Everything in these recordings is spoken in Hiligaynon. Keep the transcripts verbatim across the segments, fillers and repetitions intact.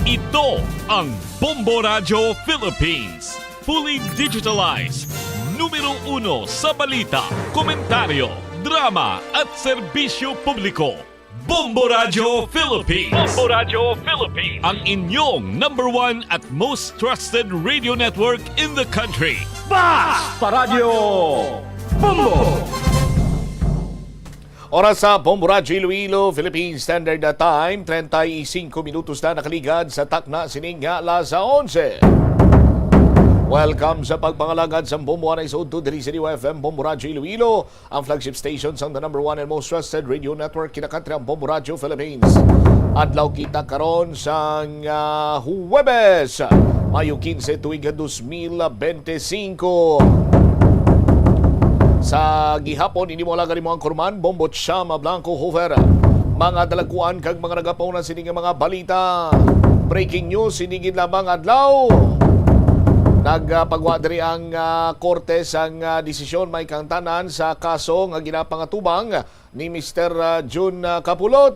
Ito ang Bombo Radyo Philippines. Fully digitalized. Numero uno sa balita, komentaryo, drama, at serbisyo publiko. Bombo Radyo Philippines. Bombo Radyo Philippines. Ang inyong number one at most trusted radio network in the country. Basta Radyo Bombo! Oras sa Bombo Radyo Iloilo, Philippine Standard Time, treinta y cinco minutos na nakaligad sa takna sining nga alas onse. Welcome sa pagpangalagad sa Bombo Anay sa Udto diri sa D Y F M, Bombo Radyo Iloilo, ang flagship station sang the number one and most trusted radio network, kinakantri ang Bombo Radyo Philippines. Adlaw kita karon sang, ah, Huwebes, Mayo quince, tuig dos mil veinticinco. Sa gihapon, ini mo alagad mo ang kurman, Bombo Chama Blanco Hoover. Mga dalagkuan kag mga nagapauna sini nga mga balita. Breaking news, sini gid lamang adlaw. Nagpagwa diri ang, ah, korte sang, ah, desisyon may kangtanan sa kaso nga ginapangatubang ni Mister, ah, Jun, ah, Kapulot.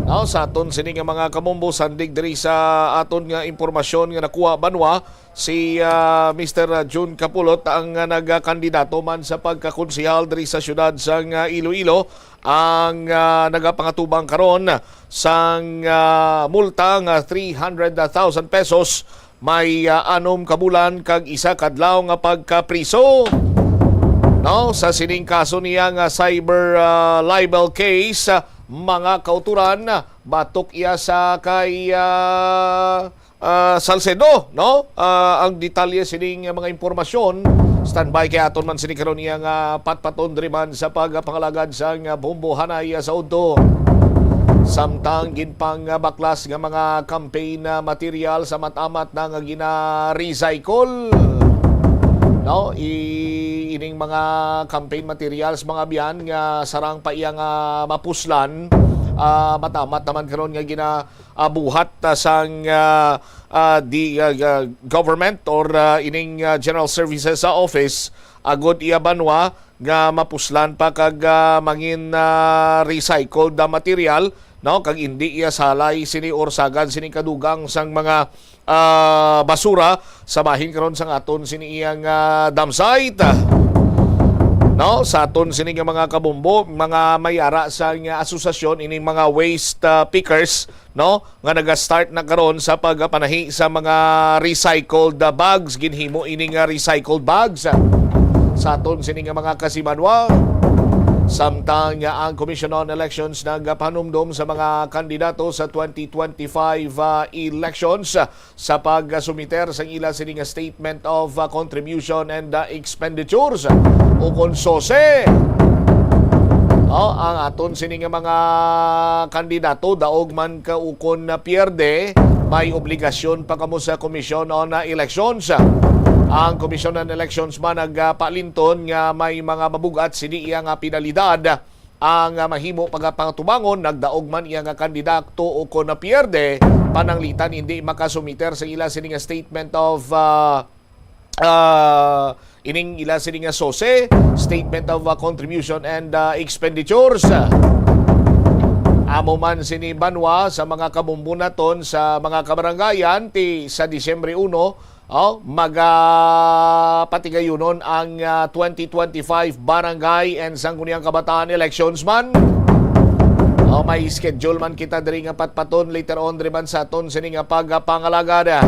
Now, sa aton sini nga mga kamumbo, sandig diri sa aton nga impormasyon nga nakuha, banwa, si, ah, Mister, ah, Jun Kapulot ang, ah, nagakandidato man sa pagkakonsehal diri sa siyudad sang, ah, Iloilo, ang, ah, nagapangatubang karon sang, ah, multa nga three hundred thousand pesos, may, ah, anom ka bulan kag isa ka adlaw nga pagkapriso. No, sa sining kaso niya nga cyber, ah, libel case, ah, mga kauturan, ah, batok iya sa kay, ah, ah, Salcedo, no? Ah, ang detalye sining mga impormasyon, standby kay aton man sini karon iya nga patpaton diri man sa pagpangalagad sang Bombo Anay sa Udto. Samtang ginpangbaklas nga mga campaign, ah, material sa mat-amat na nga gina-recycle, no? I-, ining mga campaign materials, mga biyan nga sarang pa iya nga mapuslan, ah, mat-amat naman karon nga gina-, ah, buhat, ah, sang, ah, ah, di, ah, ah, government or, ah, ining, ah, General Services sa office, agod iya banwa nga mapuslan pa kag, ah, mangin, ah, recycled na material, no, kag indi iya salay sini or sagad sini kadugang sang mga, ah, basura sa bahin karon sang aton sini iyang, ah, dump site. No, sa aton sini nga mga kabumbo, mga may ara sa nga asosasyon ining mga waste, ah, pickers, no, nga naga-start na karon sa pagpanahi sa mga recycled, ah, bags. Ginhimo ini nga recycled bags, ah, sa aton sini nga mga kasimanwa. Samtang nga ang Commission on Elections nagapanumdom sa mga kandidato sa twenty twenty-five, ah, elections, ah, sa pagsumiter sang ila sini nga Statement of, ah, Contribution and, ah, Expenditures, ukon SOSE. Oh, ang aton sini nga mga kandidato, daog man ka ukon na pierde, may obligasyon pa kamo sa Commission on, ah, Elections. Ang Commission on Elections man nagpalinton nga may mga mabugat sini iya nga penalidad ang, ah, mahimo pagpangatubangon, nagdaog man iya nga kandidato ukon na pierde, pananglitan hindi makasumiter sa ila sini nga Statement of, ah, ah, ining ila sini nga SOSE, Statement of, ah, Contribution and, ah, Expenditures. Amo man sini banwa sa mga kabumbunaton sa mga kabarangayan ti sa Disyembre uno, oh, magapatigayunon ang, ah, twenty twenty-five Barangay and Sangguniang Kabataan Elections man. Oh, may schedule man kita diri nga patpaton later on diri man sa aton sini nga pagpangalagad.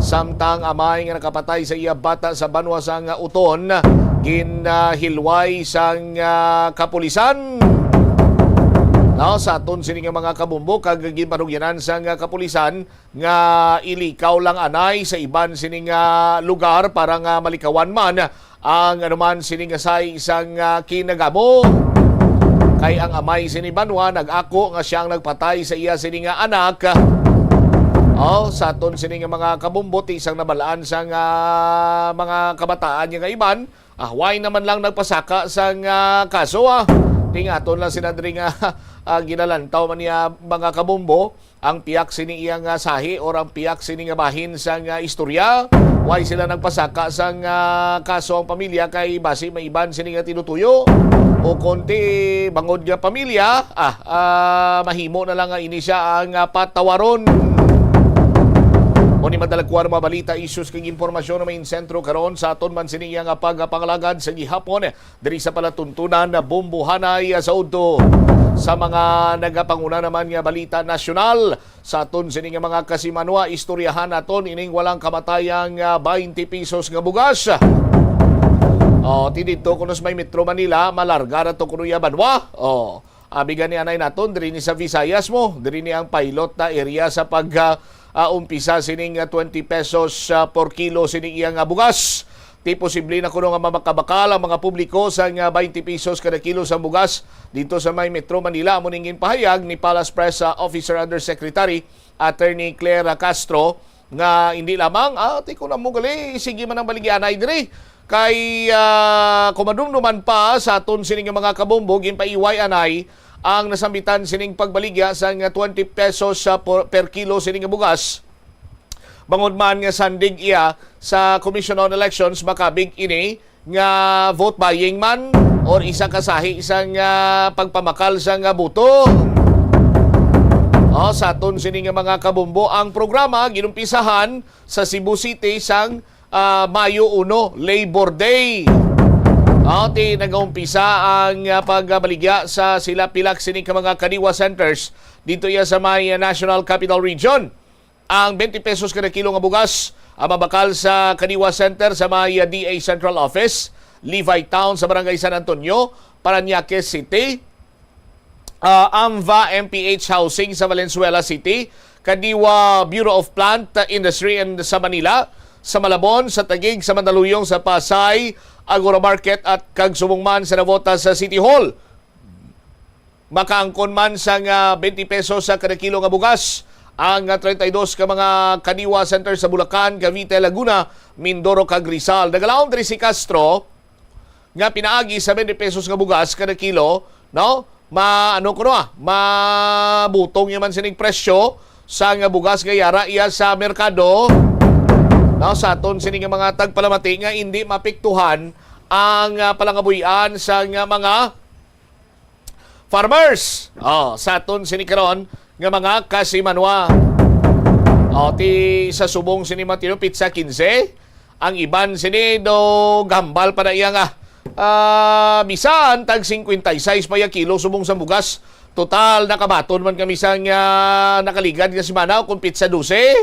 Samtang amay nga nakapatay sa iya bata sa banwa sang Oton, ginhilway sang, ah, kapulisan. No, sa aton sini nga mga kabumbo kag ginpanugyanan sang kapulisan nga ilikaw lang anay sa iban sini nga lugar para nga malikawan man ang anuman sini nga sahi sang, ah, kinagamo. Kay ang amay sini banwa nag-ako nga siya ang nagpatay sa iya sini nga anak. Oh, sa aton sini nga mga kabumbo, ti sang nabalaan sang, ah, mga kabataan niya nga iban, ah, why naman lang nagpasaka sang, ah, kaso, ah? Ti nga aton lang sila diri nga, ah, ginalantaw man niya, mga kabumbo, ang piyak sini iya nga sahi or ang piyak sini nga bahin sang, ah, istorya. Why sila nagpasaka sang, ah, kaso ang pamilya kay basi may iban sini nga tinutuyo? O kon ti bangod nga pamilya, ah, ah, mahimo na lang nga ini siya ang, ah, patawaron. Ni madalagkuan mga balita, issues kag impormasyon na may sentro karon sa aton man sini nga pagpangalagad sa gihapon diri sa palatuntunan na Bombohanay sa udto sa mga nagapanguna naman nga balita nasyonal. Sa aton sini nga mga kasimanwa, istoryahan naton ining walang kamatayang ah, twenty pesos nga bugas. Oh, ti dito kuno sa may Metro Manila, malarga na to kuno ya banwa. Oh, abi gani anay naton diri ni sa Visayas mo, diri ni ang pilot na area sa pag ah, ah, umpisa sining ah, twenty pesos ah, per kilo sining iya nga bugas. Ti posible na kuno nga mamakabakal ang mga publiko sa nga twenty pesos kada kilo sa bugas dito sa may Metro Manila. Amo ning ginpahayag ni Palace Press ah, Officer Undersecretary Attorney Claire Castro nga hindi lamang ah, ti kuno mo gali, sige man ang baligyanay diri kay ah, kumadumduman pa sa aton sini nga mga kabombo, ginpaiway anay ang nasambitan sining pagbaligya sa nga twenty pesos sa por- per kilo sining nga bugas. Bangod man nga sandig iya sa Commission on Elections, makabig ini nga vote buying man or isa ka sahi sang ah, pagpamakal sang ah, boto. Oh, sa aton sini nga mga kabombo, ang programa ginumpisahan sa Cebu City sang ah, Mayo uno, Labor Day. Oh, ti nagaumpisa ang ah, pagbaligya sa sila pilak sini ka mga kadiwa centers dito iya sa may ah, National Capital Region. Ang twenty pesos kada kilo nga bugas ang mabakal sa Kadiwa Center sa may D A Central Office, Levi Town sa Barangay San Antonio, Parañaque City, ah, AMVA M P H Housing sa Valenzuela City, Kadiwa Bureau of Plant, Industry and sa Manila, sa Malabon, sa Taguig, sa Mandaluyong, sa Pasay, Agora Market at kag subong man sa Navotas sa City Hall. Makaangkon man sang ah, twenty pesos sa kada kilo nga bugas ang ah, treinta y dos ka mga Kadiwa Center sa Bulacan, Cavite, Laguna, Mindoro, kag Rizal. Nagalaom diri si Castro nga pinaagi sa twenty pesos nga bugas kada kilo, no? Ma ano kuno ah, mabutong niya man sining presyo sa nga bugas nga yara iya sa merkado. No, sa aton sini nga mga tagpalamati nga hindi mapiktuhan ang ah, palangabuy-an sa nga mga farmers. Oh, sa aton sini karon nga mga kasimanwa. Oh, ti sa subong sini mga tinupit sa quince, ang iban sini do gambal pa na iya nga ah, bisan tag cincuenta y seis pa ya kilo subong sa bugas. Total, nakabaton man kami sa nga nakaligad nga semana o kung pitsa dose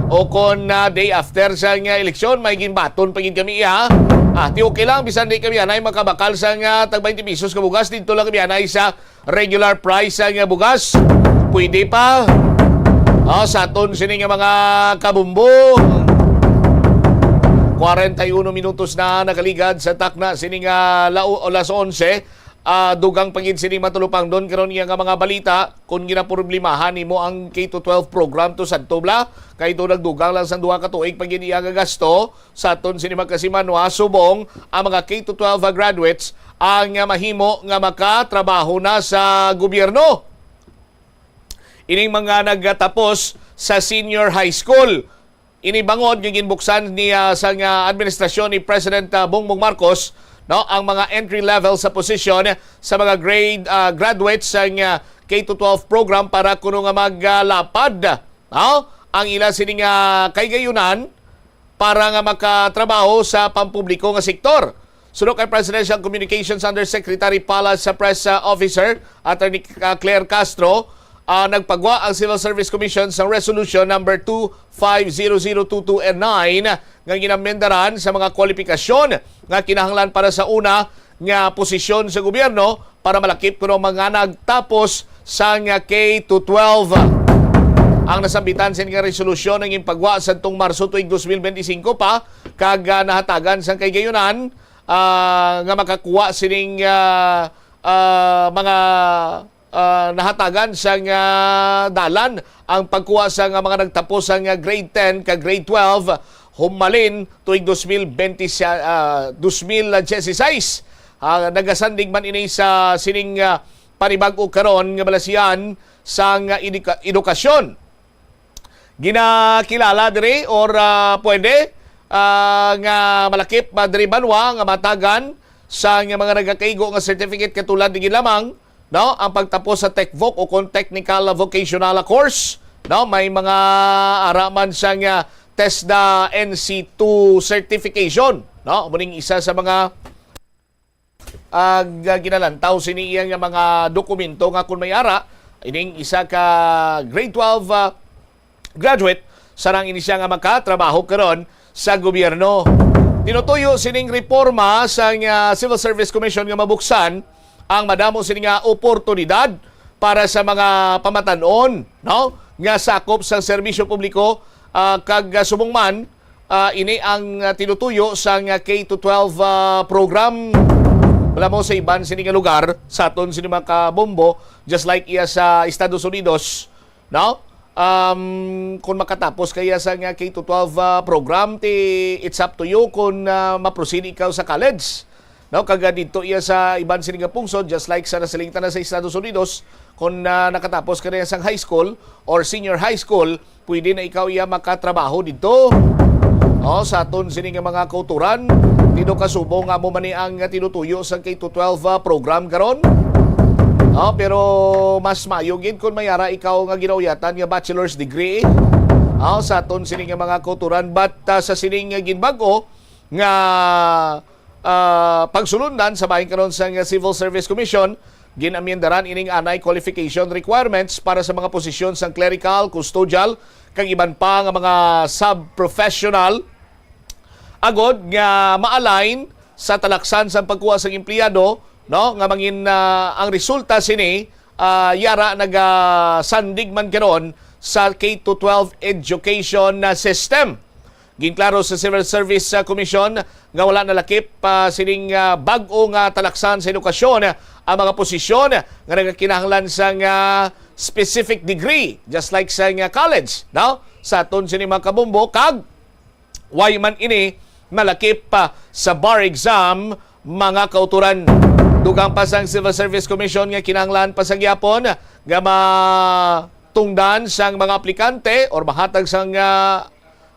o kon ah, day after sa nga eleksyon, may ginbaton pa gid kami iya. Ah, ti okay lang, bisan di kami anay makabakal sa nga tag twenty pesos ka bugas, dito lang kami anay sa regular price sa nga bugas. Pwede pa. Ah, sa aton sini nga mga kabumbo. Kwarenta y uno minutos na nakaligad sa takna sini nga lao-, alas onse. Ah, dugang pa gid sini matulupangdon karon iya nga mga balita. Kung ginaproblemahan nimo ang K to twelve program to sadto bala, kay ito nagdugang lang sang duha ka tuig pa gid iya nga gasto. Sa aton sini magkasimanwa, subong ang mga K to twelve graduates ang mahimo nga makatrabaho na sa gobyerno. Ining mga nagtapos sa senior high school. Ini bangod nga ginbuksan niya sa nga administrasyon ni President ah, Bongbong Marcos, no, ang mga entry level sa posisyon sa mga grade ah, graduates sa nga K to twelve program para kuno nga maglapad, no, ang ila sini nga kahigayonan para nga makatrabaho sa pampubliko nga sektor. Suno kay Presidential Communications Undersecretary Palace sa Press uh, Officer, Attorney uh, Claire Castro, uh, nagpagwa ang Civil Service Commission sa Resolution number two five zero zero two two and nine nga ginamendaran sa mga kwalipikasyon nga kinahanglan para sa una nga posisyon sa gobyerno para malakip kuno ang mga nagtapos sang K to twelve. Ang nasambitan sini nga resolusyon ang ginpagwa sadtong Marso tuig dos mil benti singko pa kag ah, nahatagan sang kahigayonan ah, nga makakuha sining ah, ah, mga ah, nahatagan sang ah, dalan ang pagkuha sa nga mga nagtapos sang ah, grade ten kag grade twelve humalin tuig dos mil benti, ah, dos mil dieciséis. Ah, nagasandig man ini sa sining ah, panibag-o karon nga balasian sang ah, eduka- edukasyon. Ginakilala diri or ah, pwede ah, nga malakip ba diri banwa nga matagan sa nga mga nagakaigo nga certificate katulad ni lamang, no, ang pagtapos sa TECVOC o kon technical vocational course, no, may mga ara man sang ah, TESDA N C two certification, no? Amo ning isa sa mga, ah, ga-, ginalantaw sini iya nga mga dokumento nga kung may ara, ining isa ka grade twelve, ah, graduate, sarang ini siya nga makatrabaho karon sa gobyerno. Tinutuyo sining reforma sang, ah, Civil Service Commission nga mabuksan ang madamo sini nga oportunidad para sa mga pamatan-on, no, nga sakop sang serbisyo publiko, ah, kag, ah, subong man, ah, ini ang, ah, tinutuyo sang, ah, K to twelve, ah, program. Wala mo sa iban sini nga lugar, sa aton sini mga kabombo, just like iya sa Estados Unidos, no? Um, kung makatapos kaya sa nga K to twelve, ah, program, ti it's up to you kung, ah, maproceed ikaw sa college. No, kag, ah, didto iya sa iban sini nga pungsod, just like sa nasiling ta na sa Estados Unidos, kung, ah, nakatapos ka na sang high school or senior high school, pwede na ikaw iya makatrabaho didto. Oh, sa aton sini nga mga kauturan, tino kasubong nga amo man ni ang tinutuyo sa K to twelve, ah, program karon. Oh, pero mas mayo gid kung may ara ikaw nga ginauyatan nga bachelor's degree. Oh, sa aton sini nga mga kauturan, but, ah, sa sining nga ginbag-o nga, ah, pagsulundan sa bahin karon sang Civil Service Commission, ginamyendaran ining anay qualification requirements para sa mga posisyon sang clerical, custodial, kag iban pa nga mga sub-professional, agod nga ma-align sa talaksan sang pagkuha sang empleyado, no, nga mangin, ah, ang resulta sini, ah, yara nagasandig man karon sa K to twelve education, ah, system. Ginklaro sa Civil Service, ah, Commission nga wala nalakip pa sining, ah, bag-o nga talaksan sa edukasyon, ah, ang mga posisyon nga nagakinahanglan sang, ah, specific degree, just like sa nga college, no? Sa aton sini mga kabombo, kag way man ini malakip pa sa bar exam, mga kauturan. Dugang pa sang Civil Service Commission nga kinahanglan pa sa gyapon nga matungdan sang mga aplikante or mahatag sang, ah,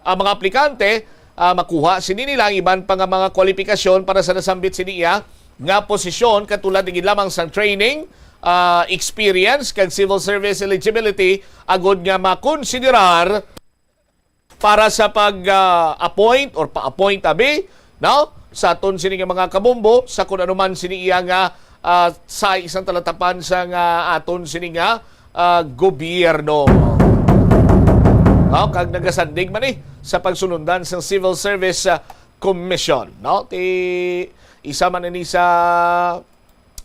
ang mga aplikante, ah, makuha sini nila ang iban pa nga mga kwalipikasyon para sa nasambit sini iya nga posisyon, katulad ni lamang sang training, ah, experience, kag civil service eligibility, agod nga makonsiderar para sa pag, ah, appoint or pa-appoint, abi, no? Sa aton sini nga mga kabombo, sa kun ano man sini iya nga, ah, sa isang talatapan sa nga aton sini nga, ah, gobyerno. No? Kag nagasandig man ni sa pagsunundan sa Civil Service, ah, Commission, no? Ti isa man ini sa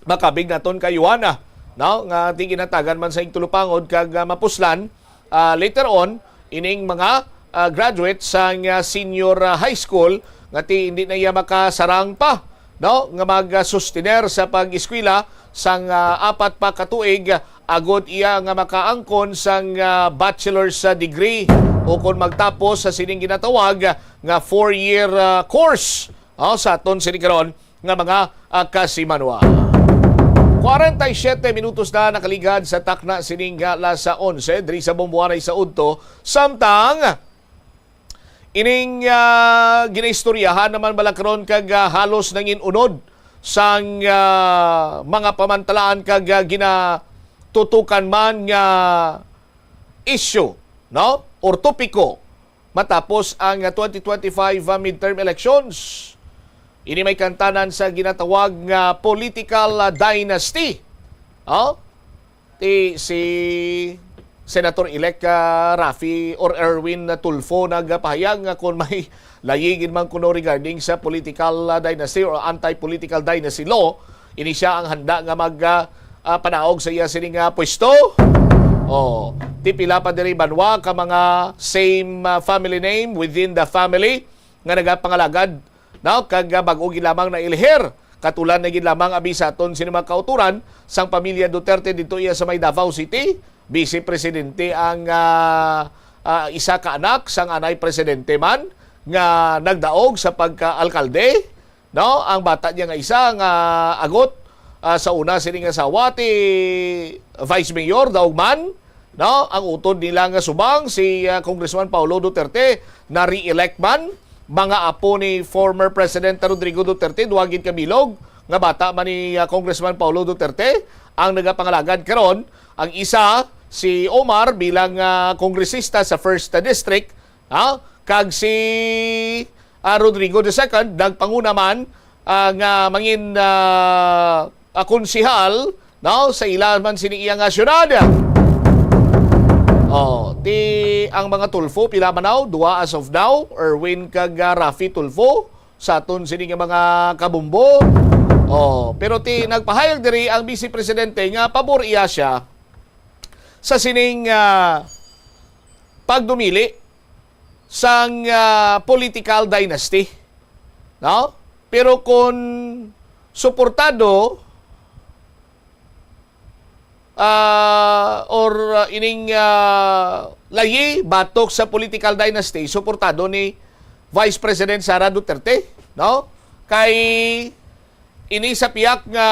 makabig naton kay Juana, no? Nga ti ginatagan man sa igtulupangod kag, ah, mapuslan, ah, later on, ining mga, ah, graduate sang, ah, senior, ah, high school nga ti hindi na iya makasarang pa, no? Nga mag-sustener sa pag-eskwela sang, ah, apat pa ka tuig, agod iya nga makaangkon sang, ah, bachelor's, ah, degree o kon magtapos sa sining ginatawag nga four-year, ah, course, oh, sa aton sini karon nga mga, ah, kasimanwa. Kwarenta y siyete minutos na nakaligad sa takna sining alas onse diri sa Bomboanay sa udto. Samtang ining, ah, ginaistoryahan naman bala karon kag, ah, halos nangin-unod sang, ah, mga pamantalaan kag, ah, ginatutukan man nga issue, no? Or topiko matapos ang twenty twenty-five midterm elections. Ini may kantanan sa ginatawag nga political, ah, dynasty. Oh? Ti si Senator-elect, ah, Raffy or Erwin Tulfo nagpahayag nga kung may layi gid man kuno regarding sa political, ah, dynasty or anti-political dynasty law, ini siya ang handa nga mag, ah, ah, panaog sa iya sini nga pwesto. Oh, ti pila pa diri banwa ka mga same, ah, family name within the family nga nagapangalagad, no? Kag, ah, bag-o gid lamang nailihir. Katulad na gid lamang abi sa aton sini mga kauturan sang pamilya Duterte dito iya sa may Davao City. Vice Presidente ang, ah, ah, isa ka anak sang anay presidente man nga nagdaog sa pagka-alkalde. No, ang bata niya nga isa nga agot, ah, sa una sining asawa ti Vice Mayor daog man, no, ang utod nila nga subang si, ah, Congressman Paulo Duterte na re-elect man, mga apo ni former President Rodrigo Duterte, duha gid ka bilog nga bata man ni, ah, Congressman Paulo Duterte ang nagapangalagad karon. Ang isa si Omar bilang, ah, kongresista sa First District, Ha? Kag si, ah, Rodrigo the second, nagpanguna man, ah, nga mangin, ah, ah, konsehal, no? Sa ila man sini iya nga syudad. Oh, ti ang mga Tulfo, pila man now? Duha as of now, Erwin kag, ah, Raffy Tulfo, sa aton sini nga mga kabumbo. Oh, pero ti nagpahayag diri ang Vice Presidente nga pabor iya siya sa sining, ah, pagdumili sang, ah, political dynasty, no? Pero kung suportado, ah, or, ah, ining, ah, layi batok sa political dynasty, suportado ni Vice President Sara Duterte, no? Kay ini sa piyak nga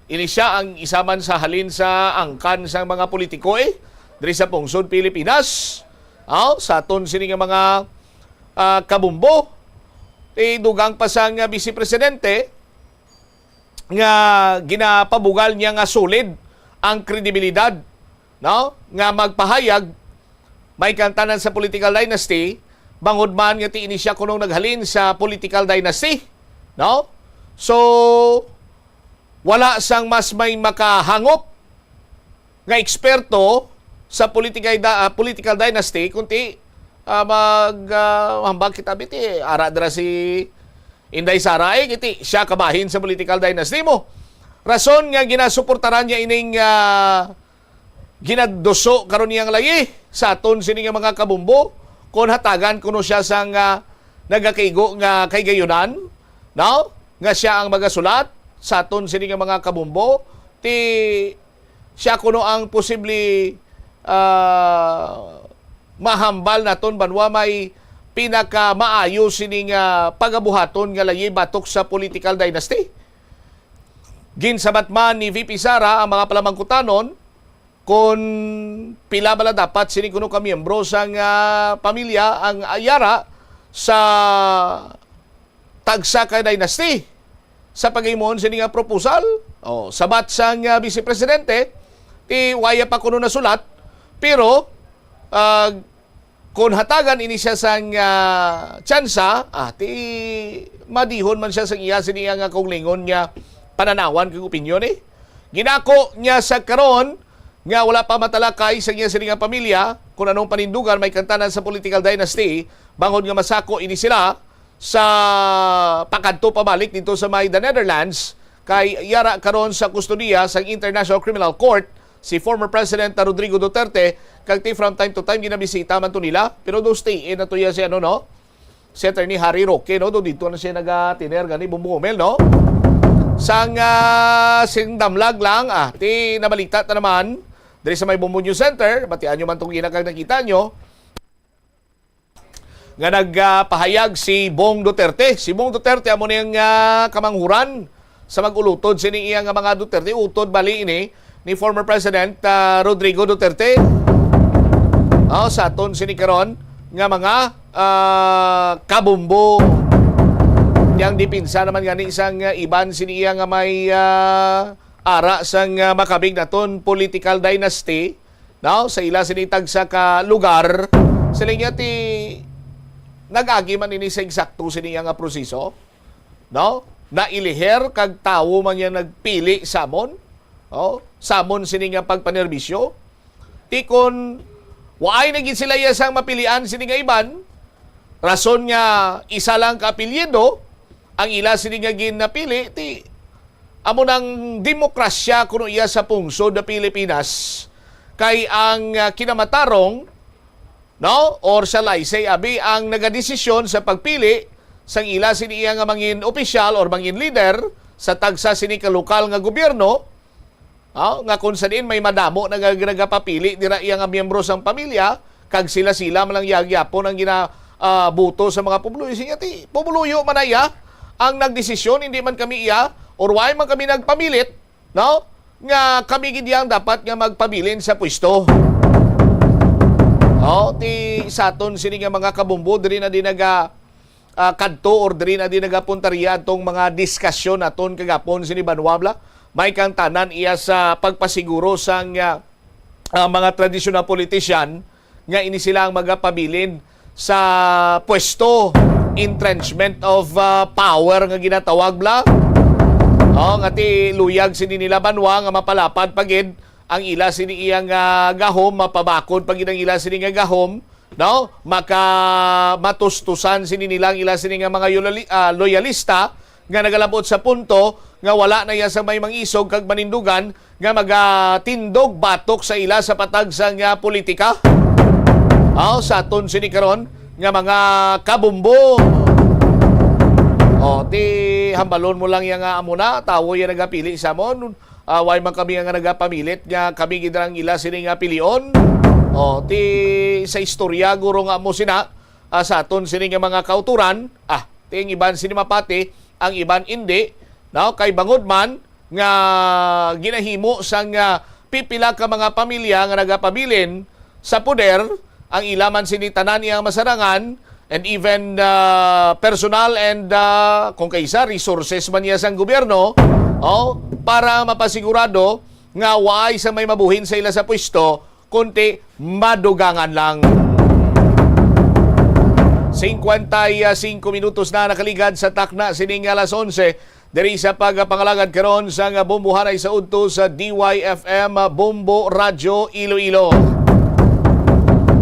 ini siya ang isa man sa halin sa angkan sang mga politiko, eh, diri sa pungsod Pilipinas. Aw, sa aton sini nga mga, ah, kabumbo, eh, dugang pa sang, ah, Vice Presidente nga ginapabugal niya nga solid ang kredibilidad, no? Nga magpahayag may kantanan sa political dynasty, bangod man nga ti ini siya kunong naghalin sa political dynasty, no? So, wala sang mas may makahangop nga eksperto sa politika-, ah, political dynasty, kundi, ah, mag, ah, hambal kita, biti, ara dira si Inday Sara, eh, kiti siya kabahin sa political dynasty mo. Rason nga ginasuportaran niya ining, ah, ginaduso karon niyang layi sa aton sini nga mga kabumbo, kon hatagan kuno siya sang, ah, nagakaigo nga kahigayonan, no? Nga siya ang magasulat sa aton sini nga mga kabumbo, ti siya kuno ang posible, ah, mahambal naton banwa may pinakamaayo sini nga pagabuhaton nga layi batok sa political dynasty. Ginsabat man ni V P Sara ang mga palamangkutanon kon pila bala dapat sini kuno ka miyembro sang, ah, pamilya ang yara sa tagsa ka dynasty sa paghimuon sini nga proposal. Oh, sabat sang, ah, Vice Presidente, ti waya pa kuno nasulat, pero, ah, kon hatagan ini siya sang, ah, tsansa, ah, ti madihon man siya sang iya sini nga kaugalingon nga pananawan kag opinyon, eh. Ginako niya sa karon nga wala pa matalakay sa iya sini nga pamilya kon anong panindugan may kantanan sa political dynasty, bangod nga masako ini sila sa pakadto pabalik dito sa may The Netherlands, kay yara karon sa kustodiya sang International Criminal Court si former President Rodrigo Duterte, kag ti from time to time ginabisita man to nila, pero do stay in na to iya si, ano, no? Si Attorney Harry Roque, no? Do dito na siya nagatiner gani, Bumbong Omel, no? Sang, ah, sing damlag lang, ah, ti nabalita ta naman diri sa may Bumbong News Center, batian nyo man tong ina kag nakita nyo, nga nagpahayag si Bong Duterte. Si Bong Duterte amo ning, ah, kamanghuran sa mag-ulutod sini iya nga mga Duterte. Utod bali ini ni former President, ah, Rodrigo Duterte. Oh, sa aton sini karon nga mga, ah, kabumbo. Yang depensa naman gani sang, ah, iban sini iya nga may, ah, ara sang, ah, makabig naton political dynasty, no? Sa ila sini tagsa ka lugar, sila niya ti nag-agi man ini sa eksakto sini nga proseso, no? Nailiher kag tawo man niya nagpili samon, no? Samon sini nga pagpanerbisyo. Ti kon waay na gid sila iya sang mapilian sini nga iban, rason nga isa lang ka apelyido ang ila sini nga ginapili, ti amo nang demokrasya kuno iya sa pungsod na Pilipinas, kay ang, ah, kinamatarong, no, or sa laysay abi ang nagadesisyon sa pagpili sang ila sini iya nga mangin opisyal or mangin leader sa tagsa sini ka lokal nga gobyerno, ah, nga kung sa diin may madamo na nga nagapapili dira iya nga miyembro sang pamilya, kag sila-sila man lang yagyapon ang gina, ah, boto sa mga pumuluyo. Siya ti, pumuluyo man na iya ang nagdesisyon, hindi man kami iya, or why man kami nagpamilit, no? Nga kami gid iya ang dapat nga magpabilin sa pwesto. Oh, ti sa aton sini nga mga kabumbo, diri na din naga, ah, kadto or diri na din nagapuntarya atong mga diskasyon naton kagapon sini banwa bala. May kang tanan iya sa pagpasiguro sang, ah, ah, mga traditional politician nga ini sila ang magapabilin sa pwesto, entrenchment of, ah, power nga ginatawag bala. Oh, nga ti luyag sini nila banwa nga mapalapad pa gid ang ila sini iyang, ah, gahom, mapabakod pa gid ang ila sini nga gahom, no? Maka matustusan sini nila ang ila sini nga mga yulali-, ah, loyalista nga nagalabot sa punto nga wala na iya sa may mangisog kag manindugan nga magatindog batok sa ila sa patag sang, ah, politika. Aw, sa aton sini karon nga mga kabumbo. O, ti hambalon mo lang iya nga amo na, tawo iya nagapili sa amon. Ah, way man kami nga nagapamilit nga kami gid ang ila sini nga pilion. O, ti sa istorya guro nga amo sina, ah, sa aton sini nga mga kauturan, ah, ti ang iban sini mapati, ang iban indi, no? Kay bangod man nga ginahimo sang, ah, pipila ka mga pamilya nga nagapabilin sa poder, ang ila man sini tanan iyang masarangan, and even, ah, personal and, ah, kung kaisa, resources man niya sang gobyerno, oh, para mapasigurado nga waay sa may mabuhin sa ila sa pwesto, kundi madugangan lang. Singkwenta y singko minutos na nakaligad sa takna sining alas onse. Diri sa pagpangalagad karon sa nga bombohanay sa udto sa D Y F M Bombo Radyo Iloilo.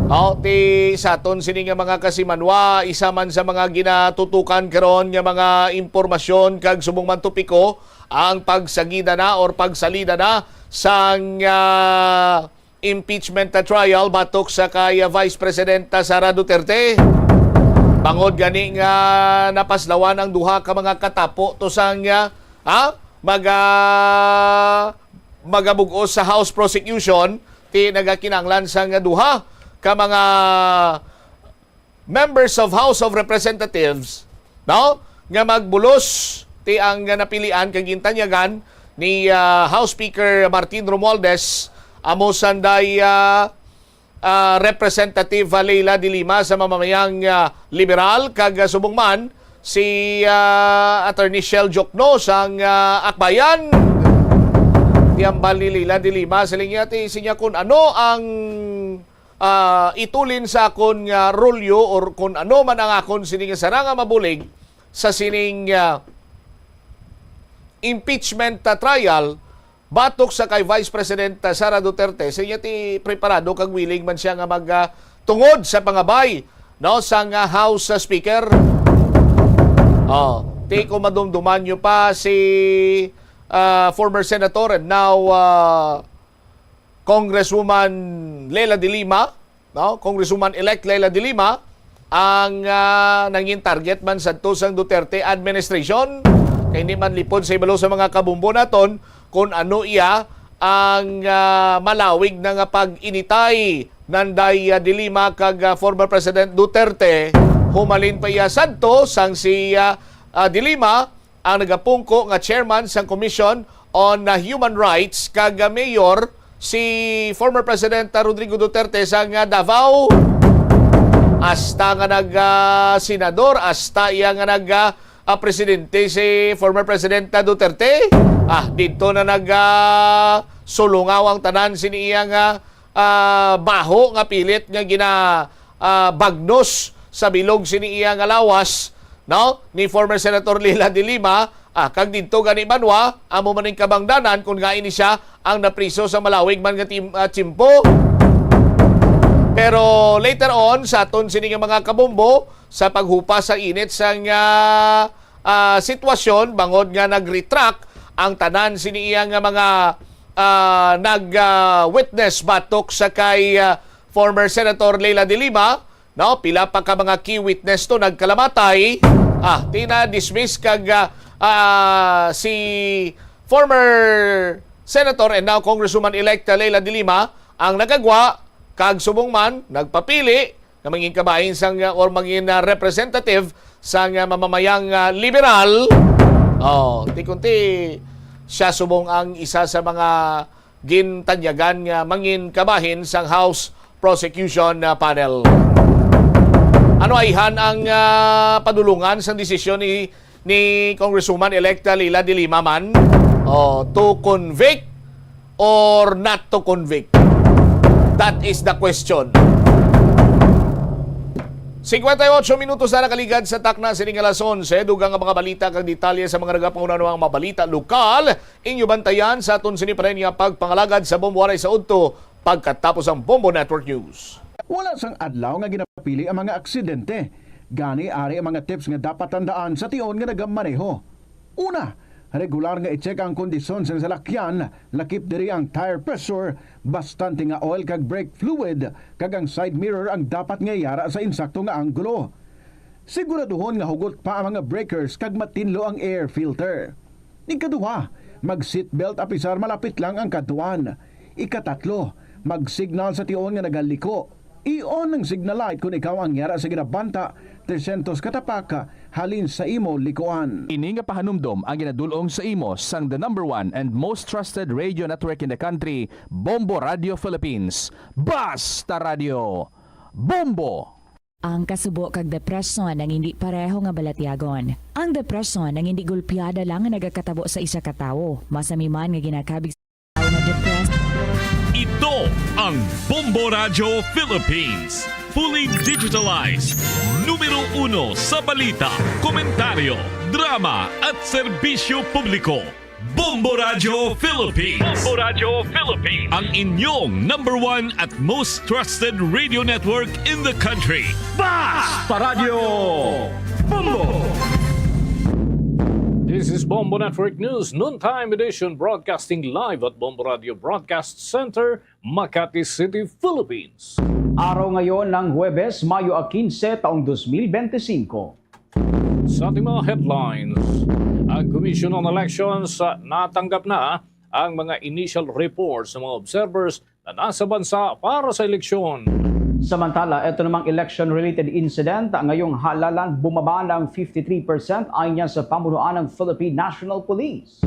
Aw, ti sa aton sini nga mga kasimanwa, isa man sa mga ginatutukan karon nga mga impormasyon kag subong man topiko ang pagsagida na or pagsalida na sang, ah, impeachment trial batok sa kay, ah, Vice Presidenta Sara Duterte. Bangod gani nga napaslawan ang duha ka mga katapo to sang, ah, ha? Maga-, magabug-os sa House prosecution, ti nagakinahanglan sang duha ka mga members of House of Representatives, no, nga magbulos ti ang napilian kag gintanyagan ni, ah, House Speaker Martin Romualdez, amo sanday, ah, ah, Representative, ah, Leila de Lima sa mamamayang, ah, liberal, kag, ah, subong man si, ah, Attorney Shell Jokno sang, ah, Akbayan. Ti hambal ni Leila de Lima, siling niya, ti sinya, kun ano ang ah, itulin sa akon nga rolyo or kon ano man ang akon sini nga sarang nga mabulig sa sining, ah, impeachment, ah, trial batok sa kay Vice President, ah, Sara Duterte. Sa iya ti preparado kag willing man siya nga mag, ah, tungod sa pangabay, no, sang, ah, House, ah, Speaker. Oh, ti kung madumduman nyo pa si, ah, former senator and now, ah, Congresswoman Leila de Lima, no? Congresswoman-elect Leila de Lima, ang, ah, nangin target man sadto sang Duterte administration. Kay hindi man lipod sa ibalo sa mga kabumbo naton kung ano iya ang, ah, malawig na nga pag-initay nanday, ah, de Lima kag, ah, former President Duterte. Humalin pa iya sadto sang si, ah, ah, de Lima ang nagapungko nga chairman sang Commission on, uh, Human Rights kag, uh, mayor si former President, uh, Rodrigo Duterte sang, uh, Davao. Hasta nga nag, uh, senador, hasta iya nga nag, uh, uh, presidente si former President, uh, Duterte. Ah, didto na nag, uh, sulungaw ang tanan sini iya nga, uh, baho nga pilit nga gina, ah, bagnos sa bilog sini iya nga lawas, no, ni former Senator Leila de Lima, ah, kag didto gani banwa, amo man ning kabangdanan kung nga ini siya ang napriso sa malawig man nga tim-, ah, tiyempo. Pero later on, sa aton sini nga mga kabumbo, sa paghupas sa init sang, ah, ah, sitwasyon, bangod nga nag-retract ang tanan sini iya nga mga, ah, nag, ah, witness batok sa kay, ah, former Senator Leila de Lima, no? Pila pa ka mga key witness to nagkalamatay. Ah, tina-dismiss kag, ah, ah, si former Senator and now Congresswoman-elect Leila de Lima ang nagagwa kag subong man nagpapili nga mangin kabahin sang, ah, or mangin, ah, representative sang, ah, mamamayang, ah, liberal. Oh, ti kunti siya subong ang isa sa mga gintanyagan nga mangin kabahin sang House Prosecution, ah, Panel. Ano ayhan ang, ah, padulungan sang desisyon ni, ni Congresswoman-elect Leila de Lima man? Oh, to convict or not to convict? That is the question. Singkwenta y ocho minutos na nakaligad sa takna sining alas onse. Dugang nga mga balita kag detalye sa mga nagapanguna-unang mga balita lokal, inyo bantayan sa aton sini pa rin nga pagpangalagad sa Bombo Aray sa Udto pagkatapos ang Bombo Network News. Wala sang adlaw nga ginapili ang mga aksidente. Gani, ari ang mga tips nga dapat tandaan sa tion nga nagamaneho. Una, regular nga i-check ang kondisyon sang salakyan, lakip diri ang tire pressure, bastante nga oil kag brake fluid, kag ang side mirror ang dapat nga yara sa insakto nga anggulo. Siguraduhon nga hugot pa ang mga breakers kag matinlo ang air filter. Ikaduha, mag-seatbelt apisar malapit lang ang kadtuan. Ikatatlo, mag-signal sa tion nga nagaliko. I-on ang signal light kon ikaw ang yara sa ginabanta tresyentos ka tapak halin sa imo likuan. Ini nga pahanumdom ang ginadul-ong sa imo sang the number one and most trusted radio network in the country, Bombo Radio Philippines. Basta Radio, Bombo! Ang kasubo kag depresyon ang hindi pareho nga balatyagon. Ang depresyon ang hindi gulpiada lang nga nagakatabo sa isa ka tawo. Masami man nga ginakabig sa tawo nga depressed. Ito ang Bombo Radyo Philippines. Fully digitalized. Numero uno sa balita, komentaryo, drama, at serbisyo publiko. Bombo Radyo Philippines. Bombo Radyo Philippines. Ang inyong number one at most trusted radio network in the country. Basta Radyo Bombo! This is Bombo Network News, noontime edition, broadcasting live at Bombo Radio Broadcast Center, Makati City, Philippines. Araw ngayon ng Huwebes, Mayo quince, taong dos mil bente singko. Sa ating mga headlines, ang Commission on Elections, ah, natanggap na ang mga initial reports ng mga observers na nasa bansa para sa eleksyon. Samantala, ito namang election-related incident ngayong halalan, bumaba ng fifty-three percent ayon sa pamunuan ng Philippine National Police.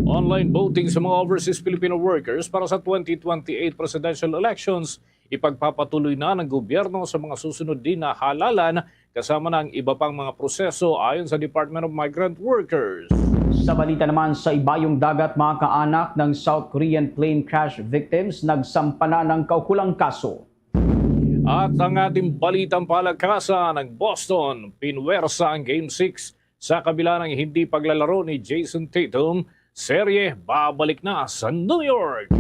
Online voting sa mga overseas Filipino workers para sa twenty twenty-eight presidential elections ipagpapatuloy na ng gobyerno sa mga susunod din na halalan, kasama na ang iba pang mga proseso ayon sa Department of Migrant Workers. Sa balita naman, sa Ibayong Dagat, mga kaanak ng South Korean plane crash victims nagsampa na ng kaukulang kaso. At ang ating balitang palakasan, ng Boston, pinwersa ang Game six sa kabila ng hindi paglalaro ni Jayson Tatum, serye babalik na sa New York.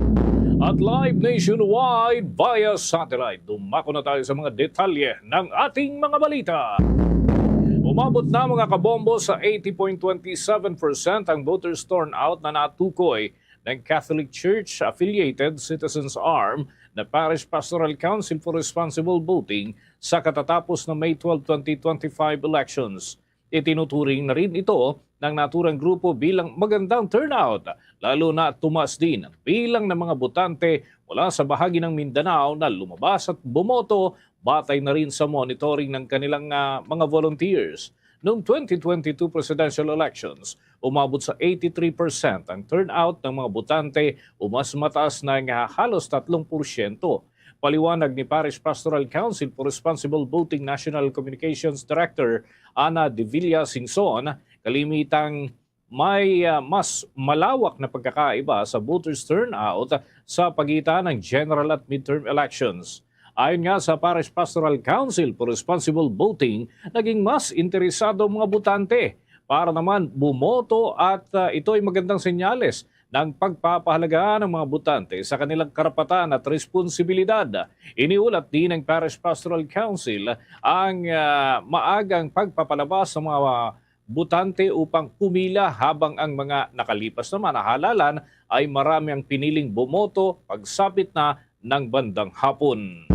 At live nationwide via satellite, dumako na tayo sa mga detalye ng ating mga balita. Umabot na, mga kabombo, sa eighty point twenty seven percent ang voters turnout na natukoy ng Catholic Church-affiliated Citizens Arm na Parish Pastoral Council for Responsible Voting sa katatapos na May twelve, twenty twenty-five elections. Itinuturing na rin ito ng naturang grupo bilang magandang turnout, lalo na tumaas din ang bilang ng mga botante mula sa bahagi ng Mindanao na lumabas at bumoto, batay na rin sa monitoring ng kanilang, ah, mga volunteers. Noong twenty twenty-two presidential elections, umabot sa eighty-three percent ang turnout ng mga botante, o mas mataas na nga halos tatlong porsyento. Paliwanag ni Parish Pastoral Council for Responsible Voting National Communications Director Ana Devilla Singson, kalimitang may, ah, mas malawak na pagkakaiba sa voters turnout sa pagitan ng general at midterm elections. Ayon nga sa Parish Pastoral Council for Responsible Voting, naging mas interesado ang mga botante para naman bumoto at, ah, ito ay magandang senyales ng pagpapahalaga ng mga botante sa kanilang karapatan at responsibilidad. Iniulat din ng Parish Pastoral Council ang, ah, maagang pagpapalabas sa mga botante upang pumila, habang ang mga nakalipas naman na halalan ay marami ang piniling bumoto pagsapit na ng bandang hapon.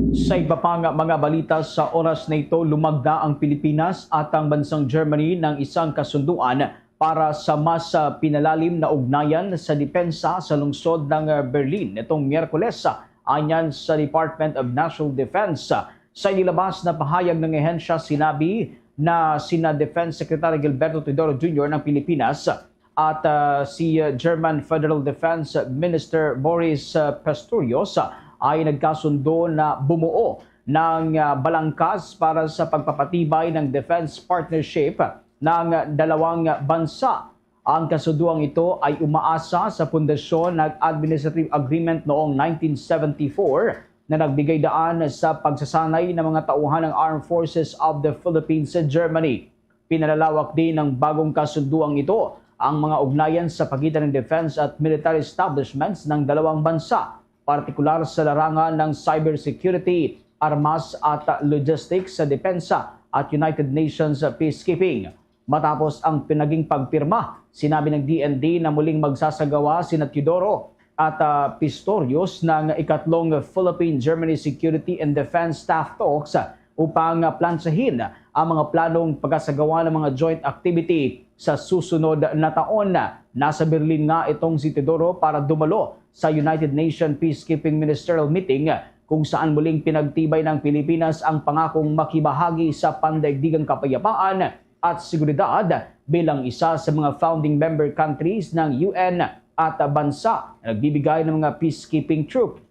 Sa iba pang mga balita, sa oras na ito, lumagda ang Pilipinas at ang bansang Germany ng isang kasunduan para sa mas, ah, pinalalim na ugnayan sa depensa sa lungsod ng, ah, Berlin nitong Miyerkules, ah, ayon sa Department of National Defense. Sa inilabas na pahayag ng ahensya, sinabi na sina Defense Secretary Gilberto Teodoro Junior ng Pilipinas at, ah, si, ah, German Federal Defense Minister Boris, ah, Pistorius, ah, ay nagkasundo na bumuo ng, ah, balangkas para sa pagpapatibay ng defense partnership ng dalawang bansa. Ang kasunduang ito ay umaasa sa pundasyon ng administrative agreement noong nineteen seventy-four na nagbigay daan sa pagsasanay ng mga tauhan ng Armed Forces of the Philippines sa Germany. Pinalalawak din ng bagong kasunduang ito ang mga ugnayan sa pagitan ng defense at military establishments ng dalawang bansa, partikular sa larangan ng cybersecurity, armas at logistics sa depensa at United Nations peacekeeping. Matapos ang pinaging pagpirma, sinabi ng D N D na muling magsasagawa sina Teodoro at, ah, Pistorius ng ikatlong Philippine-Germany Security and Defense Staff Talks upang, ah, plansahin ang mga planong pagkasagawa ng mga joint activity sa susunod na taon. Nasa Berlin nga itong si Teodoro para dumalo sa United Nations Peacekeeping Ministerial Meeting, kung saan muling pinagtibay ng Pilipinas ang pangakong makibahagi sa pandaigdigang kapayapaan at seguridad bilang isa sa mga founding member countries ng U N at bansa na nagbibigay ng mga peacekeeping troop.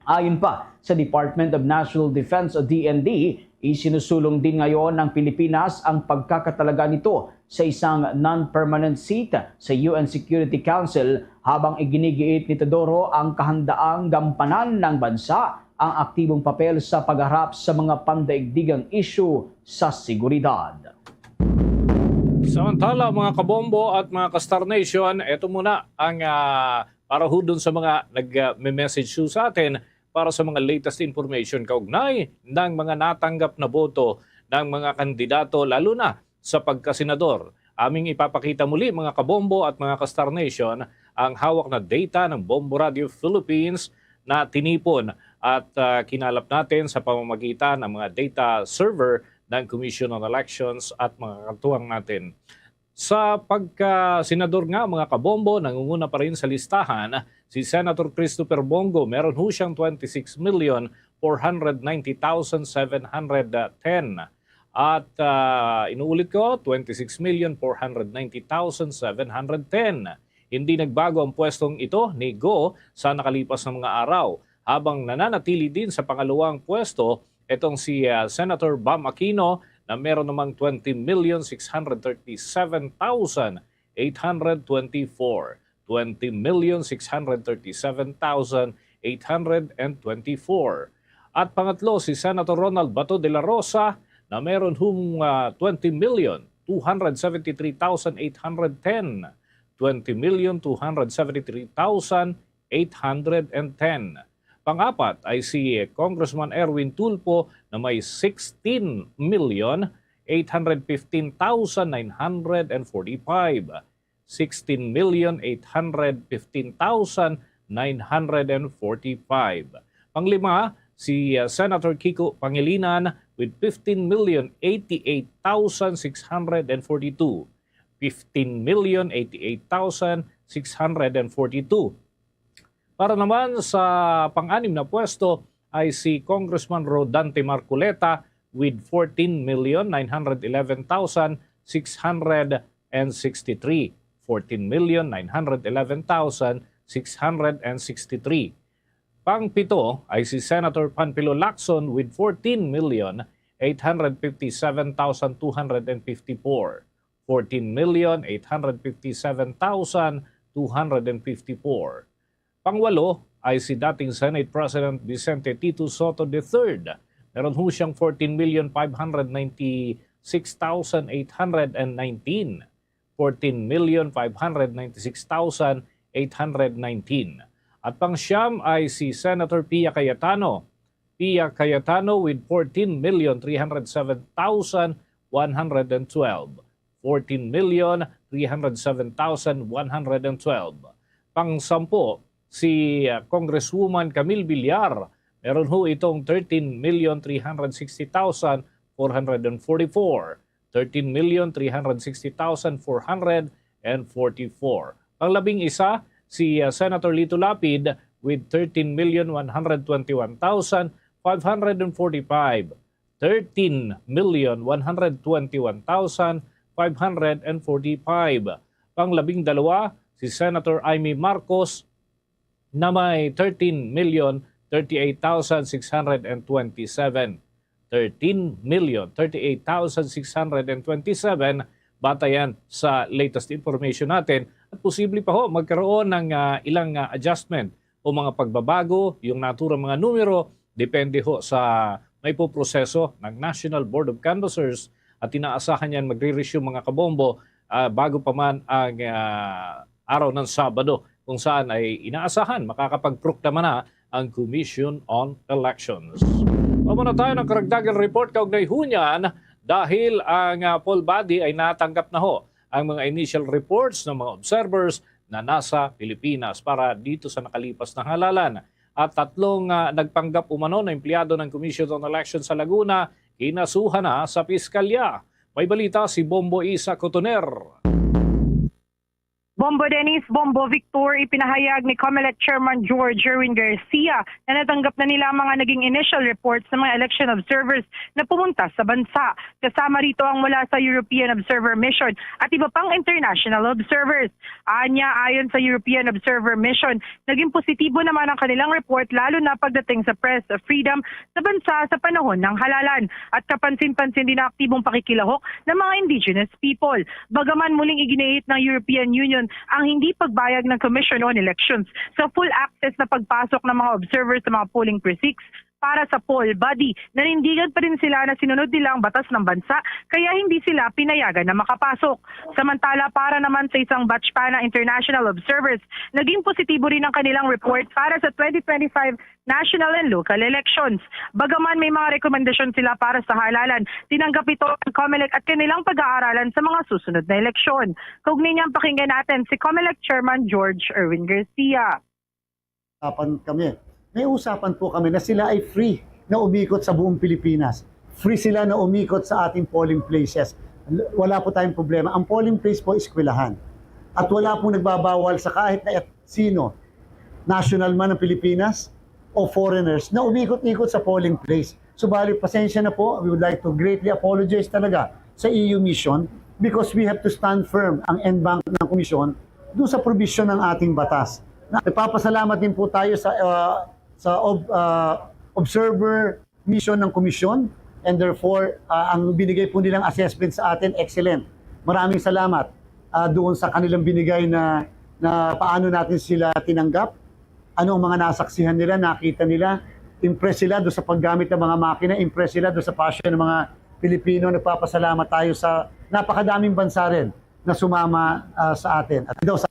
Ayon pa sa Department of National Defense o D N D, isinusulong din ngayon ng Pilipinas ang pagkakatalaga nito sa isang non-permanent seat sa U N Security Council, habang iginigiit ni Teodoro ang kahandaang gampanan ng bansa ang aktibong papel sa pagharap sa mga pandaigdigang isyu sa seguridad. Samantala, mga kabombo at mga ka-Star Nation, eto muna ang, ah, para ho dun sa mga nag, ah, me-message ho sa atin para sa mga latest information kaugnay ng mga natanggap na boto ng mga kandidato, lalo na sa pagkasenador. Aming ipapakita muli, mga kabombo at mga ka-Star Nation, ang hawak na data ng Bombo Radio Philippines na tinipon at, ah, kinalap natin sa pamamagitan ng mga data server ng Commission on Elections at mga katuwang natin. Sa pagkasenador nga, mga kabombo, nangunguna pa rin sa listahan si Senator Christopher Bong Go. Meron ho siyang twenty-six million four hundred ninety thousand seven hundred ten. At, ah, inuulit ko, twenty-six million four hundred ninety thousand seven hundred ten. Hindi nagbago ang pwestong ito ni Go sa nakalipas na mga araw, habang nananatili din sa pangalawang pwesto itong si, ah, Senator Bam Aquino na meron namang twenty million six hundred thirty-seven thousand eight hundred twenty-four. Twenty million six hundred thirty-seven thousand eight hundred and twenty-four. At pangatlo, si Senator Ronald Bato de la Rosa na meron hung, ah, twenty million two hundred seventy-three thousand eight hundred ten. Twenty million two hundred seventy-three thousand eight hundred and ten. Pang-apat ay si Congressman Erwin Tulfo na may sixteen million eight hundred fifteen thousand nine hundred and forty-five. Sixteen million eight hundred fifteen thousand nine hundred and forty-five. Panglima, si, uh, Senator Kiko Pangilinan with fifteen million eighty-eight thousand six hundred and forty-two. Fifteen million eighty-eight thousand six hundred and forty-two. Para naman sa pang-anim na pwesto ay si Congressman Rodante Marcoleta with fourteen million nine hundred eleven thousand six hundred and sixty-three. Fourteen million nine hundred eleven thousand six hundred and sixty-three. Pang-pito ay si Senator Panfilo Lacson with fourteen million eight hundred fifty-seven thousand two hundred and fifty-four. Fourteen million eight hundred fifty-seven thousand two hundred and fifty-four. Pangwalo ay si dating Senate President Vicente Tito Sotto the third. Meron ho siyang fourteen million five hundred ninety-six thousand eight hundred and nineteen. Fourteen million five hundred ninety-six thousand eight hundred nineteen. At pang-siyam ay si Senator Pia Cayetano. Pia Cayetano with fourteen million three hundred seven thousand one hundred and twelve. Fourteen million three hundred seven thousand one hundred and twelve. Pang-sampu, si, uh, Congresswoman Camille Villar. Meron ho itong thirteen million three hundred sixty thousand four hundred and forty-four. Thirteen million three hundred sixty thousand four hundred and forty-four. Panglabing-isa, si, uh, Senator Lito Lapid with thirteen million one hundred twenty-one thousand five hundred and forty-five. Thirteen million one hundred twenty-one thousand five hundred and forty-five. Panglabing-dalawa, si Senator Imee Marcos na may thirteen million thirty-eight thousand six hundred and twenty-seven. Thirteen million thirty-eight thousand six hundred and twenty-seven, batayan sa latest information natin. At posible pa ho magkaroon ng, ah, ilang, ah, adjustment o mga pagbabago yung naturang mga numero depende ho sa may po proseso ng National Board of Canvassers at inaasahan yan magre-resume, mga kabombo, ah, bago pa man ang, ah, araw ng Sabado, kung saan ay inaasahan makakapagproklama na ang Commission on Elections. Mao na tayo ng karagdagang report kaugnay ho niyan, dahil ang, ah, poll body ay natanggap na ho ang mga initial reports ng mga observers na nasa Pilipinas para dito sa nakalipas na halalan. At tatlong, ah, nagpanggap umano na empleyado ng Commission on Elections sa Laguna kinasuhan na sa piskalya. May balita si Bombo Isa Cotoner. Bombo Dennis, Bombo Victor, ipinahayag ni Comelec Chairman George Erwin Garcia na natanggap na nila ang mga naging initial reports ng mga election observers na pumunta sa bansa. Kasama rito ang mula sa European Observer Mission at iba pang international observers. Anya, ayon sa European Observer Mission, naging positibo naman ang kanilang report, lalo na pagdating sa press freedom sa bansa sa panahon ng halalan at kapansin-pansin din ang aktibong pakikilahok ng mga indigenous people. Bagaman muling iginiit ng European Union ang hindi pagbayag ng Commission on Elections sa full access na pagpasok ng mga observers sa mga polling precincts para sa poll body, nanindigan pa rin sila na sinunod nila ang batas ng bansa, kaya hindi sila pinayagan na makapasok. Samantala, para naman sa isang batch pa ng international observers, naging positibo rin ang kanilang report para sa twenty twenty-five national and local elections. Bagaman may mga rekomendasyon sila para sa halalan, tinanggap ito ng Comelec at kanilang pag-aaralan sa mga susunod na eleksyon. Kaugnay niyan, pakinggan natin si Comelec Chairman George Erwin Garcia. Usapan kami. May usapan po kami na sila ay free na umikot sa buong Pilipinas. Free sila na umikot sa ating polling places. Wala po tayong problema. Ang polling place po, eskwelahan. At wala pong nagbabawal sa kahit na sino, national man ng Pilipinas o foreigners, na umikot-ikot sa polling place. Subalit, pasensya na po, we would like to greatly apologize talaga sa E U mission because we have to stand firm ang en banc ng komisyon doon sa probisyon ng ating batas. Nagpapasalamat din po tayo sa, uh, sa ob, uh, observer mission ng komisyon, and therefore, uh, ang binigay po nilang assessment sa atin, excellent. Maraming salamat uh, doon sa kanilang binigay na, na paano natin sila tinanggap, ano ang mga nasaksihan nila, nakita nila, impress sila doon sa paggamit ng mga makina, impress sila doon sa passion ng mga Pilipino. Nagpapasalamat tayo sa napakadaming bansa rin na sumama uh, sa atin. At daw sa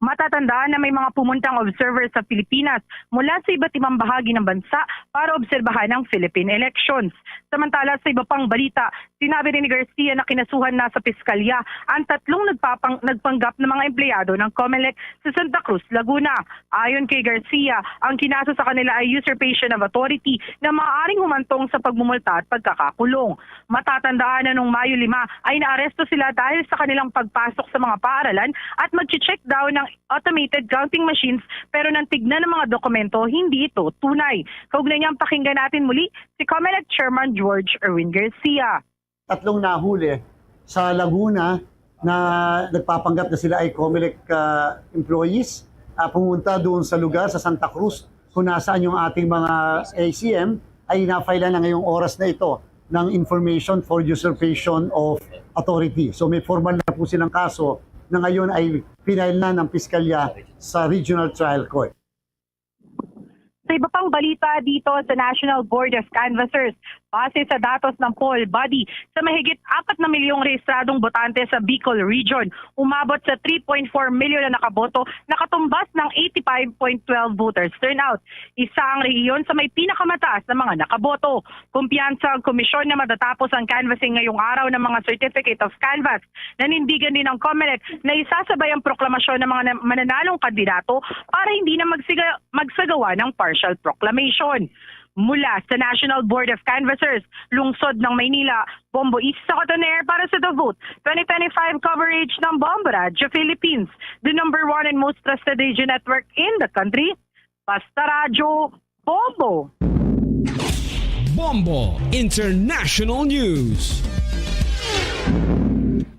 Matatandaan na may mga pumuntang observers sa Pilipinas mula sa iba't ibang bahagi ng bansa para obserbahan ang Philippine elections. Samantala, sa iba pang balita, sinabi rin ni Garcia na kinasuhan na sa piskalya ang tatlong nagpapang, nagpanggap na mga empleyado ng Comelec sa Santa Cruz, Laguna. Ayon kay Garcia, ang kinaso sa kanila ay usurpation of authority na maaaring humantong sa pagmumulta at pagkakakulong. Matatandaan na noong Mayo lima ay naaresto sila dahil sa kanilang pagpasok sa mga paaralan at mag-check daw ng automated counting machines, pero nang tignan ang mga dokumento, hindi ito tunay. Kaugnay niyan, pakinggan natin muli si Comelec Chairman George Erwin Garcia. Tatlong nahuli sa Laguna na nagpapanggap na sila ay Comelec uh, employees, uh, pumunta doon sa lugar sa Santa Cruz kung nasaan yung ating mga A C M, ay na-file na ngayong oras na ito ng information for usurpation of authority. So may formal na po silang kaso na ngayon ay pinile na ng piskalya sa Regional Trial Court. Sa iba pang balita dito sa National Board of Canvassers, base sa datos ng poll body, sa mahigit apat na milyong rehistradong botante sa Bicol Region, umabot sa three point four milyon na nakaboto, nakatumbas ng eighty-five point twelve voters turnout. Isa ang rehiyon sa may pinakamataas na mga nakaboto. Kumpiyansa ang komisyon na matatapos ang canvassing ngayong araw ng mga Certificate of Canvass. Nanindigan din ang Comelec na isasabay ang proklamasyon ng mga na- mananalong kandidato para hindi na magsiga- magsagawa ng partial proclamation. Mula sa National Board of Canvassers, Lungsod ng Maynila, Bombo Isa Cotoner para sa The Vote twenty twenty-five coverage ng Bombo Radyo Philippines, the number one and most trusted radio network in the country. Basta Radyo, Bombo! Bombo International News.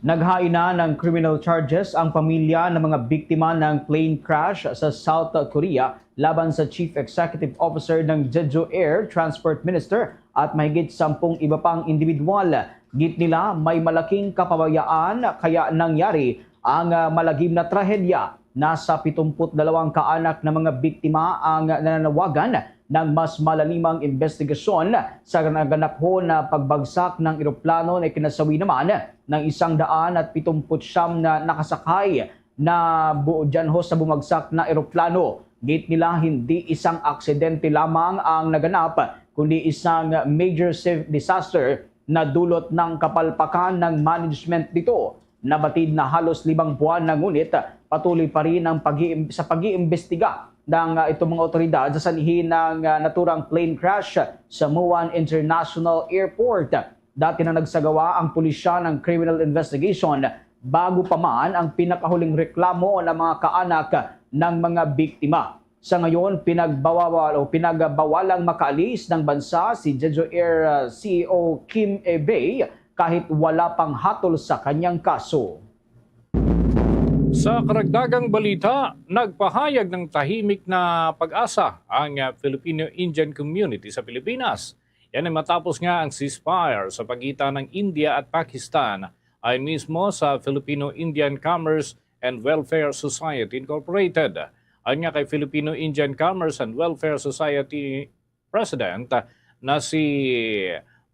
Naghain na ng criminal charges ang pamilya ng mga biktima ng plane crash sa South Korea laban sa Chief Executive Officer ng Jeju Air, Transport Minister, at mahigit sampung iba pang individual. Git nila may malaking kapabayaan kaya nangyari ang, ah, malagim na trahedya. Nasa pitumput dalawang kaanak na mga biktima ang nananawagan Nang mas malalimang investigasyon sa naganaphon na pagbagsak ng eroplano na ikinasawi naman ng isang daan at pitumput siyam na nakasakay na buo dyan ho sa bumagsak na eroplano. Gate nila, hindi isang aksidente lamang ang naganap, kundi isang major si-, disaster na dulot ng kapalpakan ng management dito. Nabatid na halos limang buwan na, ngunit patuloy pa rin ang pag sa pag-iimbestiga ng, ah, itong mga otoridad sa sanhi ng, ah, naturang plane crash sa Muan International Airport. Dati na nagsagawa ang pulisya ng criminal investigation bago pa man ang pinakahuling reklamo ng mga kaanak ng mga biktima. Sa ngayon, pinagbawal o pinagbawalang makaalis ng bansa si Jeju Air, ah, C E O Kim Ebay kahit wala pang hatol sa kanyang kaso. Sa karagdagang balita, nagpahayag ng tahimik na pag-asa ang, ah, Filipino-Indian community sa Pilipinas. Yan ay matapos nga ang ceasefire sa pagitan ng India at Pakistan, ayon mismo sa Filipino-Indian Commerce and Welfare Society Incorporated. Ayon nga kay Filipino-Indian Commerce and Welfare Society President na si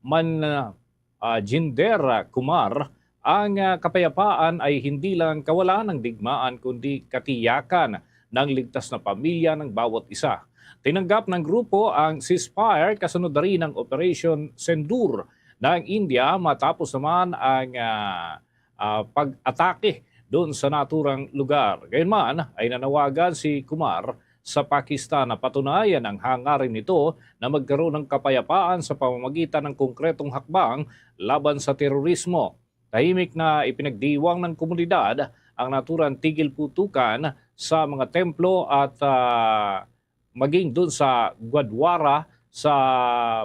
Man, ah, Jinder Kumar, ang, ah, kapayapaan ay hindi lang kawalan ng digmaan, kundi katiyakan ng ligtas na pamilya ng bawat isa. Tinanggap ng grupo ang ceasefire kasunod na rin ng Operation Sindoor ng India, matapos naman ang, ah, ah, pag-atake doon sa naturang lugar. Gayunman ay nanawagan si Kumar sa Pakistan na patunayan ang hangarin nito na magkaroon ng kapayapaan sa pamamagitan ng konkretong hakbang laban sa terorismo. Tahimik na ipinagdiwang ng komunidad ang naturang tigil putukan sa mga templo at, ah, maging dun sa Gurdwara sa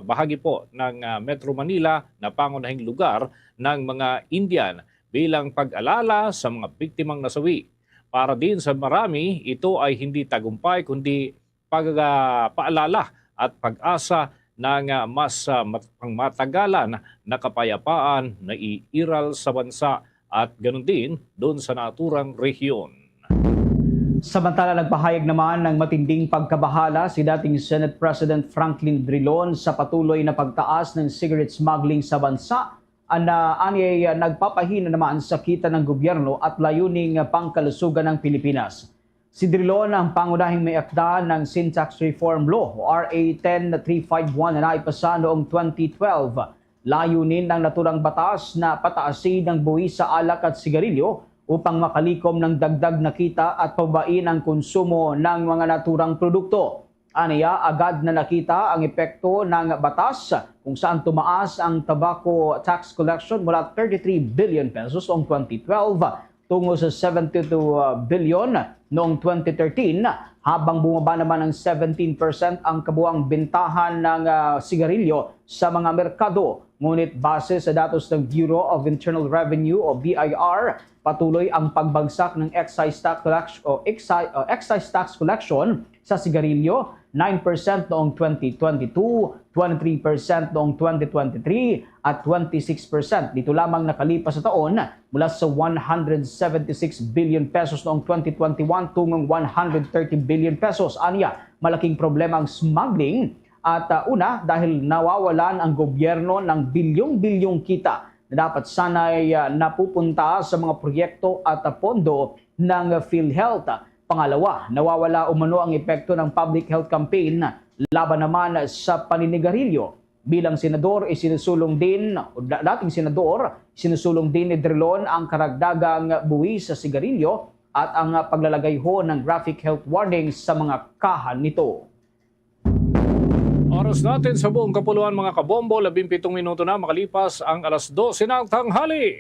bahagi po ng, ah, Metro Manila na pangunahing lugar ng mga Indian bilang pag-alala sa mga biktimang nasawi. Para din sa marami, ito ay hindi tagumpay kundi pag, ah, paalala at pag-asa ng, ah, mas, ah, mat-, pangmatagalan na kapayapaan na iiral sa bansa at ganun din doon sa naturang rehiyon. Samantala, nagpahayag naman ng matinding pagkabahala si dating Senate President Franklin Drilon sa patuloy na pagtaas ng cigarette smuggling sa bansa. Ana, ani ay, ah, nagpapahina naman sa kita ng gobyerno at layuning pangkalusugan ng Pilipinas. Si Drilon ang pangunahing may-akda ng Sin Tax Reform Law o R A ten three five one na naipasa noong twenty twelve. Layunin ng naturang batas na pataasin ang buwis sa alak at sigarilyo upang makalikom ng dagdag na kita at pababain ang konsumo ng mga naturang produkto. Aniya, agad na nakita ang epekto ng batas kung saan tumaas ang tobacco tax collection mula thirty-three billion pesos noong twenty twelve tungo sa seventy-two billion noong twenty thirteen, habang bumaba naman ng seventeen percent ang kabuang bentahan ng, ah, sigarilyo sa mga merkado. Ngunit base sa datos ng Bureau of Internal Revenue o B I R, patuloy ang pagbagsak ng excise tax collect-, o excise, o excise tax collection sa sigarilyo, nine percent noong twenty twenty-two, twenty-three percent noong twenty twenty-three, at twenty-six percent dito lamang nakalipas sa taon, mula sa one hundred seventy-six billion pesos noong twenty twenty-one tungong one hundred thirty billion pesos. Anya, malaking problema ang smuggling at, ah, una, dahil nawawalan ang gobyerno ng bilyong-bilyong kita na dapat sana'y, ah, napupunta sa mga proyekto at, ah, pondo ng PhilHealth. Pangalawa, nawawala umano ang epekto ng public health campaign laban naman sa paninigarilyo. Bilang senador, isinusulong din, o da-, dating senador, isinusulong din ni Drilon ang karagdagang buwis sa sigarilyo at ang paglalagay ho ng graphic health warnings sa mga kahan nito. Oras natin sa buong kapuluan, mga kabombo, labing pitong minuto na makalipas ang alas dose ng tanghali.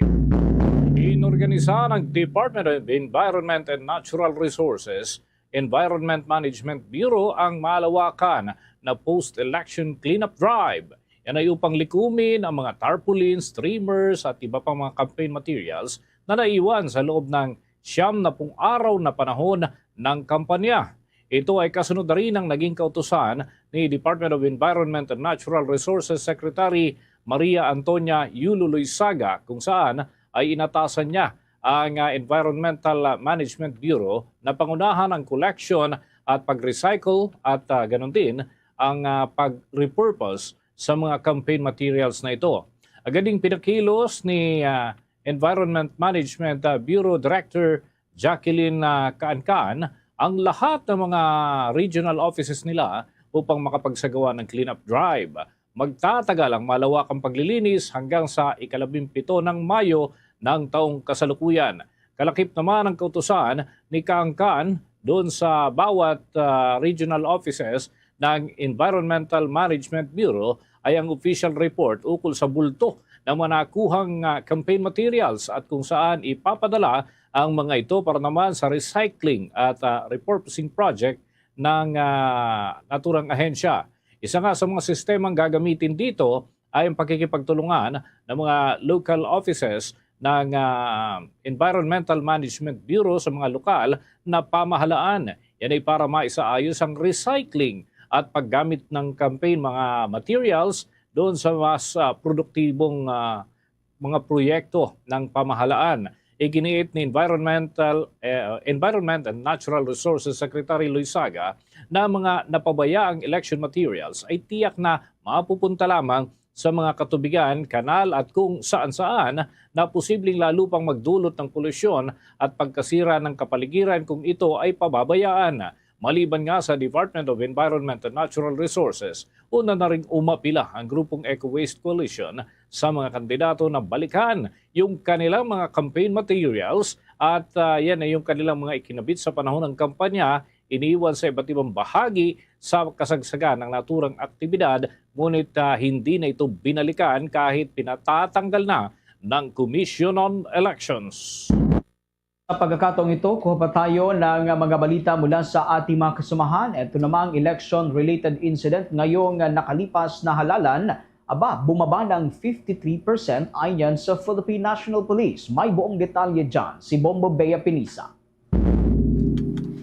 Inorganisa ng Department of Environment and Natural Resources, Environment Management Bureau, ang malawakan na post-election cleanup drive. Yan ay upang likumin ang mga tarpaulins, streamers, at iba pang mga campaign materials na naiwan sa loob ng siyam na pung araw na panahon ng kampanya. Ito ay kasunod na rin ng naging kautusan ni Department of Environment and Natural Resources Secretary Maria Antonia Yulo Loizaga, kung saan ay inatasan niya ang, ah, Environmental Management Bureau na pangunahan ang collection at pag-recycle at, ah, ganun din ang ah, pag-repurpose sa mga campaign materials na ito. Agad ding pinakilos ni ah, Environment Management ah, Bureau Director Jacqueline ah, Kaankaan ang lahat ng mga regional offices nila upang makapagsagawa ng cleanup drive. Magtatagal ang malawakang paglilinis hanggang sa ikalabimpito ng Mayo ng taong kasalukuyan. Kalakip naman ang kautusan ni Kaangkan doon sa bawat ah, regional offices ng Environmental Management Bureau ay ang official report ukol sa bulto ng mga nakuhang ah, campaign materials at kung saan ipapadala ang mga ito para naman sa recycling at ah, repurposing project ng ah, naturang ahensya. Isa nga sa mga sistemang gagamitin dito ay ang pakikipagtulungan ng mga local offices ng ah, Environmental Management Bureau sa mga lokal na pamahalaan. Yan ay para maisaayos ang recycling at paggamit ng campaign mga materials doon sa mas ah, produktibong ah, mga proyekto ng pamahalaan. Iginiit ni Environmental, eh, Environment and Natural Resources Secretary Luis Saga na mga napabayaang election materials ay tiyak na mapupunta lamang sa mga katubigan, kanal at kung saan-saan na posibleng lalo pang magdulot ng polusyon at pagkasira ng kapaligiran kung ito ay pababayaan. Maliban nga sa Department of Environment and Natural Resources, una na ring umapila ang grupong Eco Waste Coalition sa mga kandidato na balikan yung kanilang mga campaign materials at ah, yan ay yung kanilang mga ikinabit sa panahon ng kampanya, iniwan sa iba't ibang bahagi sa kasagsagan ng naturang aktibidad, ngunit ah, hindi na ito binalikan kahit pinatatanggal na ng Commission on Elections. Sa pagkakataong ito, kuha pa tayo ng mga balita mula sa ating mga kasamahan. Ito namang election-related incident ngayong nakalipas na halalan. Aba, bumaba ng fifty-three percent ayon sa Philippine National Police. May buong detalye dyan si Bombo Bea Pinisa.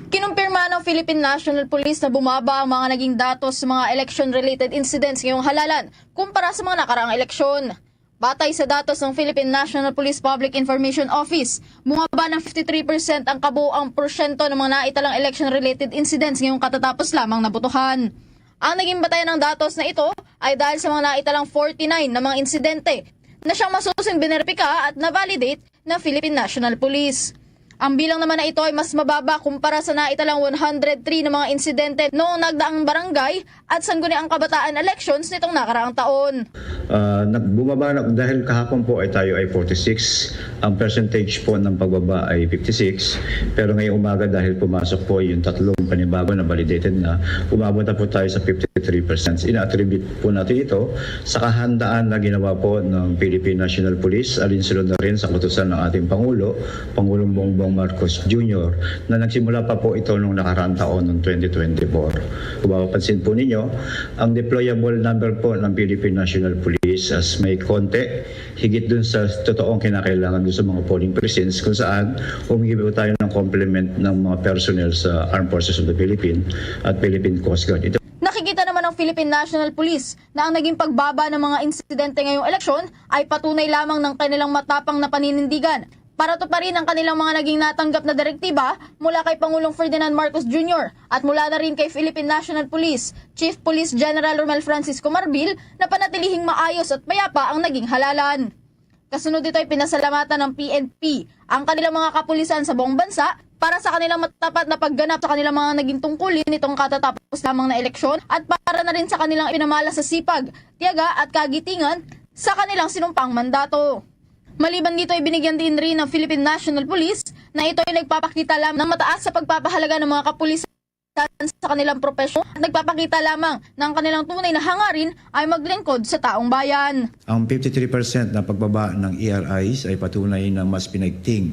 Kinumpirma ng Philippine National Police na bumaba ang mga naging datos sa mga election-related incidents ngayong halalan kumpara sa mga nakaraang eleksyon. Batay sa datos ng Philippine National Police Public Information Office, bumaba ng fifty-three percent ang kabuoang porsyento ng mga naitalang election-related incidents ngayong katatapos lamang na botohan. Ang naging batayan ng datos na ito ay dahil sa mga naitalang forty-nine na mga insidente na siyang masusing bineripika at na-validate ng Philippine National Police. Ang bilang naman na ito ay mas mababa kumpara sa naitalang one hundred three na mga insidente noong nagdaang barangay at sangguniang kabataan elections nitong nakaraang taon. Ah, nagbumaba na dahil kahapon po ay tayo ay forty-six. Ang percentage po ng pagbaba ay fifty-six. Pero ngayong umaga, dahil pumasok po yung tatlong panibago na validated na, umabot na po tayo sa fifty-three percent. Ina-attribute po natin ito sa kahandaan na ginawa po ng Philippine National Police, alinsunod na rin sa kautusan ng ating Pangulo, Pangulong Bongbong Marcos Junior, na nagsimula pa po ito nung nakaraang taon ng twenty twenty-four. Kung mapapansin po ninyo, ang deployable number po ng Philippine National Police as may konti, higit dun sa totoong kinakailangan dun sa mga polling precincts kung saan humingi po tayo ng complement ng mga personnel sa Armed Forces of the Philippines at Philippine Coast Guard. Ito Nakikita naman ng Philippine National Police na ang naging pagbaba ng mga insidente ngayong eleksyon ay patunay lamang ng kanilang matapang na paninindigan para tuparin ang kanilang mga naging natanggap na direktiba mula kay Pangulong Ferdinand Marcos Junior at mula na rin kay Philippine National Police Chief Police General Romel Francisco Marbil na panatilihing maayos at mayapa ang naging halalan. Kasunod dito ay pinasalamatan ng P N P ang kanilang mga kapulisan sa buong bansa para sa kanilang matapat na pagganap sa kanilang mga naging tungkulin nitong katatapos lamang na eleksyon at para na rin sa kanilang ipinamala sa sipag, tiyaga at kagitingan sa kanilang sinumpang mandato. Maliban dito ay binigyan din rin ng Philippine National Police na ito ay nagpapakita lamang ng mataas sa pagpapahalaga ng mga kapulisan sa kanilang propesyon at nagpapakita lamang na ang kanilang tunay na hangarin ay maglingkod sa taong bayan. Ang fifty-three percent na pagbaba ng E R Is ay patunay na mas pinaigting,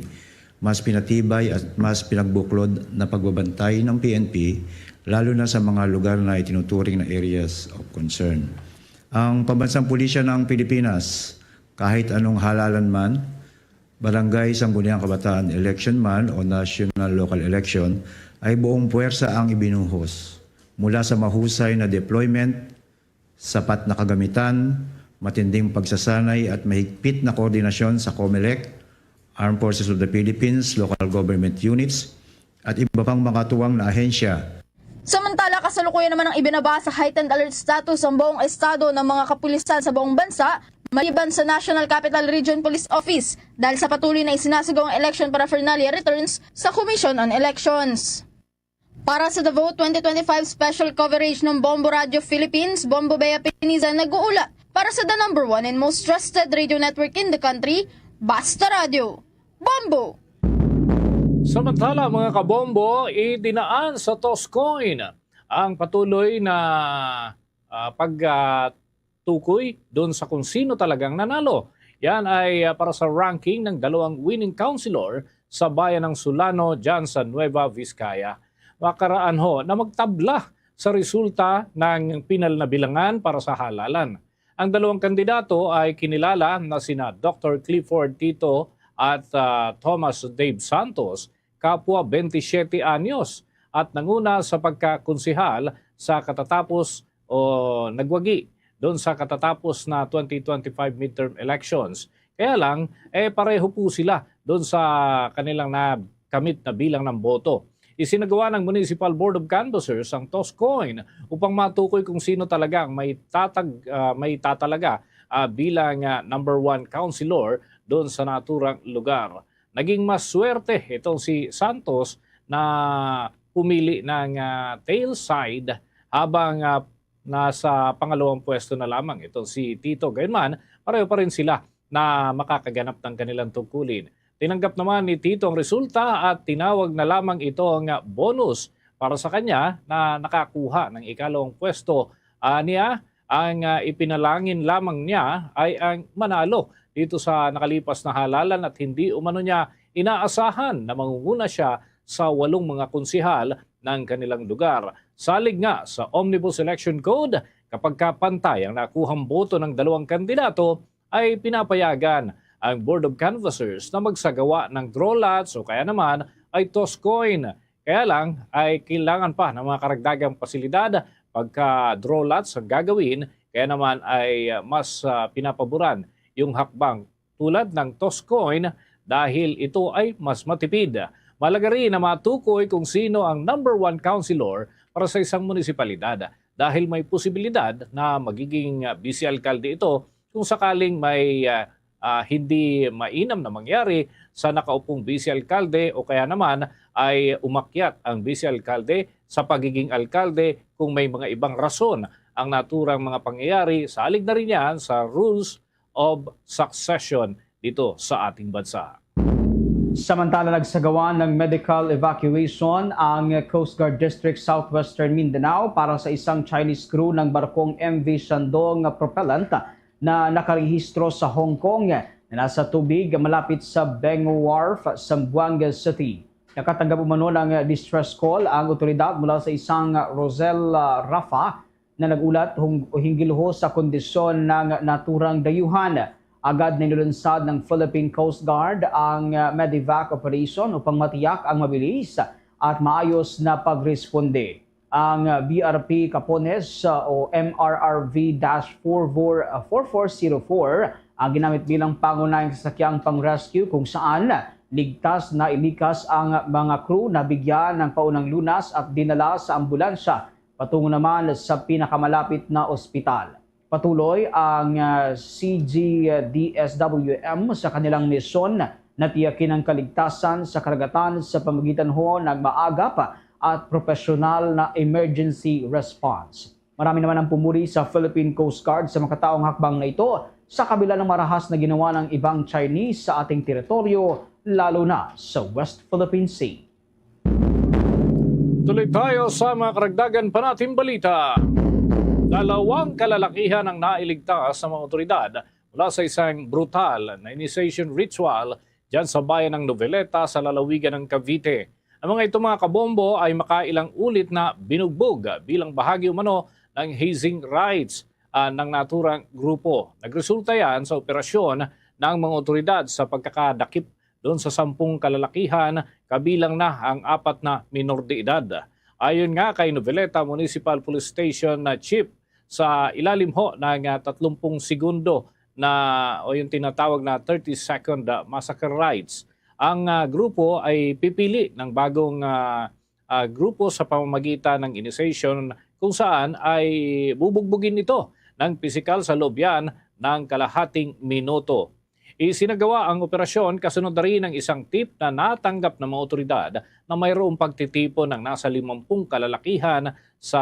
mas pinatibay at mas pinagbuklod na pagbabantay ng P N P, lalo na sa mga lugar na itinuturing na areas of concern. Ang Pambansang Pulisya ng Pilipinas, kahit anong halalan man, Barangay Sangguniang Kabataan Election man o National Local Election, ay buong puwersa ang ibinuhos mula sa mahusay na deployment, sapat na kagamitan, matinding pagsasanay at mahigpit na koordinasyon sa COMELEC, Armed Forces of the Philippines, local government units, at iba pang makatuwang na ahensya. Samantala, Kasalukuyan naman ang ibinaba sa heightened alert status ang buong estado ng mga kapulisan sa buong bansa, maliban sa National Capital Region Police Office, dahil sa patuloy na isinasagawang election paraphernalia returns sa Commission on Elections. Para sa The Vote twenty twenty-five Special Coverage ng Bombo Radio Philippines, Bombo Bea Pinizan nag-uulat para sa the number one and most trusted radio network in the country, Basta Radio. Bombo! Samantala, mga kabombo, idinaan sa Toscoin ang patuloy na, ah, pag, ah, tukoy doon sa kung sino talagang nanalo. Yan ay, ah, para sa ranking ng dalawang winning councilor sa bayan ng Sulano dyan sa Nueva Vizcaya. Makaraan ho na magtabla sa resulta ng pinal na bilangan para sa halalan. Ang dalawang kandidato ay kinilala na sina Doctor Clifford Tito at, ah, Thomas Dave Santos, kapwa twenty-seven anyos, at nanguna sa pagkakonsehal sa katatapos o nagwagi doon sa katatapos na twenty twenty-five midterm elections. Kaya lang, eh, pareho po sila doon sa kanilang nakamit na bilang ng boto. Isinagawa ng Municipal Board of Canvassers ang toss coin upang matukoy kung sino talaga ang may tatag-, ah, may tatalaga, ah, bilang, ah, number one councilor doon sa naturang lugar. Naging maswerte itong si Santos na pumili ng, ah, tail side, habang, ah, nasa pangalawang pwesto na lamang itong si Tito. Gayunman, pareho pa rin sila na makakaganap ng kanilang tungkulin. Tinanggap naman ni Tito ang resulta at tinawag na lamang ito nga bonus para sa kanya na nakakuha ng ikalawang pwesto. Aniya, ang, ah, ipinalangin lamang niya ay ang manalo dito sa nakalipas na halalan at hindi umano niya inaasahan na mangunguna siya sa walong mga konsehal ng kanilang lugar. Salig nga sa Omnibus Election Code, kapag ka pantay ang nakuhang boto ng dalawang kandidato, ay pinapayagan ang Board of Canvassers na magsagawa ng draw lots o kaya naman ay toss coin. Kaya lang ay kailangan pa ng mga karagdagang pasilidad pagka draw lots ang gagawin, kaya naman ay, ah, mas, ah, pinapaboran yung hakbang tulad ng toss coin dahil ito ay mas matipid. Mahalaga rin na matukoy kung sino ang number one councilor para sa isang munisipalidad dahil may posibilidad na magiging, ah, vice alkalde ito kung sakaling may, ah, ah, hindi mainam na mangyari sa nakaupong vice alkalde o kaya naman ay umakyat ang vice alkalde sa pagiging alkalde kung may mga ibang rason ang naturang mga pangyayari. Salig na rin yan sa rules of succession dito sa ating bansa. Samantala, nagsagawa ng medical evacuation ang Coast Guard District Southwestern Mindanao para sa isang Chinese crew ng barkong M V Shandong propellant na nakarehistro sa Hong Kong na nasa tubig malapit sa Beng Wharf, Zamboanga City. Nakatanggap umano ng distress call ang otoridad mula sa isang Rosel, ah, Rafa na nag-ulat hung-, hinggil ho sa kondisyon ng naturang dayuhan. Agad na inulunsad ng Philippine Coast Guard ang, ah, medevac operation upang matiyak ang mabilis at maayos na pagresponde. Ang, ah, B R P Capones, ah, o M R R V dash four four, ah, four four zero four ang ginamit bilang pangunahing sasakyang pang-rescue, kung saan ligtas na ilikas ang mga crew na bigyan ng paunang lunas at dinala sa ambulansya patungo naman sa pinakamalapit na ospital. Patuloy ang, ah, C G D S W M sa kanilang misyon na tiyakin ang kaligtasan sa karagatan sa pamagitan ho ng maagap at propesyonal na emergency response. Marami naman ang pumuri sa Philippine Coast Guard sa makataong hakbang na ito sa kabila ng marahas na ginawa ng ibang Chinese sa ating teritoryo, lalo na sa West Philippine Sea. Tuloy tayo sa mga karagdagan pa nating balita. Dalawang kalalakihan ang nailigtas sa mga otoridad mula sa isang brutal na initiation ritual dyan sa bayan ng Noveleta sa lalawigan ng Cavite. Ang mga ito, mga kabombo, ay makailang ulit na binugbog bilang bahagi umano ng hazing rites, ah, ng naturang grupo. Nagresulta yan sa operasyon ng mga otoridad sa pagkakadakip doon sa sampung kalalakihan, kabilang na ang apat na minor de edad. Ayon nga kay Noveleta Municipal Police Station na Chief, sa ilalim ho ng, ah, tatlumpung segundo na, o yung tinatawag na thirty second, ah, massacre rites, ang, ah, grupo ay pipili ng bagong, ah, ah, grupo sa pamamagitan ng initiation kung saan ay bubugbugin ito ng pisikal sa loob yan ng kalahating minuto. Isinagawa ang operasyon kasunod na rin ng isang tip na natanggap ng mga otoridad na mayroong pagtitipon ng nasa limampung kalalakihan sa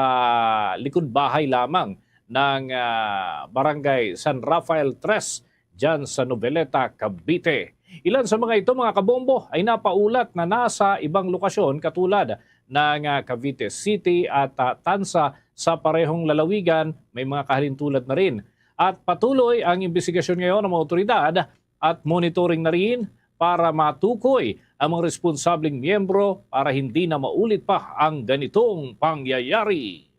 likod bahay lamang ng, ah, Barangay San Rafael Tres, dyan sa Noveleta, Cavite. Ilan sa mga ito, mga kabombo, ay napaulat na nasa ibang lokasyon katulad ng, ah, Cavite City at, ah, Tanza sa parehong lalawigan. May mga kahalintulad na rin. At patuloy ang imbestigasyon ngayon ng mga otoridad at monitoring na rin para matukoy ang mga responsableng miyembro para hindi na maulit pa ang ganitong pangyayari.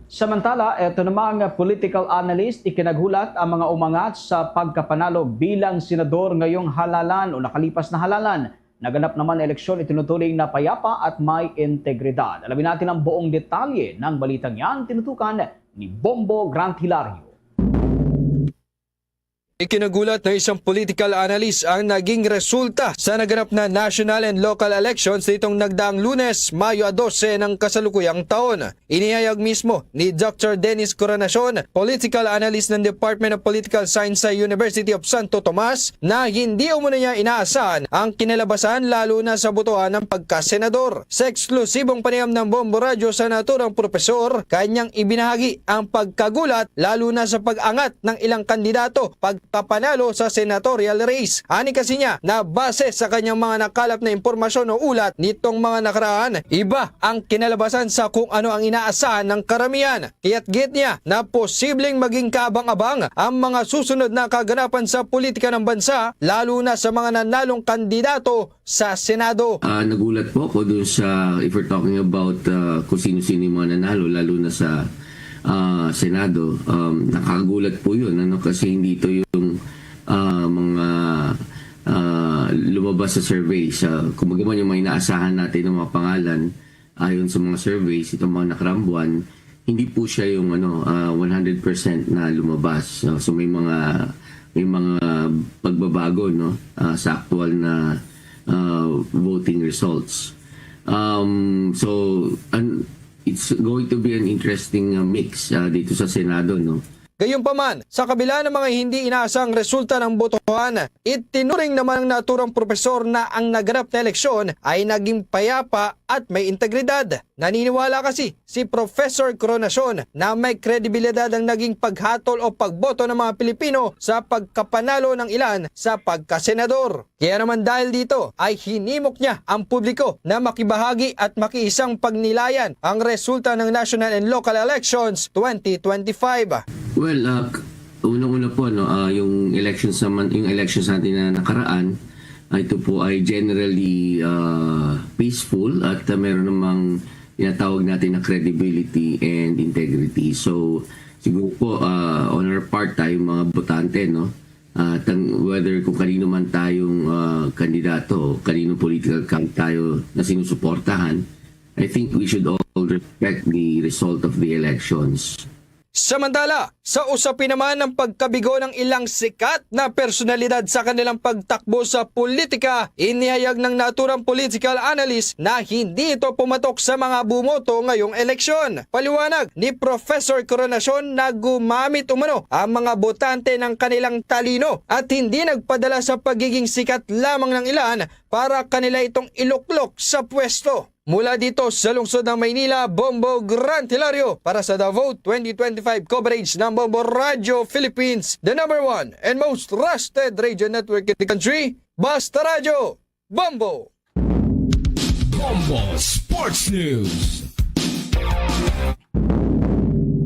Samantala, eto namang political analyst, ikinaghulat ang mga umangat sa pagkapanalo bilang senador ngayong halalan o nakalipas na halalan. Naganap naman na eleksyon itinuturing na payapa at may integridad. Alamin natin ang buong detalye ng balitang yan, tinutukan ni Bombo Grant Hilario. Ikinagulat ng isang political analyst ang naging resulta sa naganap na national and local elections nitong nagdaang Lunes, Mayo dose ng kasalukuyang taon. Inihayag mismo ni Doctor Dennis Coronation, political analyst ng Department of Political Science sa University of Santo Tomas, na hindi umano niya inaasahan ang kinalabasan, lalo na sa botohan ng pagkasenador. Sa eksklusibong panayam ng Bombo Radyo sa naturang propesor, kanyang ibinahagi ang pagkagulat, lalo na sa pag-angat ng ilang kandidato pagkapanalo sa senatorial race. Ani kasi niya na base sa kanyang mga nakalap na impormasyon o ulat nitong mga nakaraan, iba ang kinalabasan sa kung ano ang inaasahan ng karamihan. Kaya't giit niya na posibleng maging kaabang-abang ang mga susunod na kaganapan sa politika ng bansa, lalo na sa mga nanalong kandidato sa Senado. Ah, nagulat po ako dun sa, if we're talking about, ah, kung sino-sino yung mga nanalo, lalo na sa, ah, Senado. Um, nakakagulat po yun, ano, kasi hindi ito yung, ah, mga, ah, lumabas sa survey. Sa, kumbaga man, yung mga inaasahan natin ng mga pangalan, ayon sa mga surveys, itong mga nakaraang buwan, hindi po siya yung, ano, ah, one hundred percent na lumabas. So, so may mga, may mga pagbabago, no, ah, sa aktual na, ah, voting results. Um, so, an-, it's going to be an interesting, ah, mix, ah, dito sa Senado, no? Gayunpaman, sa kabila ng mga hindi inaasang resulta ng botohan, itinuring naman ng naturang propesor na ang naganap na eleksyon ay naging payapa at may integridad. Naniniwala kasi si Professor Coronation na may kredibilidad ang naging paghatol o pagboto ng mga Pilipino sa pagkapanalo ng ilan sa pagkasenador. Kaya naman, dahil dito, ay hinimok niya ang publiko na makibahagi at makiisang pagnilayan ang resulta ng national and local elections twenty twenty-five. Well, ah, k-, unang-una po, no, ah, yung elections naman, yung elections natin na nakaraan, ah, ito po ay generally, ah, peaceful at, ah, meron namang tinatawag natin na credibility and integrity. So, siguro po, ah, on our part, tayong mga botante, no, at ang, whether kung kanino man tayong, ah, kandidato, kaninong political camp tayo na sinusuportahan, I think we should all respect the result of the elections. Samantala, sa usapin naman ng pagkabigo ng ilang sikat na personalidad sa kanilang pagtakbo sa politika, inihayag ng naturang political analyst na hindi ito pumatok sa mga bumoto ngayong eleksyon. Paliwanag ni Professor Coronation na gumamit umano ang mga botante ng kanilang talino at hindi nagpadala sa pagiging sikat lamang ng ilan para kanila itong iluklok sa pwesto. Mula dito sa lungsod ng Maynila, Bombo Grant Hilario para sa The Vote twenty twenty-five coverage ng Bombo Radio Philippines, the number one and most trusted radio network in the country. Basta Radyo, Bombo! Bombo Sports News.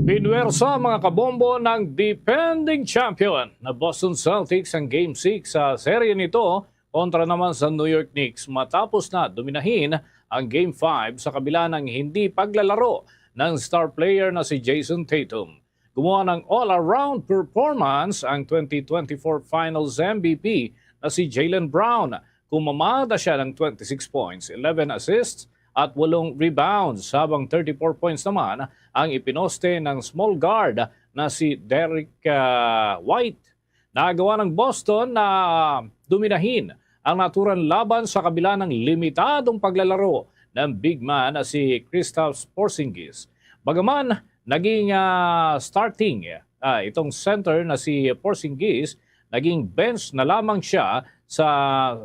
Pinwersa, mga kabombo, ng defending champion na Boston Celtics ang Game six sa serye nito kontra naman sa New York Knicks matapos na dominahin ang Game five sa kabila ng hindi paglalaro ng star player na si Jayson Tatum. Gumawa ng all-around performance ang twenty twenty-four Finals M V P na si Jaylen Brown. Kumamada siya ng twenty-six points, eleven assists, at walong rebounds, habang thirty-four points naman ang ipinoste ng small guard na si Derrick, ah, White. Nagawa ng Boston na dominahin ang naturang laban sa kabila ng limitadong paglalaro ng big man na si Kristaps Porzingis. Bagaman naging, ah, starting, ah, itong center na si Porzingis, naging bench na lamang siya sa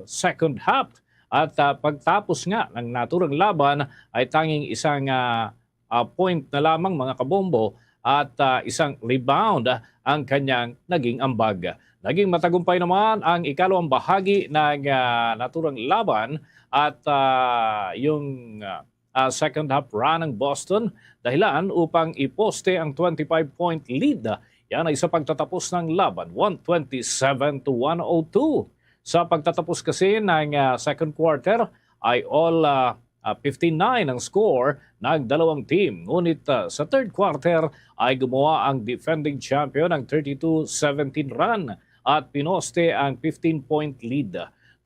second half. At, ah, pagtapos nga ng naturang laban ay tanging isang, ah, ah, point na lamang, mga kabombo, at, ah, isang rebound ang kanyang naging ambag. Naging matagumpay naman ang ikalawang bahagi ng, ah, naturang laban at, ah, yung, ah, ah, second half run ng Boston dahilan upang iposte ang twenty-five point lead. Yan ay sa pagtatapos ng laban, one twenty-seven to one oh two. Sa pagtatapos kasi ng, ah, second quarter ay all, ah, ah, fifteen nine ang score ng dalawang team. Ngunit, ah, sa third quarter ay gumawa ang defending champion ng thirty-two seventeen run at pinoste ang fifteen point lead.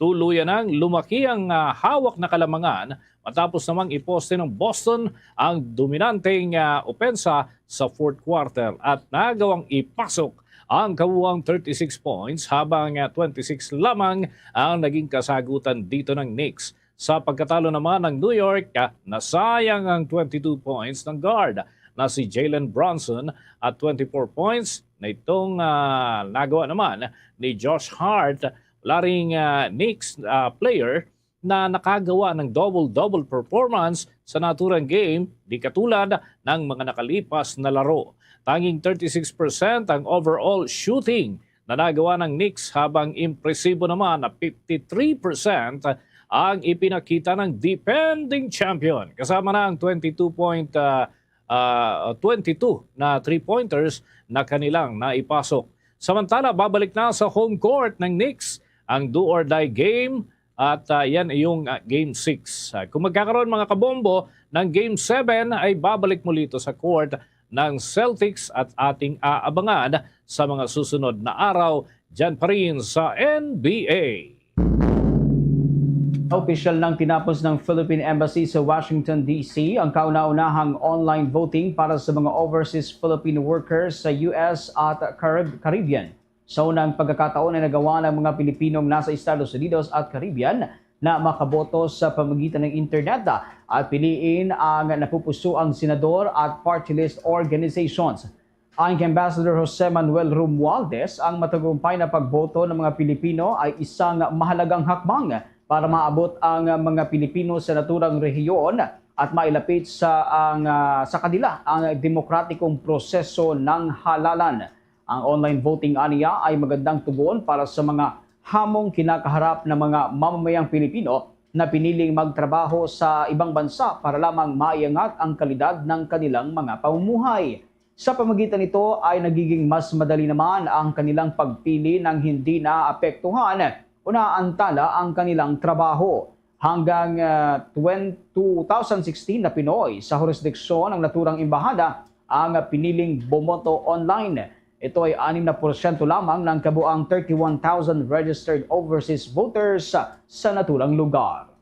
Tuluyan nang lumaki ang, ah, hawak na kalamangan matapos namang iposte ng Boston ang dominanteng, ah, opensa sa fourth quarter at nagawang ipasok ang kabuang thirty-six points habang, ah, twenty-six lamang ang naging kasagutan dito ng Knicks. Sa pagkatalo naman ng New York, ah, nasayang ang twenty-two points ng guard na si Jalen Brunson at twenty-four points na itong, ah, nagawa naman ni Josh Hart. Wala ring, ah, Knicks, ah, player na nakagawa ng double-double performance sa naturang game, di katulad ng mga nakalipas na laro. Tanging thirty-six percent ang overall shooting na nagawa ng Knicks, habang impresibo naman na fifty-three percent ang ipinakita ng defending champion, kasama na ang twenty-two point, ah, ah, twenty-two na three-pointers na kanilang naipasok. Samantala, babalik na sa home court ng Knicks ang do or die game at, ah, yan yung, ah, Game six. Ah, kung magkakaroon, mga kabombo, ng Game seven, ay babalik muli ito sa court ng Celtics at ating aabangan sa mga susunod na araw dyan pa rin sa N B A. Opisyal nang tinapos ng Philippine Embassy sa Washington, D C, ang kauna-unahang online voting para sa mga overseas Filipino workers sa U S at Carib-, Caribbean. Sa unang pagkakataon ay nagawa ng mga Pilipinong nasa Estados Unidos at Caribbean na makaboto sa pamagitan ng internet at piliin ang napupusuang senador at party list organizations. Ayon kay Ambassador Jose Manuel Romualdez, ang matagumpay na pagboto ng mga Pilipino ay isang mahalagang hakbang para maabot ang mga Pilipino sa naturang rehiyon at mailapit sa ang, ah, sa kanila ang demokratikong proseso ng halalan. Ang online voting aniya ay magandang tugon para sa mga hamong kinakaharap ng mga mamamayang Pilipino na piniling magtrabaho sa ibang bansa para lamang maiangat ang kalidad ng kanilang mga pamumuhay. Sa pamagitan nito ay nagiging mas madali naman ang kanilang pagpili nang hindi naapektuhan o naantala ang kanilang trabaho. Hanggang, ah, twen-, two thousand sixteen na Pinoy sa hurisdiksyon ng naturang embahada ang piniling bumoto online. Ito ay anim na porsyento lamang ng kabuang thirty-one thousand registered overseas voters sa naturang lugar.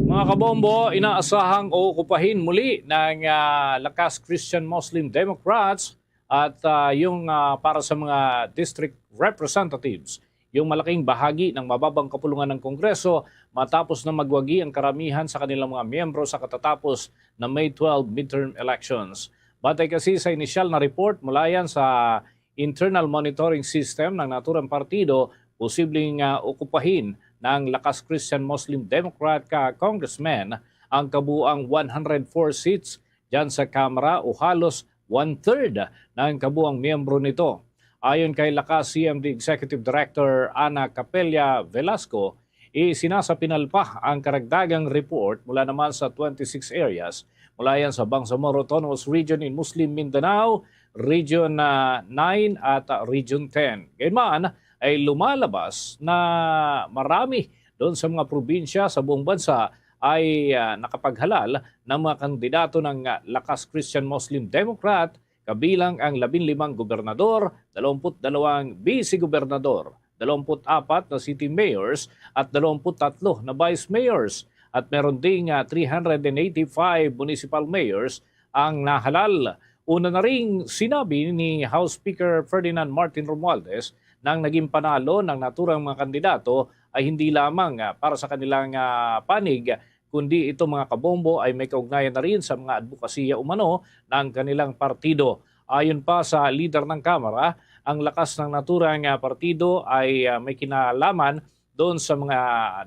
Mga kabombo, inaasahang uukupahin muli ng, ah, Lakas Christian Muslim Democrats at, ah, yung, ah, para sa mga district representatives, yung malaking bahagi ng mababang kapulungan ng Kongreso matapos na magwagi ang karamihan sa kanilang mga miyembro sa katatapos na May twelve midterm elections. Batay kasi sa inisyal na report mula yan sa internal monitoring system ng naturang partido, posibleng, ah, okupahin ng Lakas Christian Muslim Democrat ka congressman ang kabuang one hundred four seats dyan sa Kamara o halos one-third ng kabuang miyembro nito. Ayon kay Lakas C M D Executive Director Ana Capella Velasco, isinasapinal pa ang karagdagang report mula naman sa twenty-six areas, mula yan sa Bangsamoro Autonomous Region in Muslim Mindanao, Region, ah, nine at, ah, Region ten. Gayunman ay lumalabas na marami doon sa mga probinsya sa buong bansa ay, ah, nakapaghalal ng mga kandidato ng, ah, Lakas Christian Muslim Democrat, kabilang ang labing limang gobernador, dalawampu't dalawang vice-gobernador, dalawampu't apat na city mayors at dalawampu't tatlo na vice mayors. At meron ding, ah, three hundred and eighty-five municipal mayors ang nahalal. Una na ring sinabi ni House Speaker Ferdinand Martin Romualdez na ang naging panalo ng naturang mga kandidato ay hindi lamang, ah, para sa kanilang, ah, panig, kundi itong mga kabombo ay may kaugnayan na rin sa mga adbokasiya umano ng kanilang partido. Ayon pa sa lider ng Kamara, ang lakas ng naturang, ah, partido ay, ah, may kinalaman doon sa mga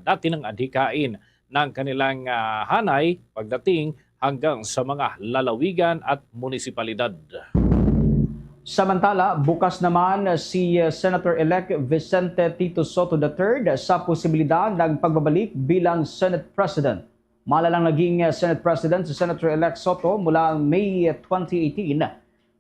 dati nang adhikain ng kanilang, ah, hanay pagdating hanggang sa mga lalawigan at munisipalidad. Samantala, bukas naman si, uh, Senator-elect Vicente Tito Sotto the third sa posibilidad ng pagbabalik bilang Senate President. Malalang naging, uh, Senate President si Senator-elect Sotto mula May twenty eighteen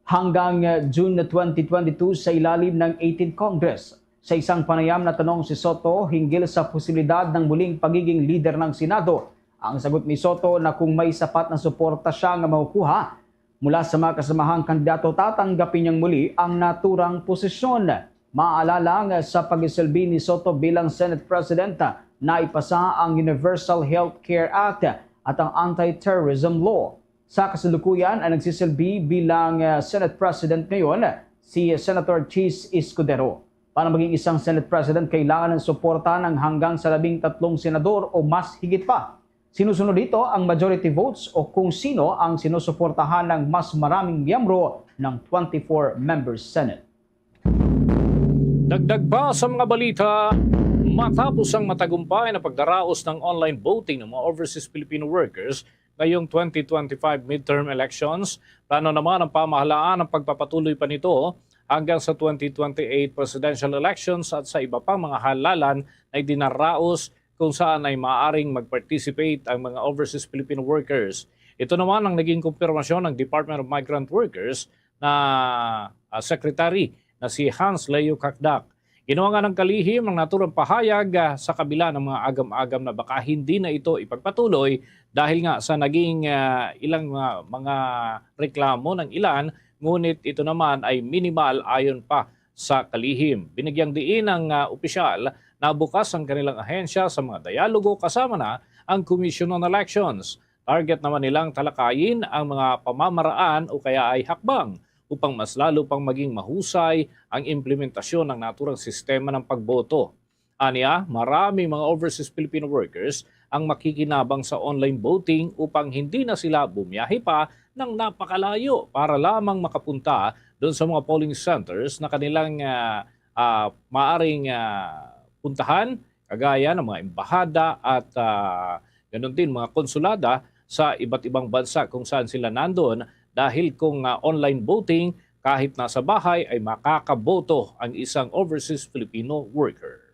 hanggang, uh, June twenty twenty-two sa ilalim ng eighteenth Congress. Sa isang panayam, natanong si Sotto hinggil sa posibilidad ng muling pagiging lider ng Senado. Ang sagot ni Sotto na kung may sapat na suporta siya nga makukuha mula sa mga kasamahang kandidato, tatanggapin niyang muli ang naturang posisyon. Maalala nga sa pagsilbi ni Sotto bilang Senate President, naipasa ang Universal Health Care Act at ang Anti-Terrorism Law. Sa kasalukuyan, ang nagsisilbi bilang, ah, Senate President ngayon, si Senator Chiz Escudero. Para maging isang Senate President, kailangan ng suporta ng hanggang sa labing tatlong senador o mas higit pa. Sinusunod dito ang majority votes o kung sino ang sinusuportahan ng mas maraming miyembro ng twenty-four member Senate. Dagdag pa sa mga balita, matapos ang matagumpay na pagdaraos ng online voting ng mga overseas Filipino workers ngayong twenty twenty-five midterm elections, plano naman ang pamahalaan ang pagpapatuloy pa nito hanggang sa twenty twenty-eight presidential elections at sa iba pang mga halalan na idinaraos kung saan ay maaaring mag-participate ang mga overseas Filipino workers. Ito naman ang naging kumpirmasyon ng Department of Migrant Workers na, ah, secretary na si Hans Leo Cacdac. Ginawa nga ng kalihim ang naturang pahayag, ah, sa kabila ng mga agam-agam na baka hindi na ito ipagpatuloy dahil nga sa naging, ah, ilang, ah, mga reklamo ng ilan, ngunit ito naman ay minimal ayon pa sa kalihim. Binigyang diin ang, ah, opisyal na bukas ang kanilang ahensya sa mga dialogo kasama na ang Commission on Elections. Target naman nilang talakayin ang mga pamamaraan o kaya ay hakbang upang mas lalo pang maging mahusay ang implementasyon ng naturang sistema ng pagboto. Anya, maraming mga overseas Filipino workers ang makikinabang sa online voting upang hindi na sila bumiyahe pa ng napakalayo para lamang makapunta doon sa mga polling centers na kanilang, ah, ah, maaring, ah, puntahan, kagaya ng mga embahada at, ah, ganun din mga konsulada sa iba't ibang bansa kung saan sila nandun, dahil kung, ah, online voting, kahit nasa bahay ay makakaboto ang isang overseas Filipino worker.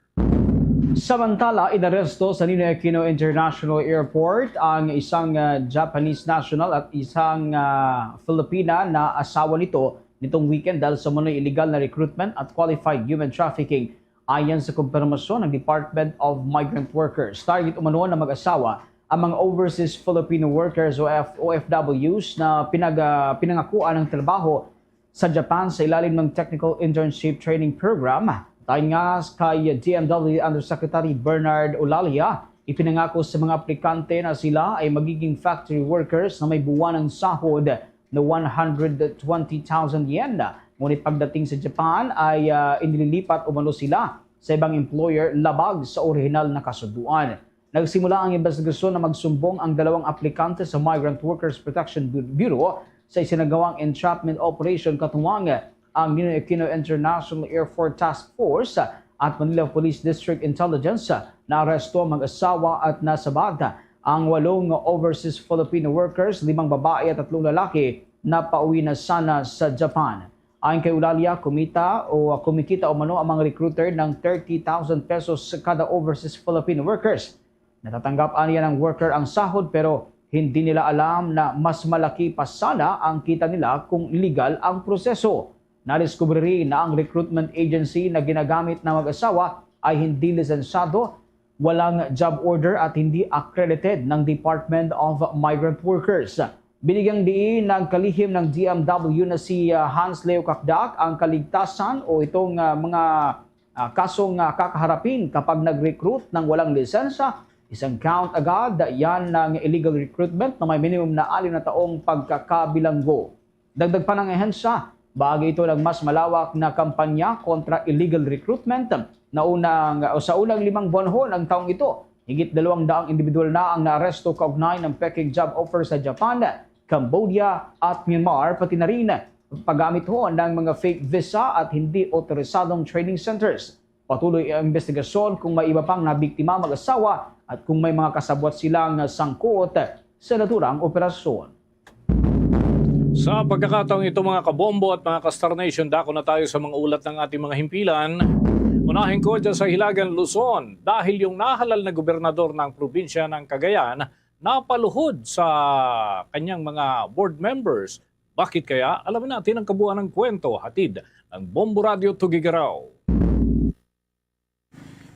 Samantala, inaresto sa Ninoy Aquino International Airport ang isang, ah, Japanese national at isang, ah, Filipina na asawa nito nitong weekend dahil sa umano'y illegal na recruitment at qualified human trafficking. Ayon sa kumpirmasyon ng Department of Migrant Workers, target umano ng mag-asawa ang mga overseas Filipino workers o F-, O F Ws na pinag-, ah, pinangakuan ng trabaho sa Japan sa ilalim ng Technical Internship Training Program. Ayon nga kay D M W Undersecretary Bernard Olalia, ipinangako sa mga aplikante na sila ay magiging factory workers na may buwanang sahod na one hundred twenty thousand yen. Ngunit pagdating sa Japan ay, ah, inililipat umano sila sa ibang employer labag sa orihinal na kasunduan. Nagsimula ang investigasyon na magsumbong ang dalawang aplikante sa Migrant Workers Protection Bu-, Bureau sa isinagawang entrapment operation katuwang ang Ninoy Aquino International Airport Task Force at Manila Police District Intelligence. Naaresto ang mag-asawa at nasabat ang walong overseas Filipino workers, limang babae at tatlong lalaki, na pauwi na sana sa Japan. Ayon kay Olalia, kumita o kumikita umano ang mga recruiter ng thirty thousand pesos kada overseas Filipino workers. Natatanggap aniya ng worker ang sahod, pero hindi nila alam na mas malaki pa sana ang kita nila kung legal ang proseso. Nadiskubre rin na ang recruitment agency na ginagamit ng mag-asawa ay hindi lisensyado, walang job order at hindi accredited ng Department of Migrant Workers. Binigyang diin ng kalihim ng D M W na si, ah, Hans Leo Cacdac ang kaligtasan o itong, ah, mga, ah, kasong, ah, kakaharapin kapag nag-recruit ng walang lisensya. Isang count agad yan ng illegal recruitment na may minimum na anim na taong pagkakabilanggo. Dagdag pa ng ahensya, Bahagi ito ng mas malawak na kampanya kontra illegal recruitment. Naunang, o sa unang limang buwanhon ang taong ito, higit dalawang daang individual na ang naaresto kaugnay ng peking job offer sa Japan, Cambodia at Myanmar, pati na rin paggamit ho ng mga fake visa at hindi otorisadong training centers. Patuloy ang investigasyon kung may iba pang nabiktima mag-asawa at kung may mga kasabwat silang sangkot sa naturang operasyon. Sa pagkakataong ito, mga kabombo at mga ka-Star Nation, dako na tayo sa mga ulat ng ating mga himpilan. Unahin ko dyan sa Hilagang Luzon, dahil yung nahalal na gobernador ng probinsya ng Cagayan napaluhod sa kanyang mga board members. Bakit kaya? Alamin natin ang kabuuan ng kwento, hatid ng Bombo Radio Tugigarao.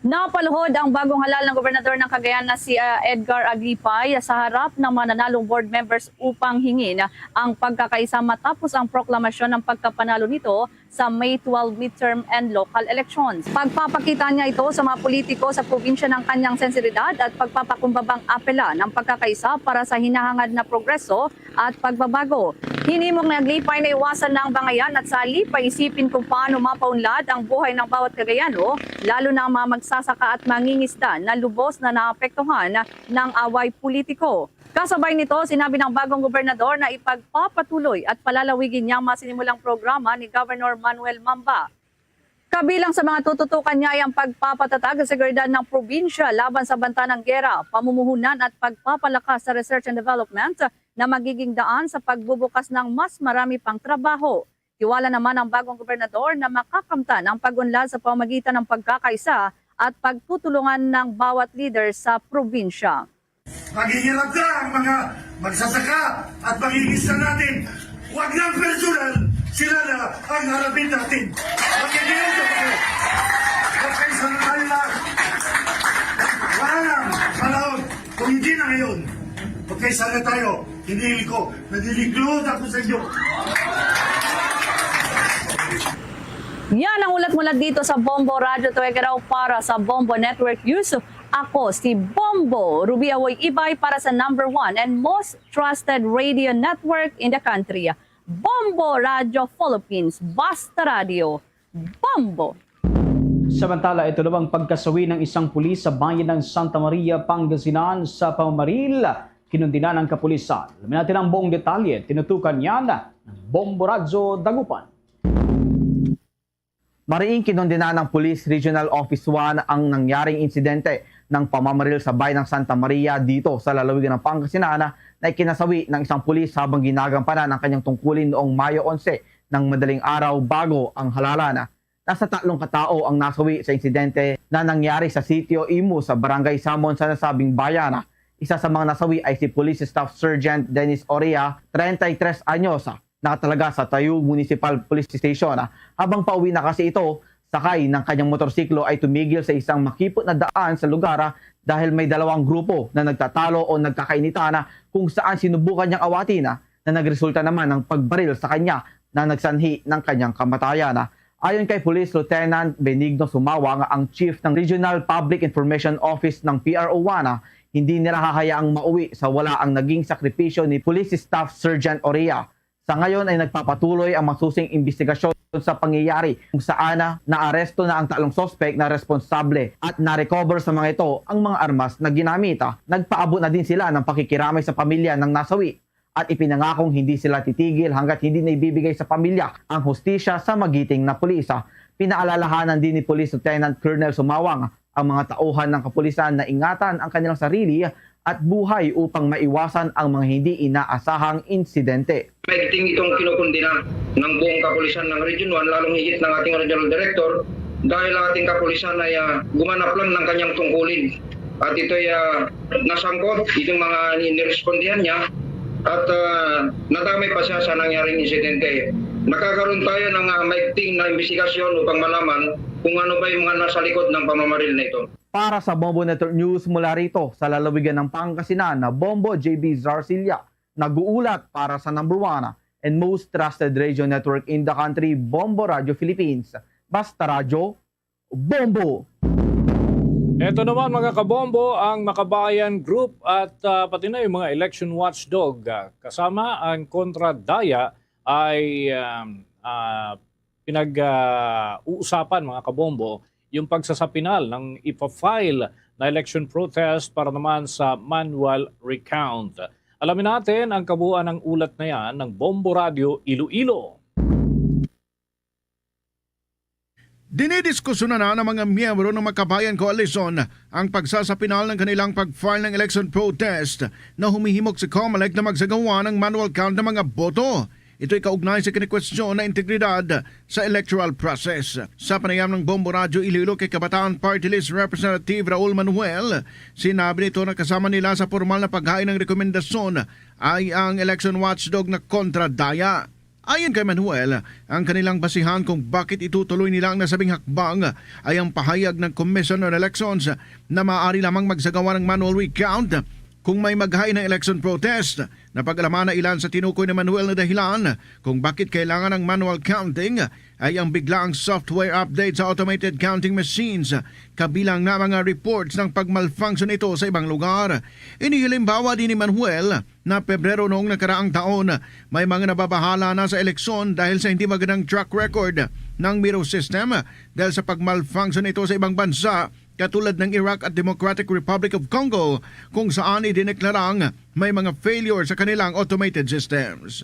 Napaluhod ang bagong halal na gobernador ng Cagayan na si, ah, Edgar Aglipay sa harap ng mga nanalong board members upang hingin ang pagkakaisa matapos ang proklamasyon ng pagkapanalo nito sa May twelve midterm and local elections. Pagpapakita niya ito sa mga politiko sa probinsya ng kanyang sensibilidad at pagpapakumbabang apela ng pagkakaisa para sa hinahangad na progreso at pagbabago. Hinimok ni Aglipay na iwasan na ang bangayan at sa halip ay isipin kung paano mapaunlad ang buhay ng bawat Cagayano, lalo na ang mga magsasaka at mangingisda na lubos na naapektuhan ng away politiko. Kasabay nito, sinabi ng bagong gobernador na ipagpapatuloy at palalawigin niya ang mga sinimulang programa ni Governor Manuel Mamba. Kabilang sa mga tututukan niya ay ang pagpapatatag sa seguridad ng probinsya laban sa banta ng gera, pamumuhunan at pagpapalakas sa research and development na magiging daan sa pagbubukas ng mas marami pang trabaho. Tiwala naman ang bagong gobernador na makakamtan ang pag-unlad sa pamamagitan ng pagkakaisa at pagtutulungan ng bawat leader sa probinsya. Maghihirap na ang mga magsasaka at mangingisda natin. Huwag nang personal, sila na ang harapin natin. Magkaibigan sa mga. Magkaisa na tayo lahat. Wala nang panahon. Kung hindi na ngayon, magkaisa na tayo. Hinihiling ko, naniliklod ako sa inyo. Yan ang ulat mula dito sa Bombo Radyo Tuwegeraw para sa Bombo Network News. Ako si Bombo Ruby Awoy Ibay para sa number one and most trusted radio network in the country, Bombo Radio Philippines. Basta Radio, Bombo! Samantala, ito namang pagkasawi ng isang pulis sa bayan ng Santa Maria, Pangasinan sa pamamaril, kinundina ng kapulisan. Alamin natin ang buong detalye, tinutukan niyan ng Bombo Radyo Dagupan. Mariing kinundina ng Police Regional Office one ang nangyaring insidente ng pamamaril sa bayan ng Santa Maria dito sa lalawigan ng Pangasinan na ikinasawi ng isang pulis habang ginagampanan ang kanyang tungkulin noong Mayo onse ng madaling araw bago ang halalan. Nasa tatlong katao ang nasawi sa insidente na nangyari sa Sitio Imus sa Barangay Samon sa nasabing bayan. Isa sa mga nasawi ay si Police Staff Sergeant Dennis Oria, treinta y tres anyos, nakatalaga sa Tayug Municipal Police Station. Habang pauwi na kasi ito, sakay ng kanyang motorsiklo ay tumigil sa isang makipot na daan sa lugar, ah, dahil may dalawang grupo na nagtatalo o nagkakainitan, ah, kung saan sinubukan niyang awatin, ah, na nagresulta naman ng pagbaril sa kanya na nagsanhi ng kanyang kamatayan. Ayon kay Police Lieutenant Benigno Sumawang, ang chief ng Regional Public Information Office ng P R O one, hindi nila hahayaang mauwi sa wala ang naging sakripisyo ni Police Staff Sergeant Oria. Sa ngayon ay nagpapatuloy ang masusing imbestigasyon sa pangyayari kung saan na naaresto na ang tatlong suspek na responsable at na-recover sa mga ito ang mga armas na ginamit. Nagpaabot na din sila ng pakikiramay sa pamilya ng nasawi at ipinangakong hindi sila titigil hanggat hindi na ibibigay sa pamilya ang hustisya sa magiting na pulis. Pinaalalahanan din ni Police Lieutenant Colonel Sumawang ang mga tauhan ng kapulisan na ingatan ang kanilang sarili at buhay upang maiwasan ang mga hindi inaasahang insidente. Maigting itong kinukundina ng buong kapulisan ng Region one, lalong higit ng ating Regional Director, dahil ang ating kapulisan ay, ah, gumanap lang ng kanyang tungkulin. At ito'y, ah, nasangkot, itong mga ni-, nirespondihan niya, at, ah, nadamay pa siya sa nangyaring insidente. Nagkakaroon tayo ng, ah, maigting na imbestigasyon upang malaman kung ano ba yung mga nasa likod ng pamamaril na ito. Para sa Bombo Network News mula rito sa lalawigan ng Pangasinan, na Bombo J B Zarcilla, nag-uulat para sa number one and most trusted radio network in the country, Bombo Radio Philippines. Basta Radyo, Bombo! Ito naman, mga kabombo, ang Makabayan Group at, ah, pati na yung mga election watchdog, ah, kasama ang Kontra Daya ay, um, ah, pinag-uusapan, mga kabombo, yung pagsasapinal ng ipa-file na election protest para naman sa manual recount. Alamin natin ang kabuuan ng ulat na yan ng Bombo Radio Iloilo. Dinidiskusyonan na ng mga miyembro ng Makabayan Coalition ang pagsasapinal ng kanilang pag-file ng election protest na humihimok sa Comelec na magsagawa ng manual count ng mga boto. Ito'y kaugnay sa kinikwestiyon na integridad sa electoral process. Sa panayam ng Bombo Radyo Iloilo kay Kabataan Party List Representative Raul Manuel, sinabi nito na kasama nila sa formal na paghain ng rekomendasyon ay ang election watchdog na Kontra Daya. Ayon kay Manuel, ang kanilang basihan kung bakit itutuloy nila ang nasabing hakbang ay ang pahayag ng Commission on Elections na maaari lamang magsagawa ng manual recount kung may maghain ng election protest. Napag-alaman na ilan sa tinukoy ni Manuel na dahilan kung bakit kailangan ang manual counting ay ang biglaang software update sa automated counting machines, kabilang na mga reports ng pagmalfunction nito sa ibang lugar. Inihalimbawa din ni Manuel na Pebrero noong nakaraang taon, may mga nababahala na sa eleksyon dahil sa hindi magandang track record ng Miro system dahil sa pagmalfunction ito sa ibang bansa katulad ng Iraq at Democratic Republic of Congo, kung saan idineklarang may mga failure sa kanilang automated systems.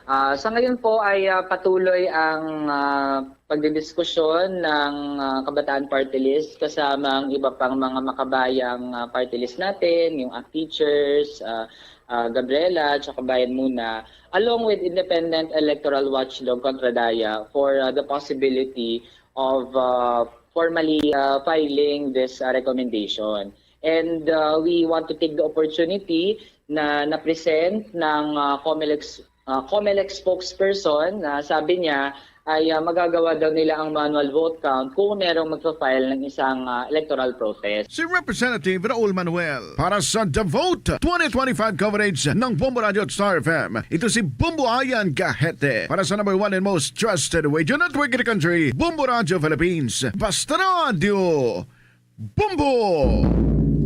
Ah, sa ngayon po ay ah, patuloy ang ah, pagdidiskusyon ng ah, Kabataan Party List kasama ang iba pang mga makabayang ah, party list natin, yung ACT Teachers, ah, ah, Gabriela, tsaka Bayan Muna, along with Independent Electoral Watchdog Kontra Daya for ah, the possibility of ah, formally ah, filing this ah, recommendation. And uh, we want to take the opportunity na na-present ng uh, Comelec, uh, Comelec spokesperson na sabi niya ay uh, magagawa daw nila ang manual vote count kung merong magpa-file ng isang uh, electoral protest. Si Representative Raul Manuel para sa The Vote twenty twenty-five coverage ng Bombo Radio at Star F M. Ito si Bombo Ayan Gahete para sa number one and most trusted radio network in the country, Bombo Radio Philippines. Basta Radio Bombo!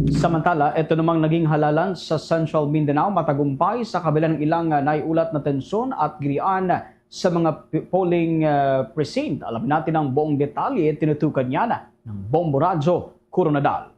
Samantala, ito namang naging halalan sa Central Mindanao matagumpay sa kabila ng ilang naiulat na tensyon at girian sa mga polling uh, precinct. Alamin natin ang buong detalye, tinutukan niya na ng Bombo Radyo, Coronadal.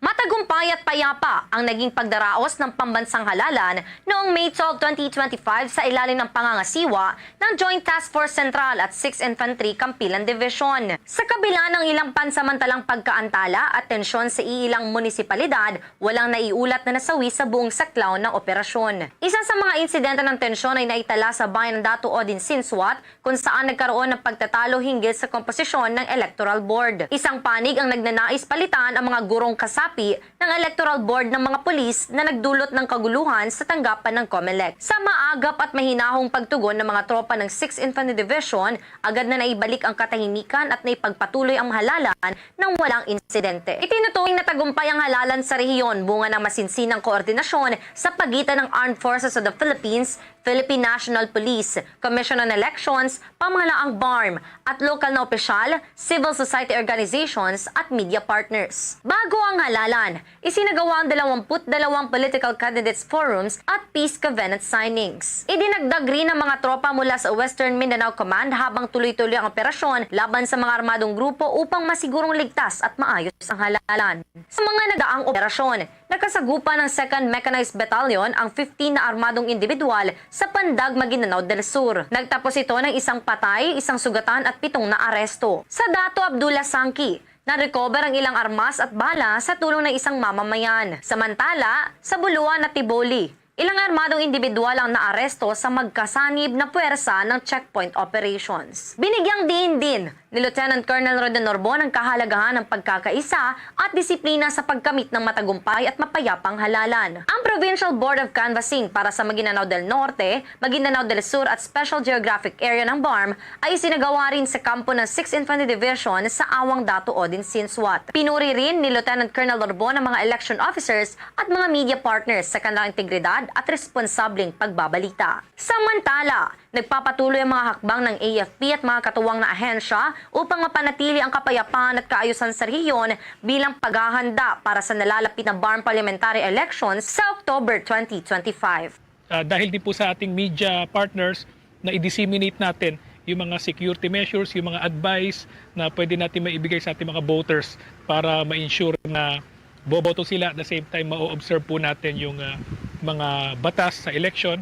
Matagumpay at payapa ang naging pagdaraos ng pambansang halalan noong May twelve, twenty twenty-five sa ilalim ng pangangasiwa ng Joint Task Force Central at Sixth Infantry Kampilan Division. Sa kabila ng ilang pansamantalang pagkaantala at tensyon sa iilang munisipalidad, walang naiulat na nasawi sa buong saklaw ng operasyon. Isa sa mga insidente ng tensyon ay naitala sa bayan ng Dato Odin Sinsuat, kung saan nagkaroon ng pagtatalo hinggil sa komposisyon ng Electoral Board. Isang panig ang nagnanais palitan ang mga gurong kasapi ng Electoral Board ng mga pulis na nagdulot ng kaguluhan sa tanggapan ng Comelec. Sa maagap at mahinahong pagtugon ng mga tropa ng Sixth Infantry Division, agad na naibalik ang katahimikan at naipagpatuloy ang halalan nang walang insidente. Itinuturing na tagumpay ang halalan sa rehiyon bunga ng masinsinang koordinasyon sa pagitan ng Armed Forces of the Philippines, Philippine National Police, Commission on Elections, pamahalaang BARMM, at lokal na opisyal, civil society organizations, at media partners. Bago ang halalan, isinagawa ang dalawampu't dalawang political candidates forums at peace covenant signings. Idinagdag rin ang mga tropa mula sa Western Mindanao Command habang tuloy-tuloy ang operasyon laban sa mga armadong grupo upang masigurong ligtas at maayos ang halalan. Sa mga nagdaang operasyon, nakasagupa ng Second Mechanized Battalion ang fifteen na armadong individual sa Pandag, Maguindanao del Sur. Nagtapos ito ng isang patay, isang sugatan at pitong naaresto. Sa Dato Abdullah Sangki, na-recover ang ilang armas at bala sa tulong ng isang mamamayan. Samantala, sa Buluan at Tiboli, ilang armadong individual ang naaresto sa magkasanib na puwersa ng checkpoint operations. Binigyang diin din ni Lieutenant Colonel Rodin Norbon ang kahalagahan ng pagkakaisa at disiplina sa pagkamit ng matagumpay at mapayapang halalan. Ang Provincial Board of Canvassing para sa Maguindanao del Norte, Maguindanao del Sur at Special Geographic Area ng BARMM ay isinagawa rin sa kampo ng Sixth Infantry Division sa Awang Dato Odin Sinsuat. Pinuri rin ni Lieutenant Colonel Norbon ang mga election officers at mga media partners sa kanilang integridad at responsableng pagbabalita. Samantala, nagpapatuloy ang mga hakbang ng A F P at mga katuwang na ahensya upang mapanatili ang kapayapaan at kaayusan sa rehiyon bilang paghahanda para sa nalalapit na BARMM parliamentary elections sa October twenty twenty-five. ah, dahil din po sa ating media partners na i-disseminate natin yung mga security measures, yung mga advice na pwede natin maibigay sa ating mga voters para ma-ensure na boboto sila. At the same time, ma-observe po natin yung, ah, mga batas sa election.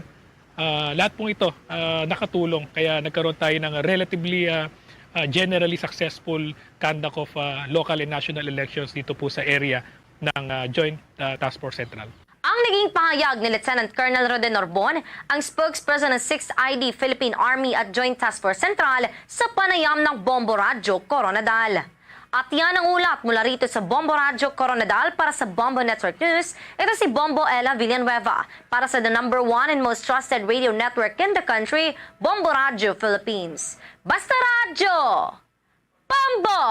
Ah, lahat pong ito, ah, nakatulong. Kaya nagkaroon tayo ng relatively, ah, ah, generally successful conduct of, ah, local and national elections dito po sa area ng, ah, Joint, ah, Task Force Central. Ang naging pahayag ni Lieutenant Colonel Roden Orbon, ang spokesperson ng Sixth I D Philippine Army at Joint Task Force Central, sa panayam ng Bombo Radyo Koronadal. At yan ang ulat mula rito sa Bombo Radyo Koronadal. Para sa Bombo Network News, ito si Bombo Ella Villanueva. Para sa the number one and most trusted radio network in the country, Bombo Radyo Philippines. Basta Radyo! Bombo!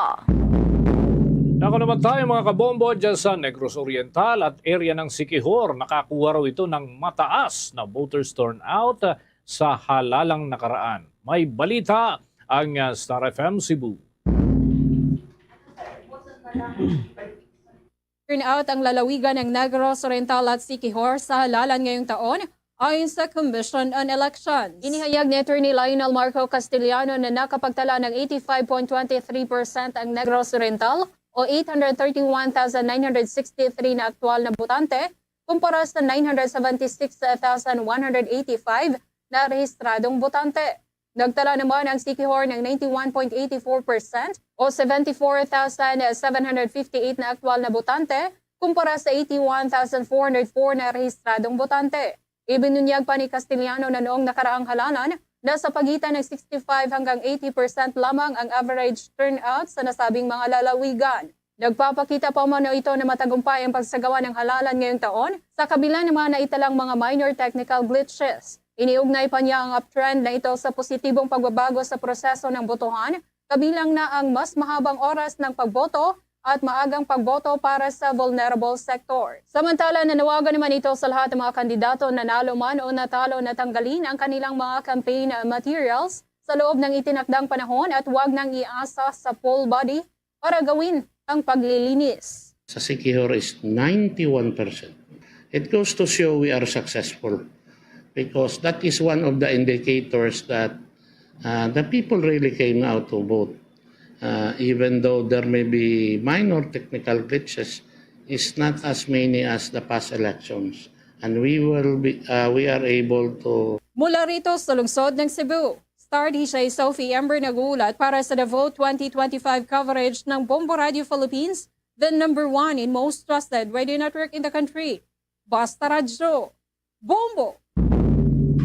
Nako naman tayo, mga kabombo, dyan sa Negros Oriental at area ng Siquijor. Nakakuha raw ito ng mataas na voters turnout sa halalang nakaraan. May balita ang, ah, Star F M Cebu. Turnout ang lalawigan ng Negros Oriental at Siquijor sa halalan ngayong taon, ayon sa Commission on Elections. Inihayag ni Attorney Lionel Marco Castellano na nakapagtala ng eighty-five point twenty-three percent ang Negros Oriental o eight hundred thirty-one thousand nine hundred sixty-three na aktual na botante, kumpara sa nine hundred seventy-six thousand one hundred eighty-five na rehistradong botante. Nagtala naman ang Siquijor ng ninety-one point eighty-four percent o seventy-four thousand seven hundred fifty-eight na aktual na botante, kumpara sa eighty-one thousand four hundred four na rehistradong botante. Ibinunyag pa ni Castellano na noong nakaraang halalan, nasa pagitan ng sixty-five hanggang eighty percent lamang ang average turnout sa nasabing mga lalawigan. Nagpapakita pa umano ito na matagumpay ang pagsagawa ng halalan ngayong taon, sa kabila ng mga naitalang mga minor technical glitches. Iniugnay pa niya ang uptrend na ito sa positibong pagbabago sa proseso ng botohan, kabilang na ang mas mahabang oras ng pagboto at maagang pagboto para sa vulnerable sector. Samantala, nanawagan naman ito sa lahat ng mga kandidato na nanalo man o natalo na tanggalin ang kanilang mga campaign materials sa loob ng itinakdang panahon at huwag nang iasa sa poll body para gawin ang paglilinis. Sa Siquijor is ninety-one percent. It goes to show we are successful because that is one of the indicators that uh, the people really came out to vote. Uh, even though there may be minor technical glitches, it's not as many as the past elections. And we will be, uh, we are able to Mula rito sa lungsod ng Cebu, Star D J Sophie Ember nag-uulat para sa The Vote twenty twenty-five coverage ng Bombo Radio Philippines, the number one and most trusted radio network in the country. Basta Radyo, Bombo!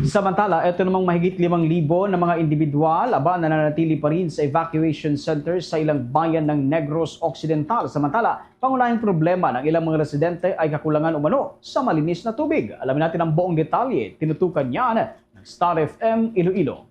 Samantala, ito namang mahigit limang libo na mga individual aba nananatili pa rin sa evacuation center sa ilang bayan ng Negros Occidental. Samantala, pangunahing problema ng ilang mga residente ay kakulangan umano sa malinis na tubig. Alamin natin ang buong detalye. Tinutukan niyan ng Star F M Iloilo.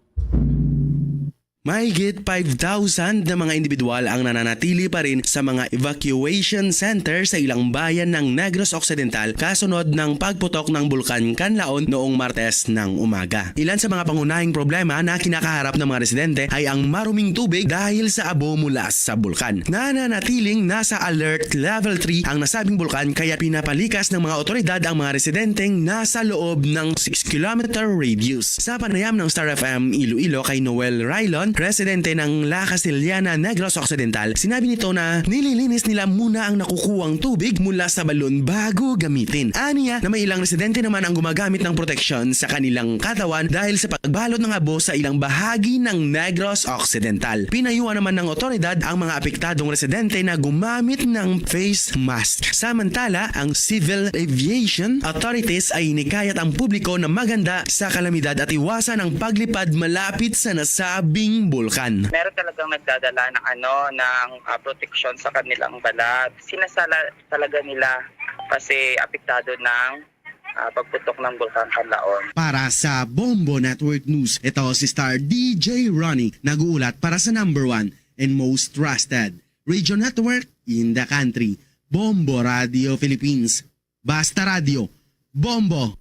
Mahigit five thousand na mga individual ang nananatili pa rin sa mga evacuation center sa ilang bayan ng Negros Occidental kasunod ng pagputok ng Bulkan Kanlaon noong Martes ng umaga. Ilan sa mga pangunahing problema na kinakaharap ng mga residente ay ang maruming tubig dahil sa abo mula sa bulkan. Nananatiling nasa alert level three ang nasabing bulkan, kaya pinapalikas ng mga otoridad ang mga residenteng nasa loob ng six kilometer radius. Sa panayam ng Star F M Iloilo kay Noel Railon, residente ng La Castellana, Negros Occidental, sinabi nito na nililinis nila muna ang nakukuhang tubig mula sa balon bago gamitin. Aniya na may ilang residente naman ang gumagamit ng proteksyon sa kanilang katawan dahil sa pagbalot ng abo sa ilang bahagi ng Negros Occidental. Pinayuhan naman ng otoridad ang mga apektadong residente na gumamit ng face mask. Samantala, ang Civil Aviation Authorities ay hinikayat ang publiko na maghanda sa kalamidad at iwasan ang paglipad malapit sa nasabing bulkan. Meron talagang nagdadala ng ano, ng, ah, proteksyon sa kanilang balat. Sinasala talaga nila kasi apektado ng, ah, pagputok ng Bulkan Kanlaon. Para sa Bombo Network News, ito si Star D J Ronnie, nag-uulat para sa number one and most trusted radio network in the country, Bombo Radio Philippines. Basta Radyo, Bombo!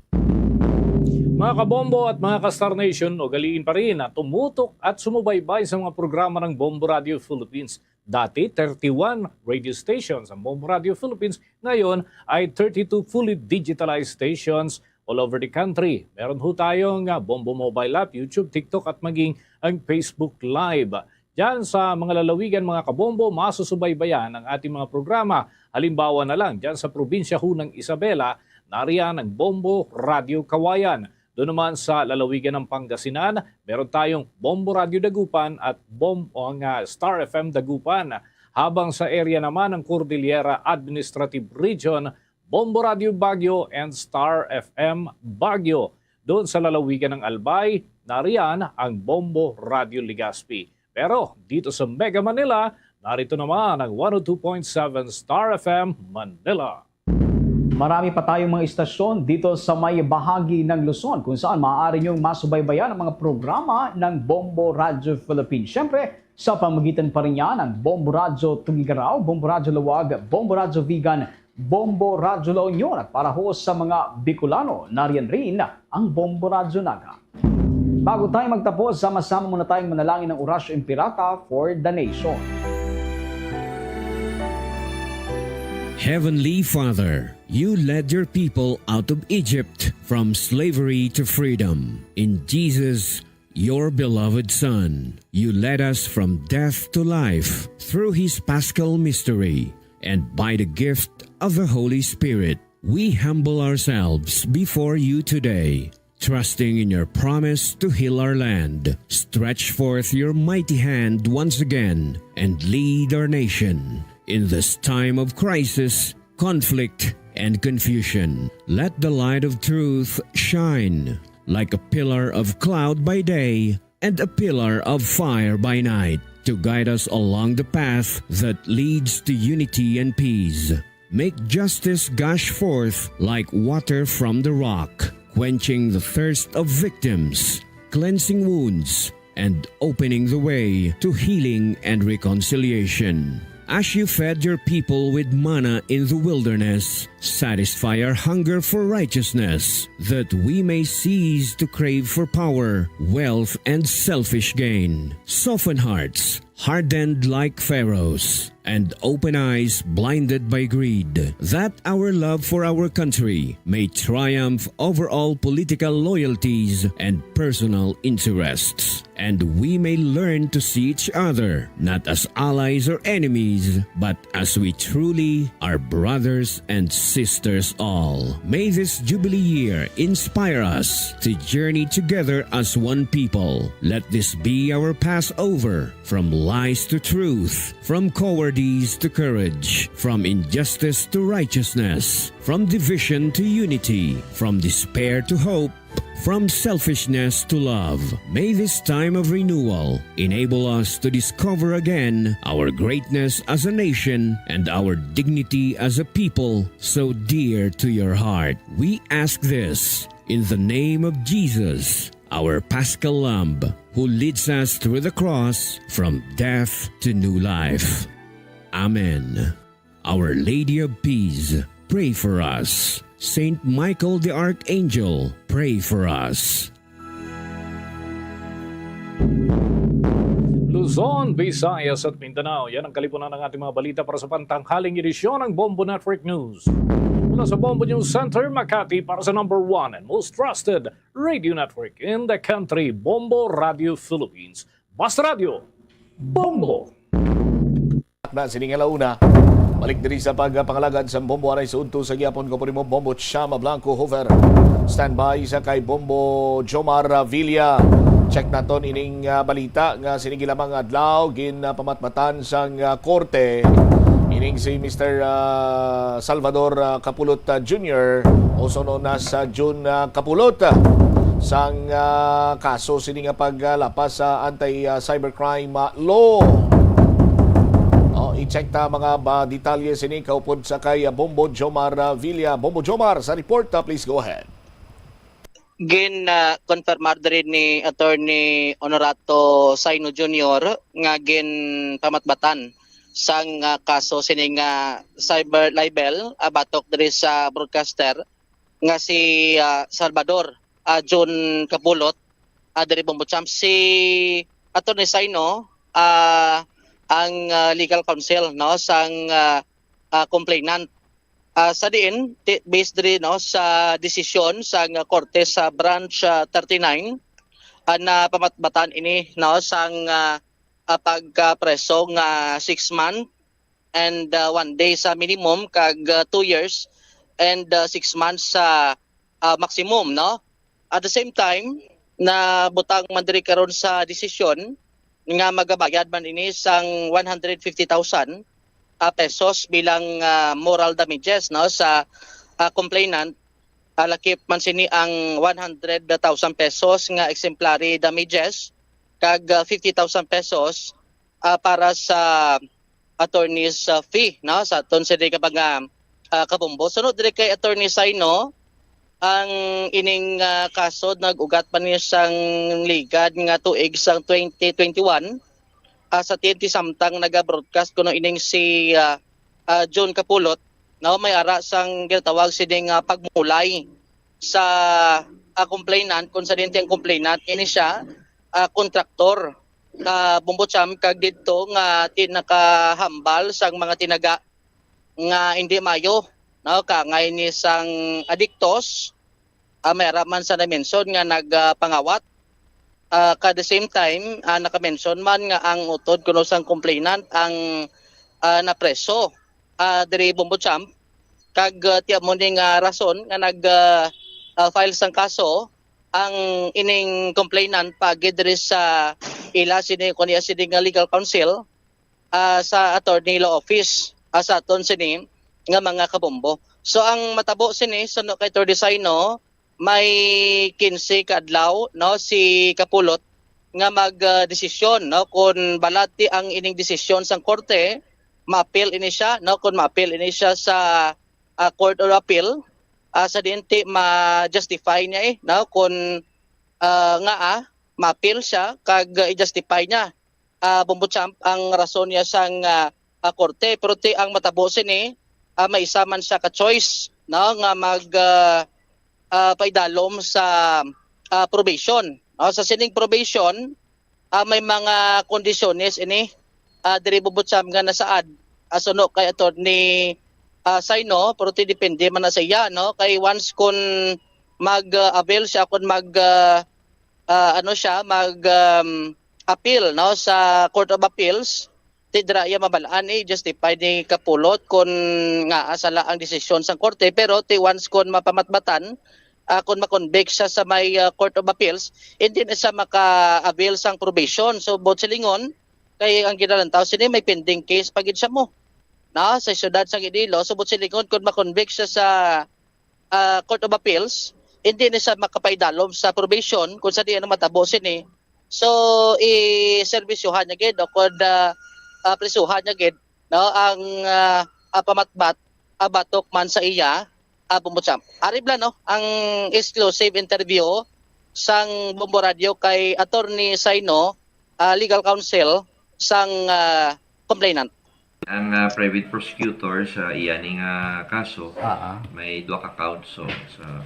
Mga kabombo at mga ka-Star Nation, ugaliin pa rin na tumutok at sumubaybay sa mga programa ng Bombo Radio Philippines. Dati, thirty-one radio stations ang Bombo Radio Philippines. Ngayon ay thirty-two fully digitalized stations all over the country. Meron ho tayong, ah, Bombo Mobile App, YouTube, TikTok, at maging ang Facebook Live. Diyan sa mga lalawigan, mga kabombo, masusubaybayan ang ating mga programa. Halimbawa na lang, diyan sa probinsya ho ng Isabela, nariyan ang Bombo Radyo Kawayan. Doon naman sa lalawigan ng Pangasinan, meron tayong Bombo Radyo Dagupan at Bom-, o ang, ah, Star F M Dagupan. Habang sa area naman ng Cordillera Administrative Region, Bombo Radyo Baguio and Star F M Baguio. Doon sa lalawigan ng Albay, nariyan ang Bombo Radyo Legazpi. Pero dito sa Mega Manila, narito naman ang one oh two point seven Star F M Manila. Marami pa tayong mga istasyon dito sa may bahagi ng Luzon kung saan maaari niyong masubaybayan ang mga programa ng Bombo Radyo Philippines. Siyempre, sa pamagitan pa rin niya ng Bombo Radyo Tuguegarao, Bombo Radyo Laoag, Bombo Radyo Vigan, Bombo Radyo La Union, at para ho sa mga Bicolano, nariyan rin ang Bombo Radyo Naga. Bago tayo magtapos, sama-sama muna tayong manalangin ng Oratio Imperata for the nation. Heavenly Father, you led your people out of Egypt from slavery to freedom. In Jesus, your beloved Son, you led us from death to life through his Paschal mystery, and by the gift of the Holy Spirit, we humble ourselves before you today, trusting in your promise to heal our land. Stretch forth your mighty hand once again and lead our nation in this time of crisis, conflict, and confusion. Let the light of truth shine like a pillar of cloud by day and a pillar of fire by night to guide us along the path that leads to unity and peace. Make justice gush forth like water from the rock, quenching the thirst of victims, cleansing wounds, and opening the way to healing and reconciliation. As you fed your people with manna in the wilderness, satisfy our hunger for righteousness, that we may cease to crave for power, wealth, and selfish gain. Soften hearts hardened like Pharaoh's, and open eyes blinded by greed, that our love for our country may triumph over all political loyalties and personal interests, and we may learn to see each other not as allies or enemies, but as we truly are, brothers and sisters all. May this Jubilee year inspire us to journey together as one people. Let this be our Passover, from lies to truth, from cowardice to courage, from injustice to righteousness, from division to unity, from despair to hope, from selfishness to love. May this time of renewal enable us to discover again our greatness as a nation and our dignity as a people so dear to your heart. We ask this in the name of Jesus, our Paschal Lamb, who leads us through the cross from death to new life. Amen. Our Lady of Peace, pray for us. Saint Michael the Archangel, pray for us. Luzon, Visayas at Mindanao. Yan ang kalipunan ng ating mga balita para sa pantanghaling edisyon ng Bombo Network News. Mula sa Bombo News Center, Makati, para sa number one and most trusted radio network in the country, Bombo Radio Philippines. Basta Radio, Bombo! Na sini nga launa. Balik diri sa pagpangalagad sa Bombo, anay sa udto sa gihapon ko po nimo, Bombo Chama Blanco Hover. Standby sa kay Bombo Jomar Villa. Check naton ining, ah, balita nga sini gilamang adlaw gin, ah, pamatmatan sang, ah, korte ining si Mister, ah, Salvador, ah, Kapulot, ah, Junior, also known as, ah, Jun, ah, Kapulot, ah, sang, ah, kaso sini nga paglapas sa anti, ah, cybercrime, ah, law. Oh, i-check ta mga ba detalye sini kaupod sa kay, ah, Bombo Jomar, ah, Villa. Bombo Jomar sa report, ah, please go ahead. Gin, ah, konfirmar diri ni Attorney Honorato Saino Junior nga gin pamatbatan sang, ah, kaso sining, ah, cyber libel, ah, batok diri sa broadcaster nga si, ah, Salvador, ah, Jun Kapulot, ah, diri Bombo Champ. Si Attorney Saino, ah, ang, ah, legal counsel, no, sang, ah, ah, complainant. Ah, sa diin, ti-, based diri, no, sa desisyon sang Korte sa Branch, ah, thirty-nine, ah, napamatbatan ini, no, sang, ah, ah, pagkapreso nga six month and, ah, one day sa minimum, kag, ah, two years and, ah, six months sa, ah, maximum, no? At the same time, nabutang man diri karon sa desisyon nga magabayad man ini sang one hundred fifty thousand, ah, pesos bilang, ah, moral damages, no, sa, ah, complainant. Ah, lakip man sini ang one hundred thousand pesos nga exemplary damages kag, ah, fifty thousand pesos, ah, para sa attorney's, ah, fee, no, sa aton sini nga mga, ah, kabombo. Sunod diri kay Attorney Saino, ang ining, ah, kaso nag-ugat pa niya sang ligad nga tuig sang twenty twenty-one, ah, sa T N T samtang naga-broadcast kuno ining si, ah, ah, John Kapulot, no, may ara sang ginatawag sini nga pagmulay sa, ah, complainant, kung sa diin ti ang complainant ini siya, ah, kontraktor ka Bombo Champ, kag didto nga ti-, nakahambal sang mga tinaga nga hindi maayo, no, kaangay ni sang adiktos, ah, may ara man sa na-mention nga nagpangawat. Ah, ka the same time, ah, naka-mention man nga ang utod kuno sang complainant ang, ah, napreso, ah, diri Bombo Champ, kag, ah, ti amo ni nga rason nga nag, ah, ah, file sang kaso ang ining complainant paagi diri sa ila sini, kuan niya sini nga legal counsel, ah, sa attorney law office, ah, sa aton sini nga mga kabombo. So, ang matabo sini, suno kay Attorney Saino, may quince ka adlaw, no, si Kapulot nga mag, ah, desisyon, no, kung balat ti ang ining desisyon sang korte, maapil ini siya, no, kung maapil ini siya sa, ah, Court of Appeal, ah, sa diin ti ma-justify niya, eh, no, kung, ah, nga, ah, maapil siya kag, ah, i-justify niya, ah, Bombo Champ, ang rason niya sang, ah, ah, korte. Pero ti ang matabo sini, ah, may isa man siya ka choice, no, nga mag, ah, ah, paidalom sa, ah, probation, no? Sa sining probation, ah, may mga kondisyones ini, ah, diri Bombo Champ, nga nasaad, ah, suno kay Attorney, ah, Saino, pero ti depende man na sa iya, no? Kay once kun mag, ah, avail siya, kun mag, ah, ah, ano siya, mag, um, appeal, no, sa Court of Appeals, ti dira iya mabal-an, eh, justified ni Kapulot kung nga sala ang desisyon sang korte, pero ti once kon mapamatbatan, ah, kung ma-convict siya sa may, ah, Court of Appeals, hindi na siya maka-avail sang probation. So, buot silingon, kay ang ginalantaw sini may pending case pa gid siya mo, no, sa siyudad sang Iloilo. So, buot silingon, kung ma-convict siya sa ah, Court of Appeals, hindi ni siya makapaidalom sa probation kung sa diin ang matabo sini. So, i-serbisyohan niya gid o kung, ah, ah, prisuhan niya gid, no, ang, ah, ah, pamatbat, ah, batok man sa iya, ah, Bombo Champ. Ari bala, no, ang exclusive interview sang Bombo Radio kay Attorney Saino, ah, legal counsel sang, ah, complainant. Ang, ah, private prosecutor sa iya ni nga kaso, Ah, ah. may duha ka counts, so, sa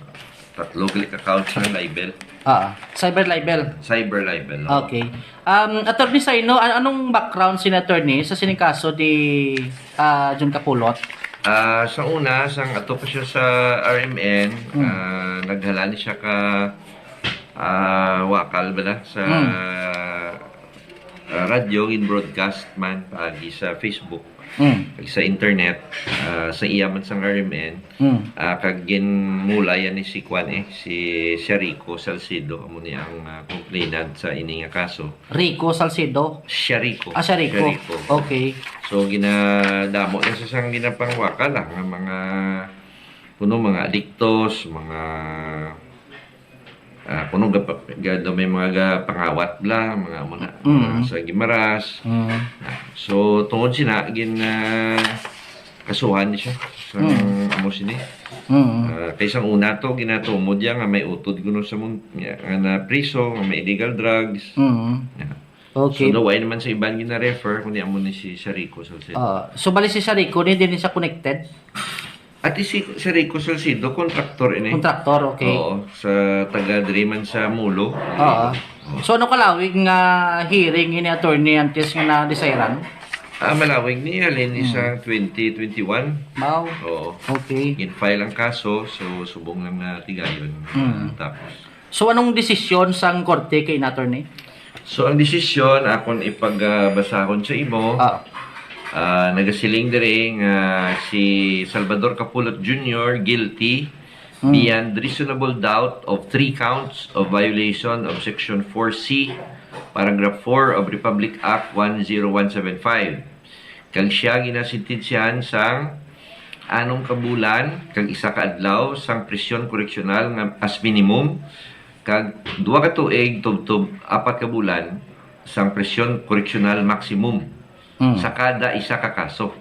tatlo gali ka counts nga libel. Ah, ah. Cyber libel. Cyber libel, oo. Okay. Um, Attorney Saino, an-, anong background sin attorney sa sining kaso ni, ah, John Kapulot? Ah, sa una, sang ato pa siya sa R M N, Hmm. ah, naghala ni siya ka, ah, wakal bala sa Hmm. ah, radyo, gin-broadcast man paagi sa Facebook, Mm. kag sa internet, ah, sa iya man sang R M N, Mm. ah, kag ginmulay ni si kwan, eh, si Siya Rico Salcedo, amo ni ang, ah, complainant sa ini nga kaso. Rico Salcedo? Siya Rico. Ah, Siya Rico. Siya Rico. Okay. So, ginadamo na sa sang ginapangwakal, ah, nga mga, kuno, mga adiktos, mga Ah, kuno gapa-, ga-, daw may mga gapangawat bala, mga amo na, Mm. mga sa Guimaras. Mm. Ah, so, tungod sina, gin, ah, kasuhan ni siya sa Mm. amo sini. Mm. Ah, kay sang una to, ginatumod niya nga may utod kuno sa mun-, nga, nga na priso, nga may illegal drugs. Mm. Yeah. Okay. So, daw, ay naman sa iban gina-refer, kundi amo ni si Siya Rico Salcedo. Ah, so, bali si Siya Rico, ni din siya connected? Ati si, si Rico Salcedo, contractor ini. Contractor, okay. Oo, sa taga diri man sa Mulo. Oo. Oo. So, ano kalawig nga hearing ini, attorney, antes nga na-desiran? Ah, malawig ni, halin ni Mm. sa twenty twenty-one. Mao. Oo. Okay. Gin-file ang kaso, so subong lang na tigayon. Mm. Tapos. So, anong desisyon sang korte kay na, attorney? So, ang desisyon, akon ipagbasahon sa imo, Ah. ah, nagasiling diri nga si Salvador Capulot Junior guilty Hmm. beyond reasonable doubt of three counts of violation of Section four C, Paragraph four of Republic Act one zero one seven five. Kag siya ginasentensyahan sang anom ka bulan kag isa ka adlaw sang prisyon koreksyonal nga as minimum, kag duha ka tuig tubtob apat ka bulan sang prisyon koreksyonal maximum Mm. sa kada isa ka kaso.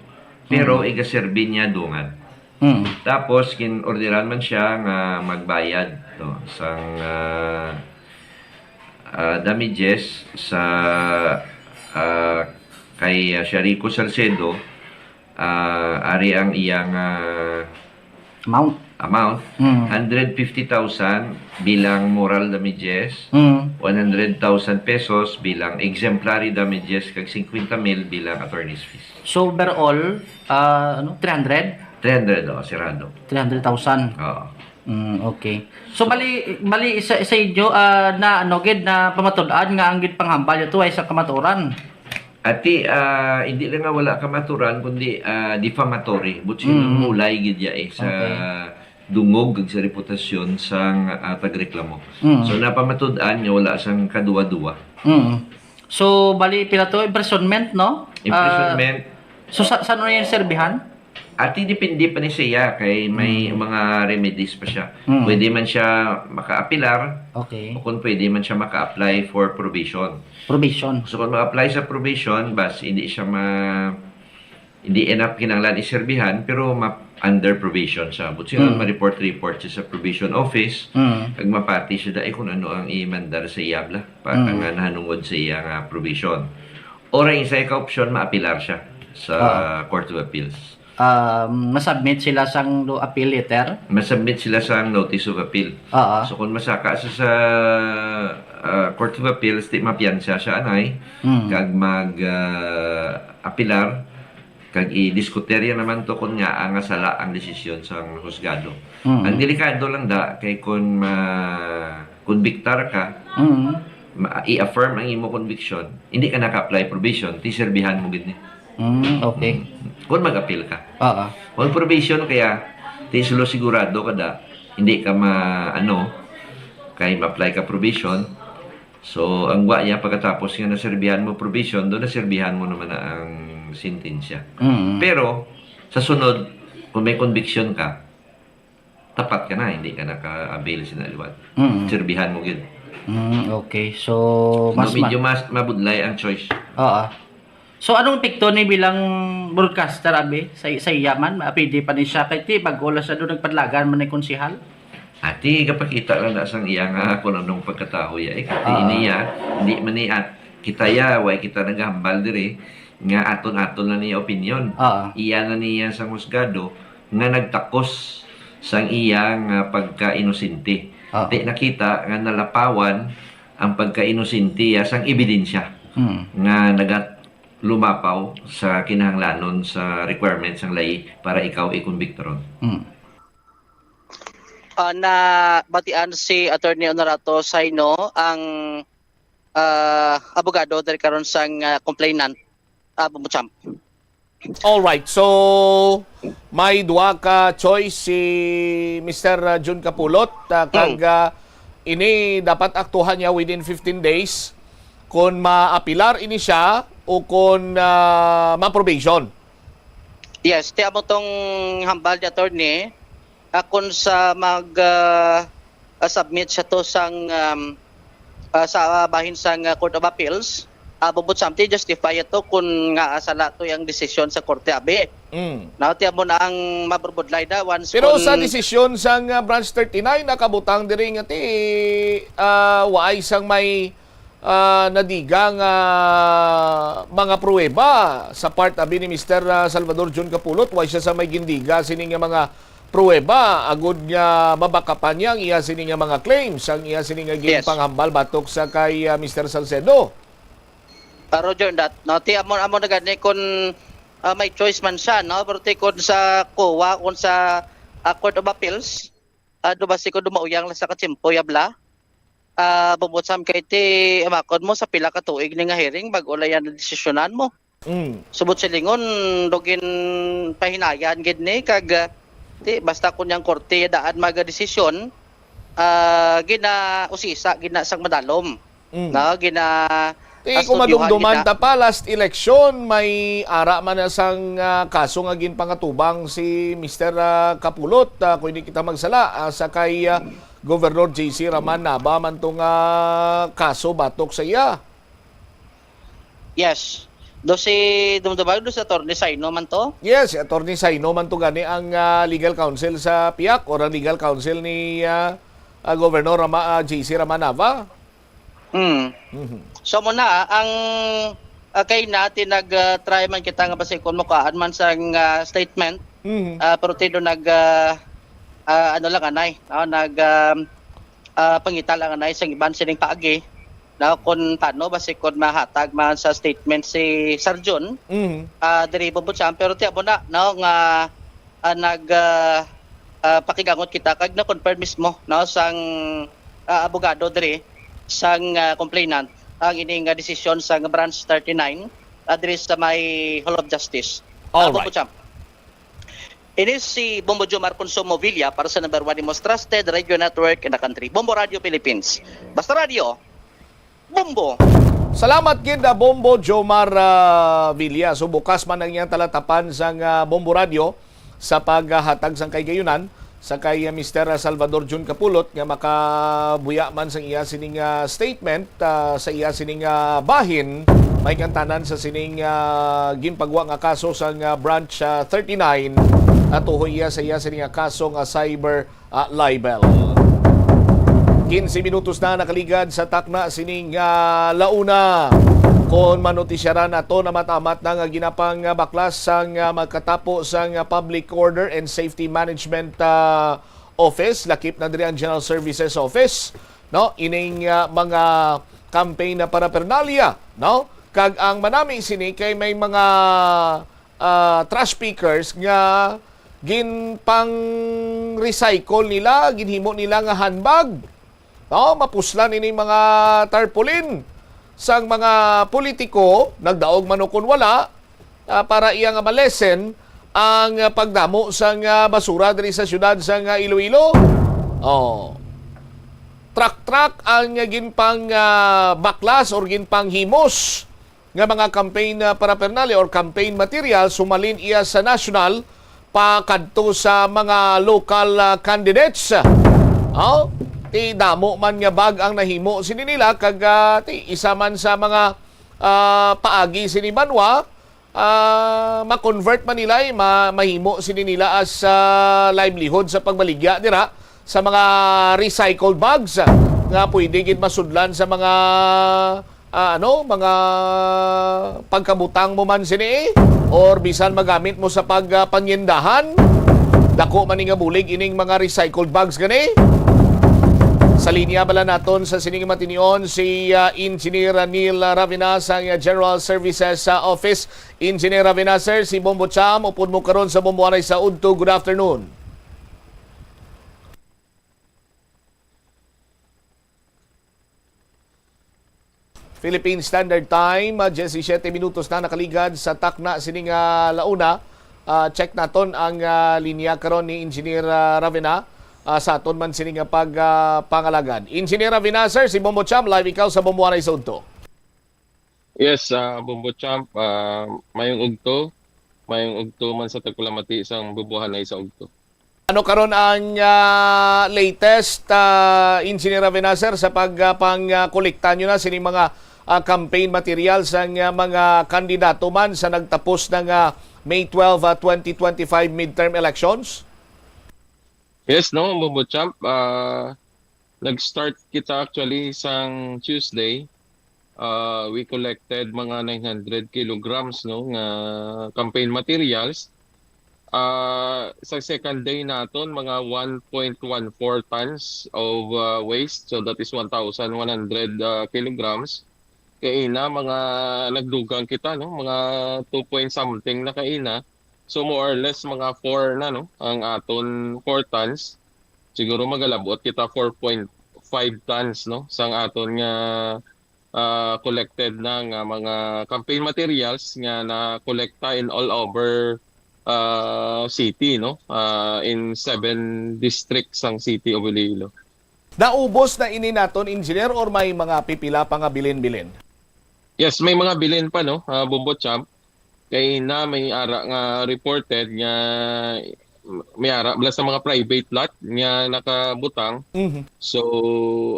Pero Mm. igaserbi niya dungan. Mm. Tapos, kin-orderan man siya nga magbayad, no, sang, ah, ah, damages sa, ah, kay, ah, Sharico Salcedo, ah, ari ang iyang, ah, Amount. amount, Mm. hundred fifty thousand bilang moral damages, Mm. one hundred thousand pesos bilang exemplary damages, kag fifty mil bilang attorney's fees. So, overall, ah, ano, three hundred? Three hundred, oh, sirado. Three hundred thousand. Oo. Mm, okay. So, bali, bali sa, sa inyo, ah, na, ano, gid, na pamatud-an nga ang gid panghambal ito ay sa kamatuoran. Ati, ah, hindi lang nga wala kamaturan, kundi, ah, defamatory. But Mm. mulay gid ya eh, sa Okay. dungog kag sa reputasyon sang, ah, tagreklamo. Mm. So, napamatud-an nga wala sang kaduwa-duwa. Mm. So, bali, pila to? Imprisonment, no? Imprisonment. Ah, so, sa, saan na yung serbihan? Ati, depende pa ni siya kay may Mm. mga remedies pa siya. Mm. Pwede man siya makaapilar Okay. o kung pwede man siya maka-apply for probation. Probation. So, kung ma-apply sa probation, bas, hindi siya ma-, hindi enough kinahanglan iserbihan, pero ma-, under probation siya. But siya Mm. ma-report-report siya sa probation office, Mm. kag mapati siya dai kung ano ang imandar sa iya bala, pa, Mm. nga nahanungod sa iya nga probation. Or ang isa ka option, maapilar siya sa Ah. Court of Appeals. Um, masubmit sila sang do appeal letter? Masubmit sila sa notice of appeal. Oo. So, kung masaka sa, sa, ah, Court of Appeals, di mapiyansa siya, anay, Mm. kag mag, ah, apilar, kag i-diskuterya naman to kung nga ang sala ang desisyon sang husgado. Mm. Ang delikado lang da, kay kung ma-convictar ka, Mm. ma-, i-affirm ang imo conviction, hindi ka naka-apply probation, ti serbihan mo gid ni. Mm, okay. Kung mag-appeal ka. Oo. Kung probation kaya, ti silo sigurado ka da, hindi ka ma-, ano, kay ma-apply ka probation. So, ang wa niya, pagkatapos nga naserbihan mo probation, doon naserbihan mo naman na ang sentensya. Mm. Pero, sa sunod, kung may conviction ka, tapat ka na, hindi ka naka-avail sina liwat. Mm. Serbihan mo gid. Mm, okay. So, No, mas ma- medyo mas mabudlay ang choice. Oo. So, anong epekto ni bilang broadcaster, abi? Sa, sa iya man, pwede pa ni siya, kay ti, bago lang siya doon, nagpadlagan man ni konsehal? Ati, kapakita lang na sang iya nga kung anong pagkatawo ya. Eh, kati Ah. niya, hindi man ni at, kita ya, way kita naghambal diri, nga aton-aton na niya opinion. Ah. Iya na niya sa husgado, nga nagtakos sang iya nga pagka-inosente. Ah. Di nakita nga nalapawan ang pagka-inosente ya sang ebidensya Mm. nga nagat-, lumapaw sa kinahanglanon sa requirements sang layi para ikaw ikonbiktaron. Mm. Ah, nabatian si Attorney Honorato Saino, ang, ah, abogado diri karon sang, ah, complainant, ah, Bumbutsamp. All right. So, may duha ka choice si Mister Jun Capulot, ah, kag, Mm. ah, ini dapat aktuhan niya within fifteen days kung maapilar ini siya o kung, ah, ma-probation. Yes, ti amo tong hambal ni attorney, akon sa mag, ah, ah, submit siya to sang, um, ah, sa, ah, bahin sang, ah, Court of Appeals, ah, Bumbutsamp, ti justify ito kung nga, ah, sala to yung desisyon sa korte, abi. Mm. Now, ti amo na ang maburbudlay na once Pero kung sa desisyon sang, ah, Branch thirty-nine, nakabutang diri nga ti, ah, waay sang may, ah, nadiga nga mga pruweba sa part abi ni Mister, ah, Salvador Jun Capulot, way siya sa may gindiga sini nga mga pruweba agud nga mabakapan niya ang iya sini nga mga claims, ang iya sini nga Yes. ginpanghambal batok sa kay, ah, Mister Salcedo. Ah, Roger, that, no? Ti amo, amo na gani kung, ah, may choice man siya, no? Pero ti kung sa COA, kung sa, ah, Court of Appeals, ah, do ba si kung dumauyang lang sa katsimpo, yabla? Ah, Bombo Cham, kay ti, makon mo sa pila ka tuig ni nga hearing bago la yan desisyonan mo. Mm. Subot silingon, do ginpahinayan gid ni, kag, ah, ti, basta kun yang korte daan magadesisyon, ah, ginausisa, gina sang madalom. Mm. No, gina-, Ti, as kung tudyuhan, madumduman gina- ta pa, last election, may ara man na sang, ah, kaso nga ginpangatubang si Mister, ah, Kapulot, ah, kung hindi kita magsala, ah, sa kay, ah, Governor J C Raman Nava man tong, ah, kaso batok sa iya. Yes. Do si dumdumag do si Attorney Saino man to? Yes, si Attorney Saino man to gani ang, ah, legal counsel sa piyak or ang legal counsel ni, ah, ah, Governor Rama-, ah, J C Raman Nava. Hmm. Mhm. So, mo na, ang, ah, kay na, ti nag, ah, try man kita nga basi kung mukaan man sang, ah, statement. Mhm. Ah, pero ti do nag, ah, ah, ano lang, anay, no? Nag, um, ah, pangita lang, anay, sang iban sining paagi, no? Kung tano, basi kung mahatag man sa statement si Sir Jun, Mhm. ah, diri, Bombo Cham, pero ti amo na, no, nga, ah, nag, ah, ah, pakigangot kita kag na-confirm mismo, no, sang, ah, abogado diri sang, ah, complainant ang ini nga desisyon sang Branch thirty-nine, ah, diri sa may Hall of Justice. Ah, Bombo Alright. Cham. Ini si Bombo Jomar Consumo Villa para sa number one, the most trusted radio network in the country, Bombo Radio Philippines. Basta Radio, Bombo. Salamat gid, ah, Bombo Jomar, ah, Villa. So, bukas man ang iyang talatapan sang, ah, Bombo Radio sa paghatag sang kahigayonan sa kay, ah, Mister Salvador Jun Kapulot nga makabuya man sang iya sining, ah, statement, ah, sa iya sining, ah, bahin, may kantanan sa sining, ah, ginpagwa nga kaso sang, ah, Branch, ah, thirty-nine, at tuhoy iya sa iya sining, ah, kaso nga cyber ah, libel. Quince minutos na nakaligad sa takna sining, ah, launa. Kon manutisyaran nato, namatamat na nga ginapang, ah, baklas sang, ah, magkatapo sang, ah, Public Order and Safety Management, ah, Office, lakip na diri ang General Services Office, no? Ining, ah, mga campaign na paraphernalia, no? Kag ang manami sini kay may mga ah, trash pickers nga ginpang-recycle nila, ginhimo nila nga handbag. No, mapuslan ini mga tarpaulin sang mga politiko, nagdaog man o kon wala, ah, para iya nga malesen ang pagdamo sang, ah, basura diri sa siyudad sang, ah, Iloilo. Oh. Truck-truck ang ginpang, ah, baklas or ginpanghimos nga mga campaign, ah, paraphernalia or campaign material sumalin iya sa national pa kadto sa mga local, ah, candidates. Oh, ti damo man nga bag ang nahimo sini nila kag, ah, ti isa man sa mga, ah, paagi sini banwa, ah, ma-convert man nila, eh, ma-, mahimo sini nila as, ah, livelihood sa pagbaligya dira sa mga recycled bags, ah, nga pwede gid masudlan sa mga ah, ano, mga pagkabutang mo man sini, or bisan magamit mo sa pag, ah, pangindahan, dako man ni nga bulig ining mga recycled bags gani. Sa linya bala naton sa sining matinion si, ah, Engineer Neil Ravina sa, ah, General Services, ah, Office. Engineer Ravina, sir, si Bombo Cham, upod mo karon sa Bombo Anay sa Udto. Good afternoon. Philippine Standard Time, ah, diyesisiyete minutos na nakaligad sa takna sini nga launa. Ah, check naton ang, ah, linya karon ni Engineer, ah, Ravena, ah, sa aton man sini nga pag, ah, pangalagad. Engineer Ravena, sir, si Bombo Cham, live ikaw sa Bombo Anay sa Udto. Yes, ah, Bombo Champ, ah, mayong ugto. Mayong ugto man sa tagkulamati sang Bombo Anay sa Udto. Ano karon ang, ah, latest, ah, Engineer Ravena, sir, sa pag, ah, pang, ah, kolekta nyo na sining mga, ah, campaign materials sang, ah, mga kandidato man sa nagtapos na nga May twelve, ah, twenty twenty-five midterm elections? Yes, no, Bombo Champ. Ah, nag-start kita actually sang Tuesday. Ah, we collected mga nine hundred kilograms, no, nga campaign materials. Ah, sa second day naton, mga one point one four tons of, ah, waste. So that is one thousand one hundred, ah, kilograms. Kaina, mga nagdugang kita, no? Mga two point something na kaina. So, more or less, mga four na, no? Ang aton four tons. Siguro magalabot kita four point five tons, no? Sang aton nga, ah, collected na nga mga campaign materials nga na-collecta in all over, ah, city, no? Ah, in seven districts sang city of Iloilo. Naubos na ini naton, Engineer, or may mga pipila pa nga bilin-bilin? Yes, may mga bilin pa, no, ah, Bombo Champ. Kay na may ara nga reported nga may ara bala sa mga private lot nga nakabutang. Mhm. So,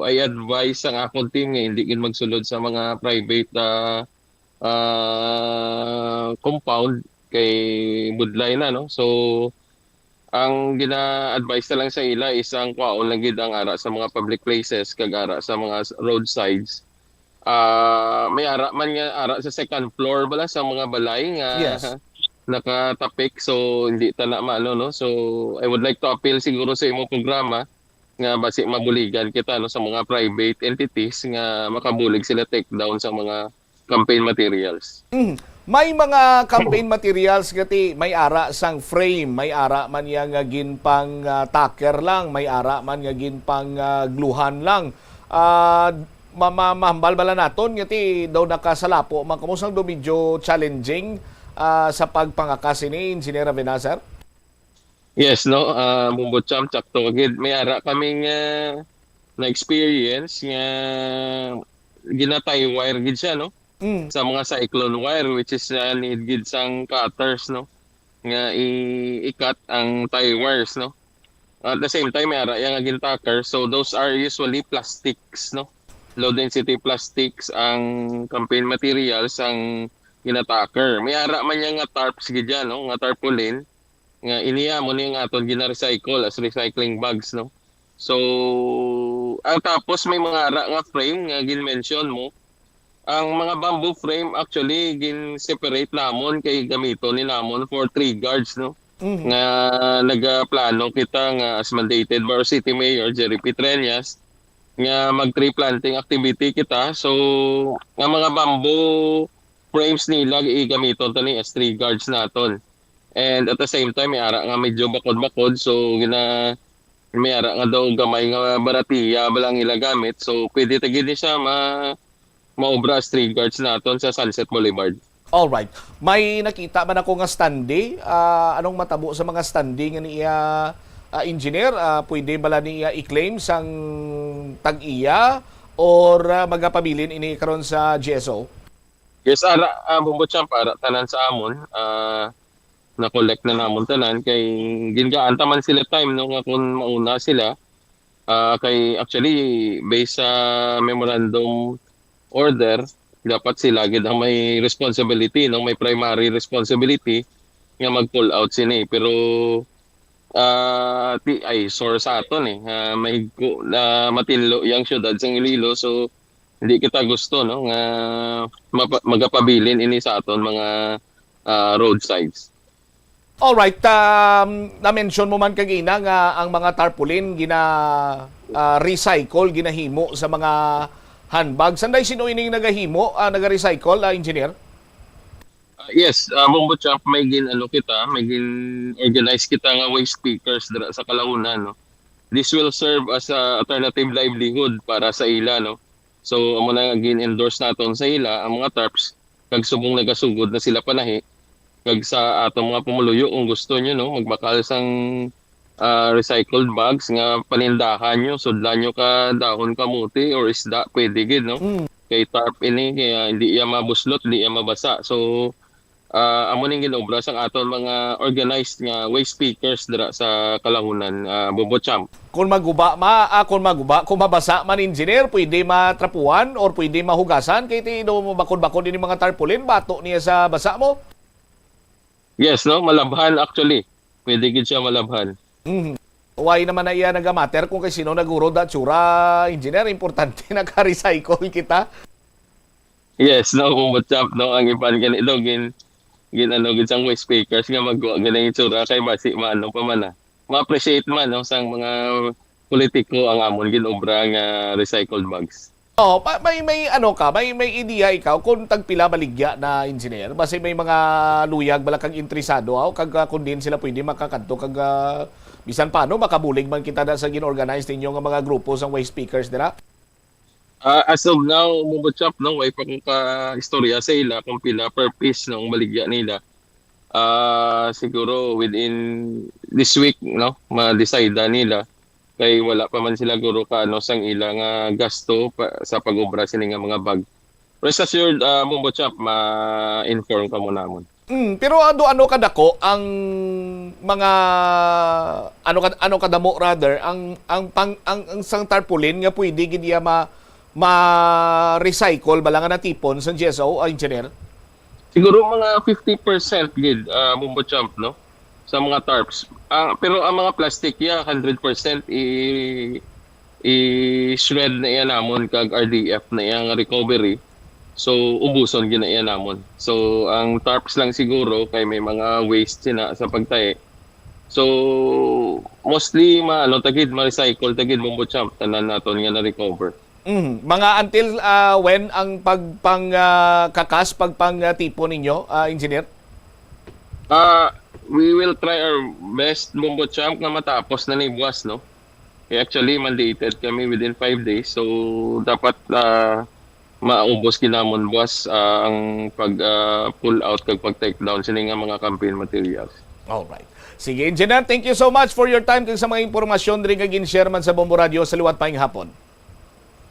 I advise ang akong team nga hindi gid magsulod sa mga private, ah, ah, compound kay budlay na, no? So, ang gina-advise na lang sa ila is ang kwaon lang gid ang ara sa mga public places kag ara sa mga s-, roadsides. Ah, may ara man nga ara sa second floor bala sa mga balay nga Yes. nakatapik, so hindi ta na maano, no? So, I would like to appeal siguro sa imong programa nga basi mabuligan kita, no, sa mga private entities nga makabulig sila take down sa mga campaign materials. Mm. May mga campaign materials gati may ara sang frame, may ara man ya nga ginpang, ah, tacker lang, may ara man nga ginpang, ah, gluhan lang. Ah, ma-, ma-, mahambal bala naton gati daw nakasalapo man kamo sang daw medyo challenging, ah, sa pagpangaka sini, Engineer Avenazar? Yes, no, ah, Bombo Champ, sakto gid. May ara kaming, ah, na-experience nga gina-tie wire gid siya, no? Mm. Sa mga cyclone wire, which is, ah, need gid sang cutters, no? Nga i-, i-cut ang tie wires, no? At the same time, may ara iya nga gintacker. So, those are usually plastics, no? Low density plastics ang campaign materials ang ginatacker. May ara man niya nga tarps gid yan, no? Nga tarpaulin. Nga iniya mo ni nga aton gina-recycle as recycling bags, no? So, ang tapos may mga ara nga frame nga gin-mention mo. Ang mga bamboo frame, actually, gin-separate namon kay gamiton ni namon for tree guards, no? Mhm. Nga nagaplano kita nga as mandated by our city mayor, Jerry Petreñas, nga mag-tree planting activity kita. So, ang mga bamboo frames nila, igamiton to ni as tree guards naton. And at the same time, may ara nga medyo bakod-bakod. So, gina-, may ara nga daw gamay nga baratiya bala ang ila gamit. So, pwede ta gid ni siya ma-, maobra as tree guards naton sa Sunset Boulevard. Alright. May nakita man ako nga standee. Ah, anong matabo sa mga standee nga niya, ah, engineer? Ah, pwede bala niya i-claim sang tag-iya or, ah, magapabilin ini karon sa G S O? Yes, ara, ah, Bombo Champ, ara tanan sa amon. Ah, na-collect na namon tanan kay gingaan ta man sila time, no, nga kung mauna sila, ah, kay actually based sa memorandum order, dapat sila gid ang may responsibility, no, may primary responsibility nga mag-pull out sini. Pero, ah, ti-, ay, sore sa aton, eh, ah, mahigko na matinlo yang siyudad sang Iloilo, so hindi kita gusto, no, nga mapa-, magapabilin ini sa aton mga, ah, roadsides. Alright, um, na-mention mo man kagina nga ang mga tarpaulin gina, ah, recycle, ginahimo sa mga handbag. Sanday, sino ining nagahimo, ah, naga-recycle, ah, engineer? Ah, yes, ah, Bombo Champ, may gin-, ano kita, may gin-organize kita nga waste pickers dira sa Kalahunan, no? This will serve as a alternative livelihood para sa ila, no? So, amo na nga gin-endorse naton sa ila ang mga tarps, kag subong nagasugod na sila panahi, kag sa atong mga pumuluyo, kung gusto nyo, no, magbakal sang, ah, recycled bags nga panindahan nyo, sudlan nyo ka dahon kamote or isda, pwede gid, no? Mm. Kay tarp ini, kaya hindi iya mabuslot, hindi iya mabasa. So, ah, amo ning ginobra sang aton mga organized nga waste pickers dira sa Kalahunan, ah, Bombo Champ. Kung maguba ma-, ah, kung maguba, kung mabasa man, engineer, pwede matrapuhan or pwede mahugasan kay ti do bakod-bakod ini mga tarpaulin, bato niya sa basa mo? Yes, no? Malabhan actually. Pwede gid siya malabhan. Mhm. Why naman na iya nagamatter kung kay sino nagurod at tsura, engineer? Importante naka-recycle kita. Yes, no, Bombo Champ, no, ang iban gani daw gin-, gin-, ano, gid sang waste pickers nga magwa gani itsura kay basi maano pa man, ah, ma-appreciate man, no, sang mga politiko ang amon ginobra nga recycled bags. Oh, pa, may, may ano ka, may, may ideya ikaw kung tagpila baligya na, engineer? Basi may mga luyag bala kag interesado, aw, kag, ah, kung diin sila pwede makakadto kag, ah, bisan paano makabulig man kita na sa gin-organize ninyo nga mga grupo sang waste pickers dira? Ah, as of now, Mumbo Chap, no, way pa ko ka istorya sa ila kung pila per piece, no, ang baligya nila. Ah, siguro within this week, no, ma-decide na nila. Kay wala pa man sila guro ka, ano, sang ila nga gasto pa, sa pag-obra sini nga mga bag. Rest assured, ah, Mumbo Chap, ma-inform ka mo namon. Mm, pero ano, ano kadako ang mga, ano ka, ano kadamo, rather, ang, ang pang, ang, ang sang tarpaulin nga pwede gid iya ma, ma-recycle bala nga natipon sa G S O, ah, engineer? Siguro mga fifty percent gid, ah, Mumbo Champ, no? Sa mga tarps. Ah, pero ang mga plastic, yeah, hundred percent i, i-shred na iya namon kag R D F na iya nga recovery. So, ubuson gid na iya namon. So, ang tarps lang siguro kay may mga waste sina sa pagtahi. So, mostly ma-, ano, tagid, ma-recycle tagid, Mumbo Champ, tanan naton nga na-recover. Mm. Mga until, ah, when ang pagpang, ah, kakas, pagpang, ah, tipon ninyo, ah, engineer? Ah, we will try our best, Mumbo Champ, nga matapos na ni buwas, no? Eh, actually, mandated kami within five days. So, dapat, ah, maubos kinamon buwas, ah, ang pag, ah, pull out kag pag take down sini nga mga campaign materials. Alright. Sige, Engineer, thank you so much for your time kag sa mga impormasyon diri nga gin-share man sa Bombo Radio sa liwat pa ning hapon.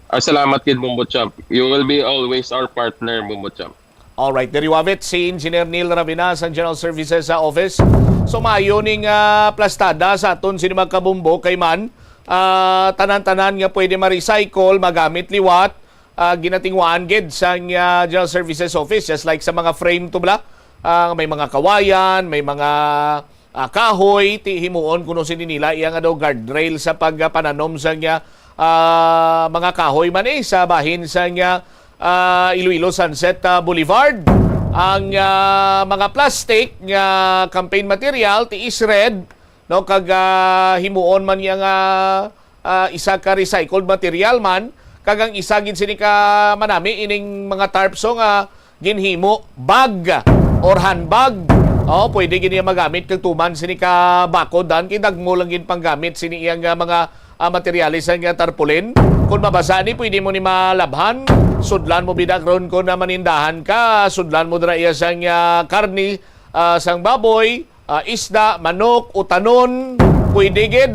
Ah, salamat gid, Bombo Champ. You will be always our partner, Bombo Champ. Alright, there you have it, si Engineer Neil Ravinas, ang General Services sa Office. So, maayo ning, ah, plastada sa aton sini mga kabombo kay man, ah, tanan-tanan nga pwede ma-recycle, magamit liwat, ah, ginatingwaan gid sang, ah, General Services Office, just like sa mga frame to bala, ah, may mga kawayan, may mga, ah, kahoy, ti himuon kuno sini nila iya nga daw guardrail sa pagpananom sang, ah, mga kahoy man, eh, sa bahin sang, ah, Iloilo Sunset, ah, Boulevard. Ang, ah, mga plastic nga campaign material, ti i-shred, no, kag, ah, himuon man niya nga, ah, isa ka recycled material man, kag ang isa gid sini ka manami ining mga tarps nga ginhimo bag or handbag. Oh, pwede gid niya magamit kag tuman sini ka bakod, dan kay dagmo lang gid panggamit sini iya nga mga, ah, materyales sang, ah, tarpaulin. Kung mabasa ni, pwede mo ni malabhan. Sudlan mo bida ron kung, ah, manindahan ka, sudlan mo dira iya sang, ah, karni, ah, sang baboy, ah, isda, manok, utanon, pwede gid.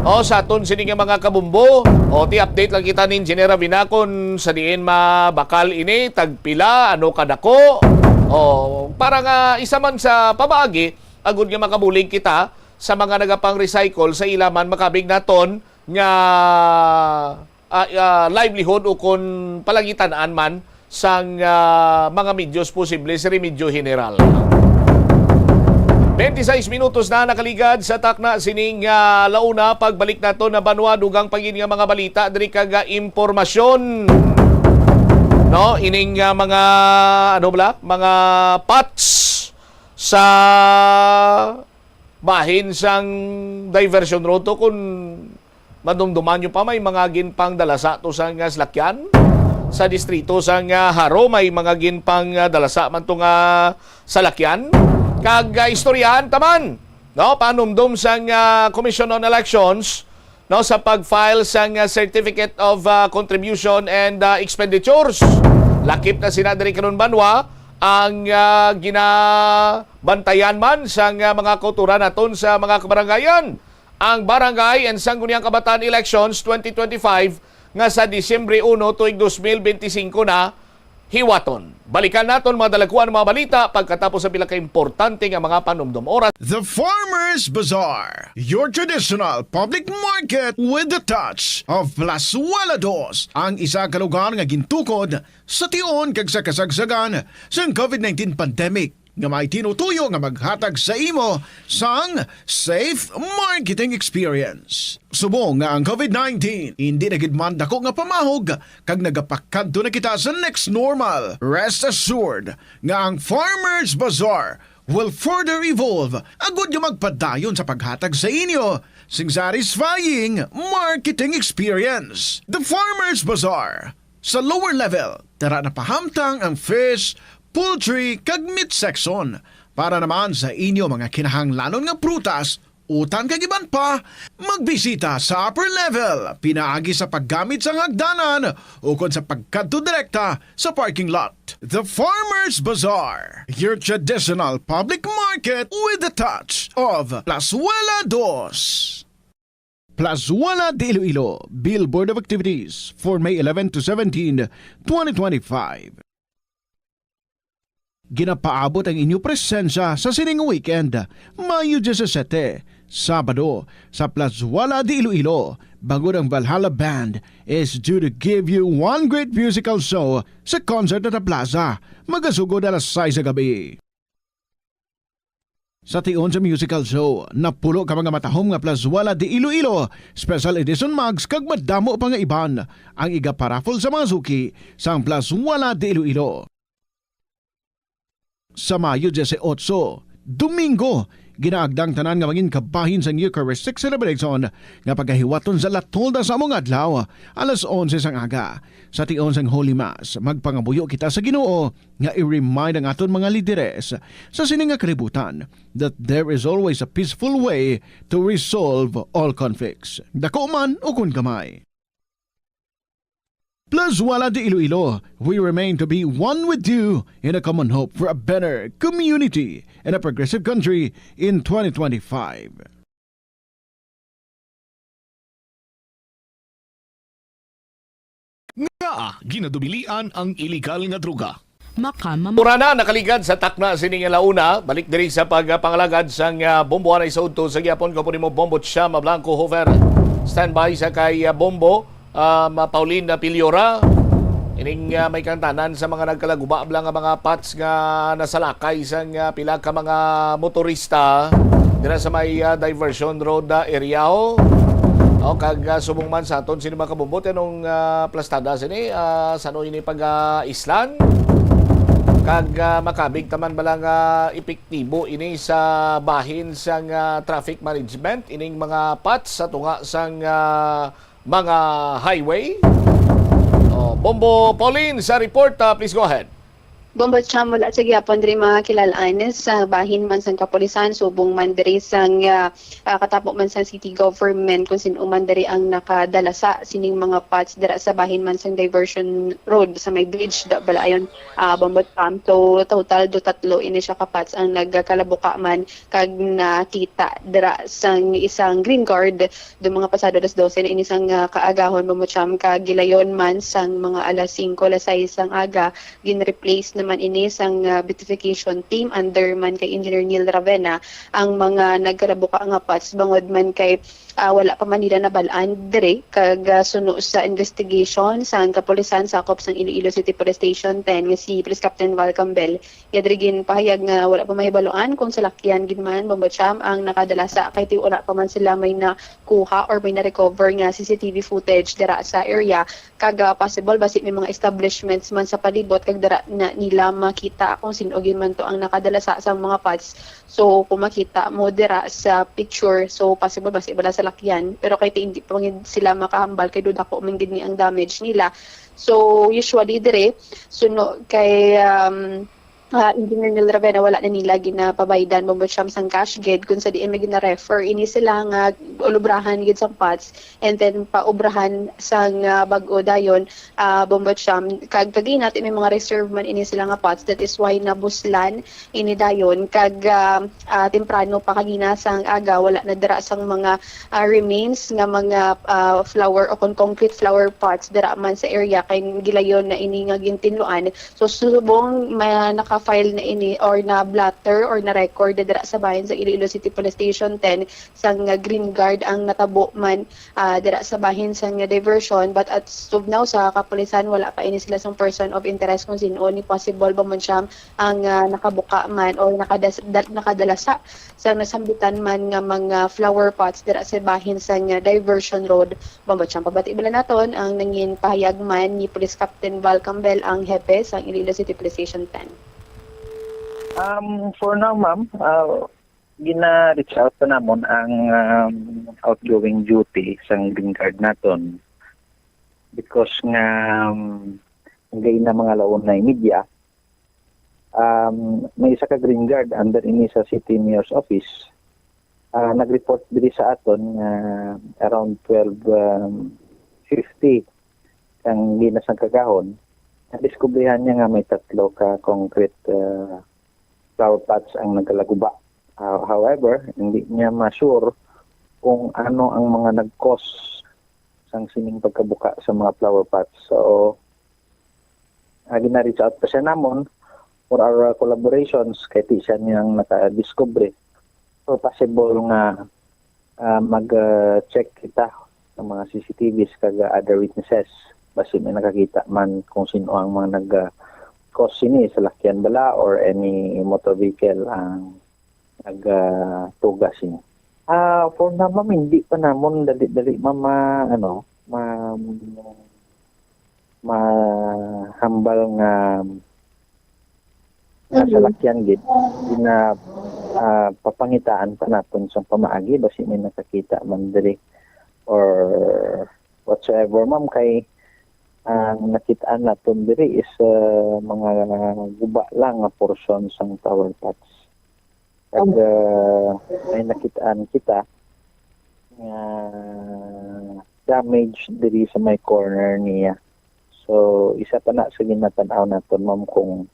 O, sa aton sini nga mga kabumbo, o, ti update lang kita ni Engineer Ravina kung sa diin mabakal ini, tagpila, ano kadako. O, para nga isa man sa pamaagi, agud nga makabulig kita sa mga nagapang-recycle sa ila man makabig naton nga ah, ah, livelihood ukon palangitan-an man sang, ah, mga medyos posible sa remedyo general. Twenty-six minutos na nakaligad sa takna sining, ah, launa. Pagbalik nato na banwa, dugang pa gid nga mga balita diri kag, ah, impormasyon. No, ining, ah, mga, ano bala, mga pots sa bahin sang diversion road to, kung madumduman nyo pa, may mga ginpangdalasa to sang, ah, salakyan. Sa distrito sang, ah, Jaro, may mga ginpangdalasa man to nga salakyan. Kag, ah, istoryahan taman, no, panumdom sang, ah, Commission on Elections, no, sa pag-file sang, ah, Certificate of, ah, Contribution and, ah, Expenditures. Lakip na sina diri karon banwa ang, ah, ginabantayan man sang, ah, mga kautoran naton sa mga kabarangayan. Ang Barangay and Sangguniang Kabataan Elections twenty twenty-five nga sa Disyembre uno tuig dos mil benti singko na hiwaton. Balikan naton mga dalagkuan, mga balita pagkatapos sa pila ka importante nga mga panumdom. Oras. The Farmers Bazaar, your traditional public market with the touch of Plazuela Dos, ang isa ka lugar nga gintukod sa tion kag sa kasagsagan sang COVID nineteen pandemic, nga may tinutuyo nga maghatag sa imo sang safe marketing experience. Subong nga ang COVID nineteen indi na gid man dako nga pamahog kag nagapakadto na kita sa next normal, rest assured nga ang Farmers Bazaar will further evolve agud nga magpadayon sa paghatag sa inyo sing satisfying marketing experience. The Farmers Bazaar, Sa lower level, dira napahamtang ang fish, poultry, kag meat section. Para naman sa inyo mga kinahanglanon nga prutas, utan kag iban pa, magbisita sa upper level, pinaagi sa paggamit sang hagdanan ukon sa pagkadto direkta sa parking lot. The Farmers Bazaar, your traditional public market with the touch of Plazuela Dos. Plazuela de Iloilo, Billboard of Activities for May eleven to seventeen, twenty twenty-five. Ginapaabot ang inyo presensya sa sining weekend, Mayo disisete, Sabado, sa Plazuela de Iloilo, bangod ang Valhalla Band is due to give you one great musical show sa concert at plaza, magasugod alas sais sa gabi. Sa tion sa musical show, napulo ka mga matahom nga Plazuela de Iloilo, special edition mugs kag madamo pa nga iban ang igaparaffle sa mga suki sang Plazuela de Iloilo. Sa Mayo dieciocho, Domingo, ginaagda ang tanan nga mangin kabahin sang Eucharistic celebration nga pagahiwaton sa La Tolda sa among adlaw, alas onse sang aga. Sa tion sang Holy Mass, magpangamuyo kita sa Ginoo nga i-remind ang aton mga lideres sa sini nga kalibutan that there is always a peaceful way to resolve all conflicts, dako man ukon gamay. Plazuela de Iloilo, we remain to be one with you in a common hope for a better community and a progressive country in twenty twenty-five. Ngaa ginadubilian ang iligal nga droga? Makamam- Ora na nakaligad sa takna sining alauna, balik diri sa pagpangalagad sang, ah, Bombo Anay sa udto sa gihapon. Ko po nimo Bombo Chama Blanco Hofer. Standby sa kay, ah, Bombo, ah, ma-, Pauline Piliora. Ining, ah, may kantanan sa mga nagkalaguba bala nga mga pats nga nasalakay sang, ah, pila ka mga motorista dira sa may, ah, diversion road, ah, area, oh. Oh, kag, ah, subong man sa aton sini mga kabumbot, anong, ah, plastada sini, ah, sano ini pag, ah, islan? Kag, ah, makabig taman bala nga epektibo ini sa bahin sang, ah, traffic management, ining mga pats sa tunga sang, ah, mga highway? Oh, Bombo Pauline sa report, ah, please go ahead. Bombo Cham, wala sa gihapon diri makilal-an sa bahin man sang kapulisan, subong man diri sang, ah, ah, katapo man sang city government kung sin-o man diri ang nakadala sa sining mga pats dira sa bahin man sang diversion road sa may bridge da balayon, ah, Bombo Cham. So, total do tatlo ini siya ka pats ang nagkalabuka man kag nakita dira sang isang Green Guard do mga pasado alas dose na ini sang, ah, kaagahon, Bombo Cham, kag gilayon man sang mga alas singko, alas sais sang aga. Gin-replace naman ini sang, ah, beautification team under man kay Engineer Neil Ravena ang mga nagkalabuka nga pats bangod man kay, ah, wala pa man nila nabal-an diri kag, ah, suno sa investigation sang kapulisan sakop sang Iloilo City Police Station ten nga si Police Captain Val Cambel, iya diri ginpahayag nga wala pa mahibaloan kung salakyan gid man, Bombo Cham, ang nakadala sa kay ti wala pa man sila may nakuha or may na-recover nga C C T V footage dira sa area. Kag, ah, possible basi may mga establishments man sa palibot kag dira na nila makita kung sin-o gid man to ang nakadala sa, sa mga pats. So, kung makita mo dira sa picture, so possible basi bala salakyan. Pero kay ti hindi pa gid sila makahambal kay do dako man gid ni ang damage nila. So, usually dire, suno kay, um, ah, Engineer Neil Ravena, wala na nila ginapabaydan, Bombo Cham, sang cash gid, kung sa diin may gina-refer ini sila nga ulubrahan gid sang pats, and then paubrahan sang, ah, bag-o dayon, ah, Bombo Cham. Kag kagina ti may mga reserve man ini sila nga pats, that is why nabuslan ini dayon. Kag, ah, ah, temprano pa kagina sang aga, wala na dira sang mga, ah, remains nga mga, ah, flower o kon concrete flower pots dira man sa area, kay gilayon na ini nga gintinluan. So, subong ma-, naka-file na ini or na-blotter or na-record dira sa bahin sa Iloilo City Police Station ten sang, ah, Green Guard ang natabo man, ah, dira sa bahin sang, ah, diversion. But as of now, sa kapulisan, wala pa ini sila sang person of interest kung sin-o ni possible ba man siya ang, ah, nakabuka man or nakadas-, da-, nakadala sa sang nasambitan man nga mga flower pots dira sa bahin sang, ah, diversion road. Bombo Cham, pabati bala naton ang nangin pahayag man ni Police Captain Val Cambel, ang hepe sang Iloilo City Police Station ten. Um, for now, ma'am, ah, gina-reach out pa namon ang, um, outgoing duty sang Green Guard naton. because nga, um, hanggang na mga laon na media, um, may isa ka Green Guard under ini sa City Mayor's Office. Ah, nag-report diri sa aton nga around twelve fifty kang ginasang kagahon, nadiskubrihan niya nga may tatlo ka concrete, ah, flower pots ang nagkalaguba. Ah, however, hindi niya ma-sure kung ano ang mga nag-cause sang sining pagkabuka sa mga flower pots. So, ah, gina-reach out pa siya namon for our, ah, collaborations kay ti siya niyang nakadiskubre. So, possible nga, ah, mag, ah, check kita sa mga C C T Vs kag, ah, other witnesses. Basi may nakakita man kung sino ang mga nag, ah, cause sini, salakyan bala or any motor vehicle ang nagatuga sini. Ah, for now, ma'am, hindi pa namon dali-dali, ma'am, ma-, ano, ma-, mahambal nga, nga Mhm. salakyan gid. Gina-, ah, papangitaan pa naton sang pamaagi, basi may nakakita man diri or whatsoever, ma'am, kay ang nakit-an naton diri is, ah, mga guba lang nga portion sang flower pots. Kag, Oh. ah, may nakit-an kita nga damage diri sa may corner niya. So, isa pa na sa ginatan-aw naton, ma'am, kung,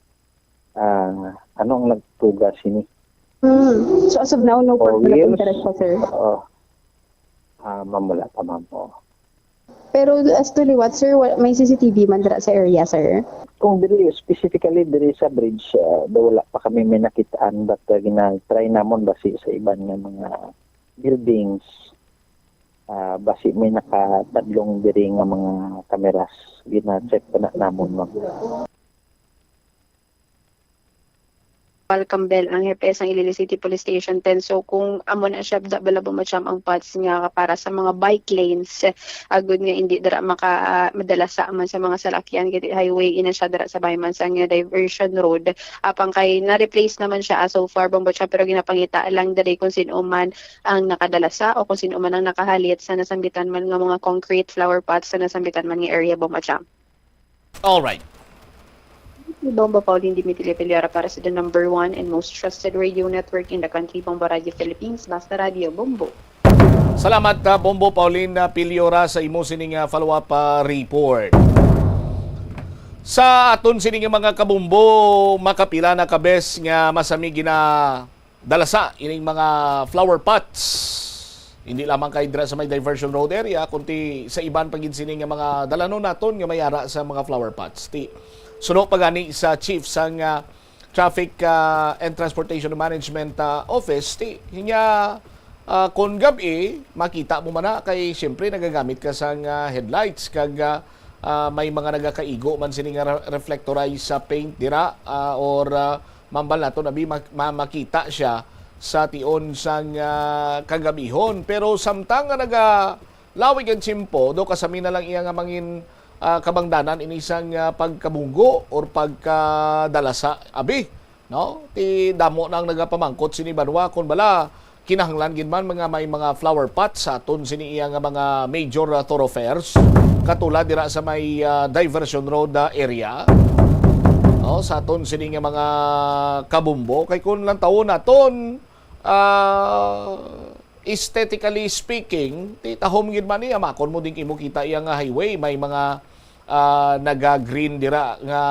ah, ano ang nagtuga sini. Hmm. So, as of now, no Oh, further yes. interest pa, sir? Oo. Ah, ma'am, wala pa, ma'am. Oo. Pero as to liwat, sir, wa-, may C C T V man dira sa area, sir? Kung diri, specifically diri sa bridge, ah, daw wala pa kami may nakitaan, but, ah, gina-try namon basi sa iban nga mga buildings, ah, basi may nakatadlong diri nga mga kameras. Gina-check pa na namon, ma'am. Welcome bell ang hepe sang Iloilo City Police Station ten. So, kung amo na siya, da-, bala, Bombo Cham, ang pots nga para sa mga bike lanes, agud nga hindi dira maka-, ah, madala sa man sa mga salakyan, kay highway ina siya dira sa bayman sang, ah, diversion road. Apang kay na-replace naman siya, ah, so far, Bombo Cham, pero ginapangita lang diri kung sino man ang nakadala sa o kung sino man ang nakahalit sa nasambitan man nga mga concrete flower pots sa nasambitan man nga area, Bombo Cham. All right. Si Bombo Pauline Dimitri Piliara para sa the number one and most trusted radio network in the country, Bombo Radio Philippines, Basta Radio Bombo. Salamat, ah, Bombo Pauline, ah, Piliora, sa imo sining, ah, follow-up, ah, report. Sa aton sining mga kabombo, makapila na ka bes nga masami gina-, dalasa ining mga flower pots. Hindi lamang kay dira sa may diversion road area, kundi sa iban pa gid sini nga mga dalanon naton nga may ara sa mga flower pots. Ti, suno pa gani sa chief sang, ah, Traffic, ah, and Transportation Management, ah, Office, ti, niya, ah, kung gab-i, makita mo man na kay siyempre nagagamit ka sang, ah, headlights kag, ah, ah, may mga nagakaigo man sini nga re-, reflectorized sa paint dira, ah, or, ah, mambal nato na bi ma-, ma-, makita siya sa tion sang, ah, kagabihon. Pero samtang nga nagalawig ang tiyempo, do kasami na lang iya nga mangin, ah, kabangdanan ini sang, ah, pagkabunggo or pagkadalasa. Abi, no? Ti damo na ang nagapamangkot sini banwa kon bala kinahanglan gid man mga may mga flower pot sa aton sini iya nga mga major, ah, thoroughfares, katulad dira sa may, ah, diversion road, ah, area. No, sa aton sini nga mga kabombo, kay kun lantawon naton, ah, aesthetically speaking, ti tahom gid man niya, makon mo ding imo kita iya nga highway, may mga ah, naga-green dira nga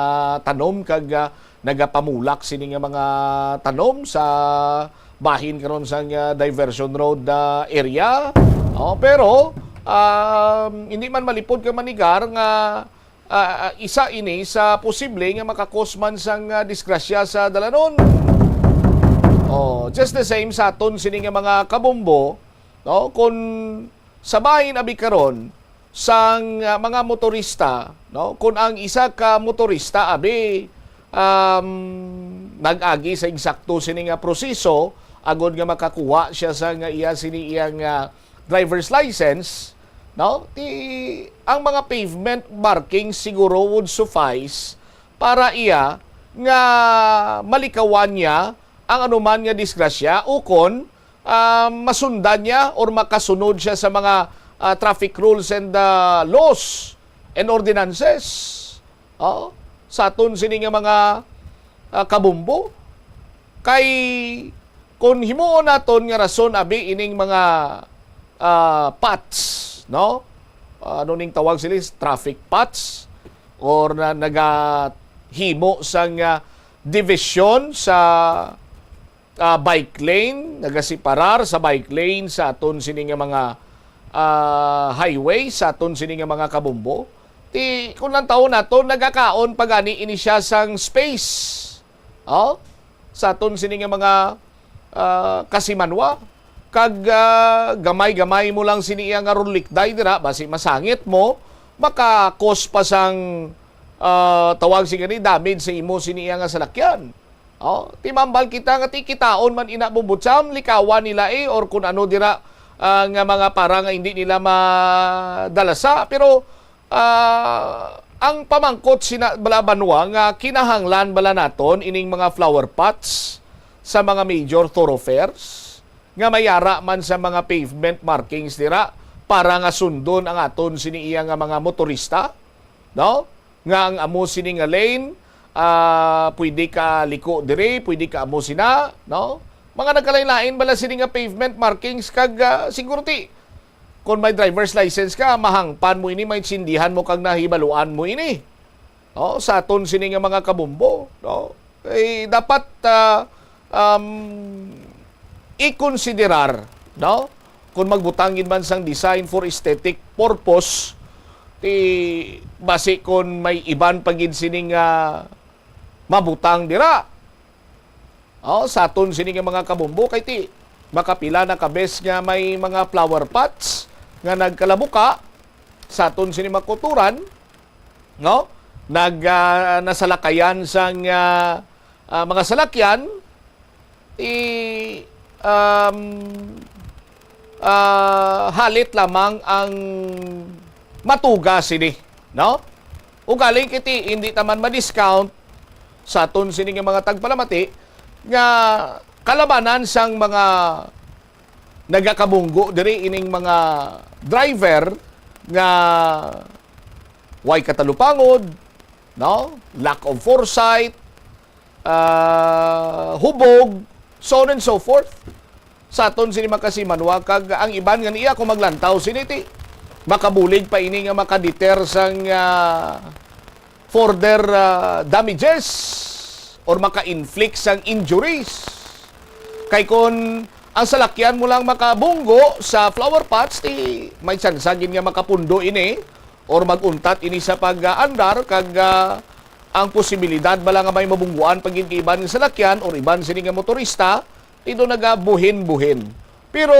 tanom kag, ah, nagapamulak sini nga mga tanom sa bahin karon sang, ah, diversion road, ah, area. Oh, pero, um, hindi man malipod ka manigar nga, ah, ah, isa ini sa posible nga makakos man sang, ah, disgrasya sa dalanon. Oh, just the same sa aton sini nga mga kabombo, no? Kung sa bahin abi karon, sang, ah, mga motorista, no? Kung ang isa ka motorista abi, um, nag-agi sa eksakto sini nga proseso agod nga makakuha siya sa nga iya sini iyang, ah, driver's license, no? Ti, ang mga pavement markings siguro would suffice para iya nga malikawan niya ang anuman nga disgrasya ukon ah, masundan niya or makasunod siya sa mga, ah, traffic rules and, ah, laws. and ordinances, oh, sa aton sini nga mga, ah, kabumbo. Kay kung himuon naton nga rason abi ining mga, ah, pots, no? Ah, ano ning tawag sila? Traffic pots? Or na nagahimo sang, ah, division sa, ah, bike lane, nagasiparar sa bike lane sa aton sini nga mga, ah, highway, sa aton sini nga mga kabumbo. Ti, kung lantawon nato, nagakaon pa gani ini siya sang space. Oh? Sa aton sini nga mga, ah, kasimanwa. Kag, ah, gamay-gamay mo lang sini iya nga rulikday dira, basi masangit mo, maka-cause pa sang, ah, tawag sini gani, damage sa imo sini iya nga salakyan. Oh, timambal kita nga ti kitaon man ina, bubutsam, likawan nila, eh, or kun ano dira, ah, nga mga para nga hindi nila madalasa. Pero, ah, ang pamangkot sina bala, banwa, nga kinahanglan bala naton ining mga flower pots sa mga major thoroughfares nga may ara man sa mga pavement markings dira para nga sundon ang aton sini iya nga mga motorista, no? Nga ang amo sini nga lane, ah, pwede ka liko diri, pwede ka amo sina, no? Mga nagkalain-lain bala sini nga pavement markings kag, ah, siguro ti, kung may driver's license ka, mahangpan mo ini, maintindihan mo kag nahibaluan mo ini. No? Sa aton sini nga mga kabumbo, no? Eh, dapat, ah, um, ikonsiderar, no? Kung magbutang gid man sang design for aesthetic purpose, ti basi kung may iban pa gid sini nga mabutang dira. Oh, sa aton sini nga mga kabumbo, kay ti makapila na ka bes nga may mga flower pots nga nagkalabuka sa aton sini mga kuturan, no? Nag, ah, nasalakayan sang, ah, ah, mga salakyan, ti, um, ah, halit lamang ang matuga sini, no? Ugaling kiti, hindi ta man ma-discount sa aton sini nga mga tagpalamati nga kalabanan sang mga nagakabunggo diri ining mga driver nga way katalupangod, no? Lack of foresight, ah, hubog, so on and so forth. Sa aton sini makasimanwa, kag ang iban nga niya kung maglantaw sini ti makabulig pa ini nga makadeter sang, ah, further, ah, damages or maka-inflict sang injuries. Kay kon ang salakyan mo lang makabunggo sa flower pots, ti may tsansa gid nga makapundo ini or mag-untat ini sa pag-andar, kag, ah, ang posibilidad bala nga may mabungguan pa gid kay iban nga salakyan or iban sini nga motorista, ti do nagabuhin-buhin. Pero,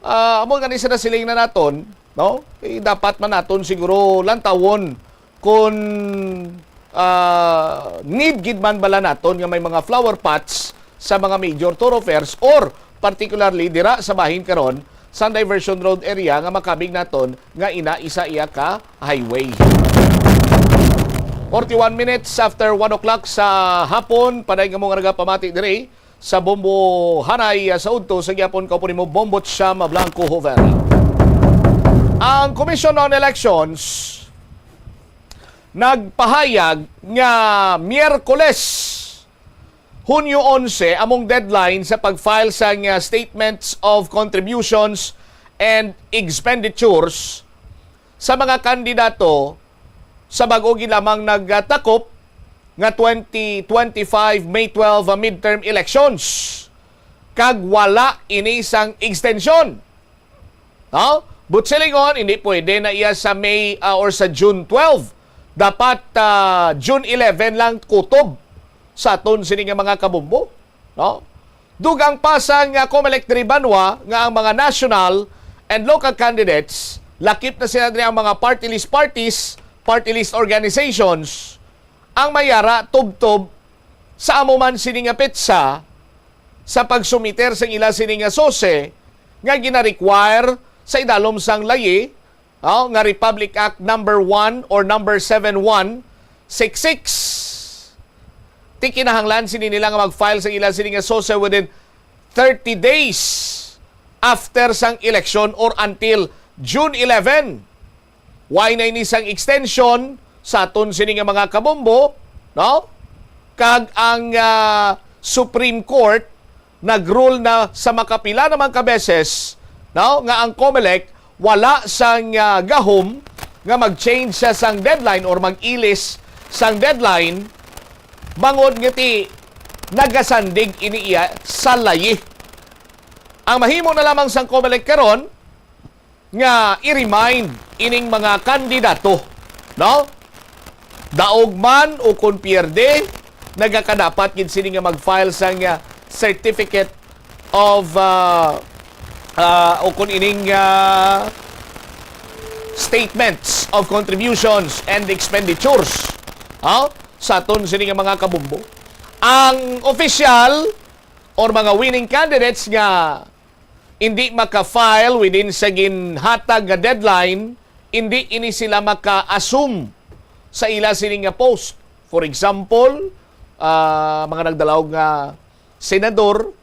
ah, amo gani sa nasiling na naton, no? Eh, dapat man naton siguro lantawon kung, ah, need gid man bala naton nga may mga flower pots sa mga major thoroughfares or particularly dira sa bahin karon sa Diversion Road area nga makabig naton nga ina isa iya ka highway. Forty-one minutes after one o'clock sa hapon, panay nga mo nga nagapamati diri sa Bombo Hanay, ah, sa udto sa gyapon, kaupo nimo, Bombo Chama Blanco Hoover. Ang Commission on Elections nagpahayag nga Miyerkules, Hunyo onse, among deadline sa pag-file sang, ah, statements of contributions and expenditures sa mga kandidato sa bag-o gid lamang nagtakop nga twenty twenty-five May twelve midterm elections, kag wala ini sang extension. No? But silingon, hindi pwede na iya sa May, ah, or sa June twelve. Dapat, ah, June eleven lang kutob sa aton sini nga mga kabumbo. No? Dugang pa sang, ah, Comelec diri banwa nga ang mga national and local candidates, lakip na sila diri ang mga party list parties, party list organizations, ang may ara tubtob sa amo man sini nga petsa sa pagsumiter sang ila sini nga sose nga gina-require sa idalom sang layi, oh, nga Republic Act number one or number seven one six six. Ti kinahanglan sini nila nga mag-file sang ila sini nga sose within thirty days after sang eleksyon or until June eleven. Why na ini sang extension sa aton sini nga mga kabombo, no? Kag ang, ah, Supreme Court nag-rule na sa makapila naman ka beses, no, nga ang COMELEC wala sang, ah, gahom nga mag-change siya sang deadline or mag-ilis sang deadline, bangod nga ti nagasandig ini iya sa layi. Ang mahimo na lamang sang COMELEC karon nga i-remind ining mga kandidato, no? Daog man o kon pierde, nagakadapat gid sini nga mag-file sang, ah, certificate of, ah, ah, o kon ining, ah, statements of contributions and expenditures, ha? Sa aton sini nga mga kabombo. Ang official or mga winning candidates nga hindi maka-file within sa ginhatag nga deadline, hindi ini sila maka-assume sa ila sini nga post. For example, ah, mga nagdalaw nga senador,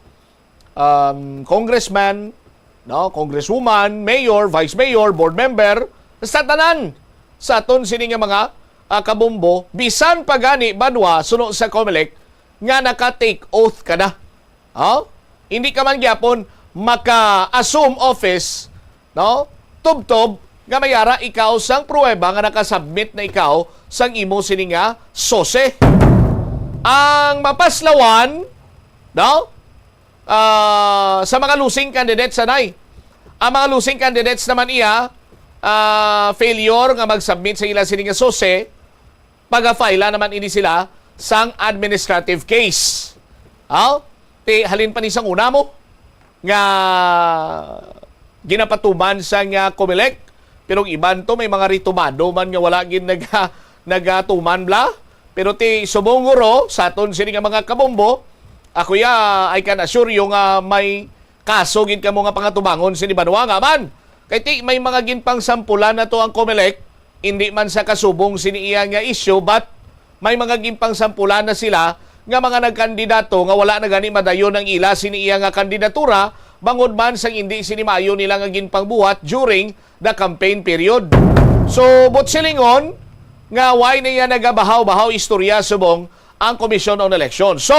um, congressman, no, congresswoman, mayor, vice mayor, board member, sa tanan sa aton sini nga mga, ah, kabombo, bisan pa gani banwa suno sa COMELEC nga naka-take oath ka na. Oh? Hindi ka man gyapon maka-assume office, no? Tubtob nga may ara ikaw sang pruweba nga nakasubmit na ikaw sang imo sini nga sose. Ang mapaslawan, no? Ah, sa mga losing candidates, anay. Ang mga losing candidates naman iya, ah, failure nga mag-submit sa ila sini nga sose, pagafaila naman ini sila sang administrative case. Aw, ti halin pa ni sang una mo nga ginapatuman sang, ah, COMELEC, pero ang iban to may mga retumado man nga wala gid naga-, nagatuman bla. Pero ti subong guro sa aton sini nga mga kabombo, ako ya, I can assure you nga may kaso gid kamo nga pangatubangon sini banwa nga man. Kay ti may mga ginpangsampulan na to ang COMELEC, hindi man sa kasubong sini iya nga issue, but may mga ginpangsampulan na sila nga mga nagkandidato nga wala na gani madayon ang ila sini iya nga kandidatura, bangod man sang hindi sini maayo nila nga ginpangbuhat during the campaign period. So, buot silingon nga why na iya nagabahaw-bahaw istorya subong ang Commission on Election. So,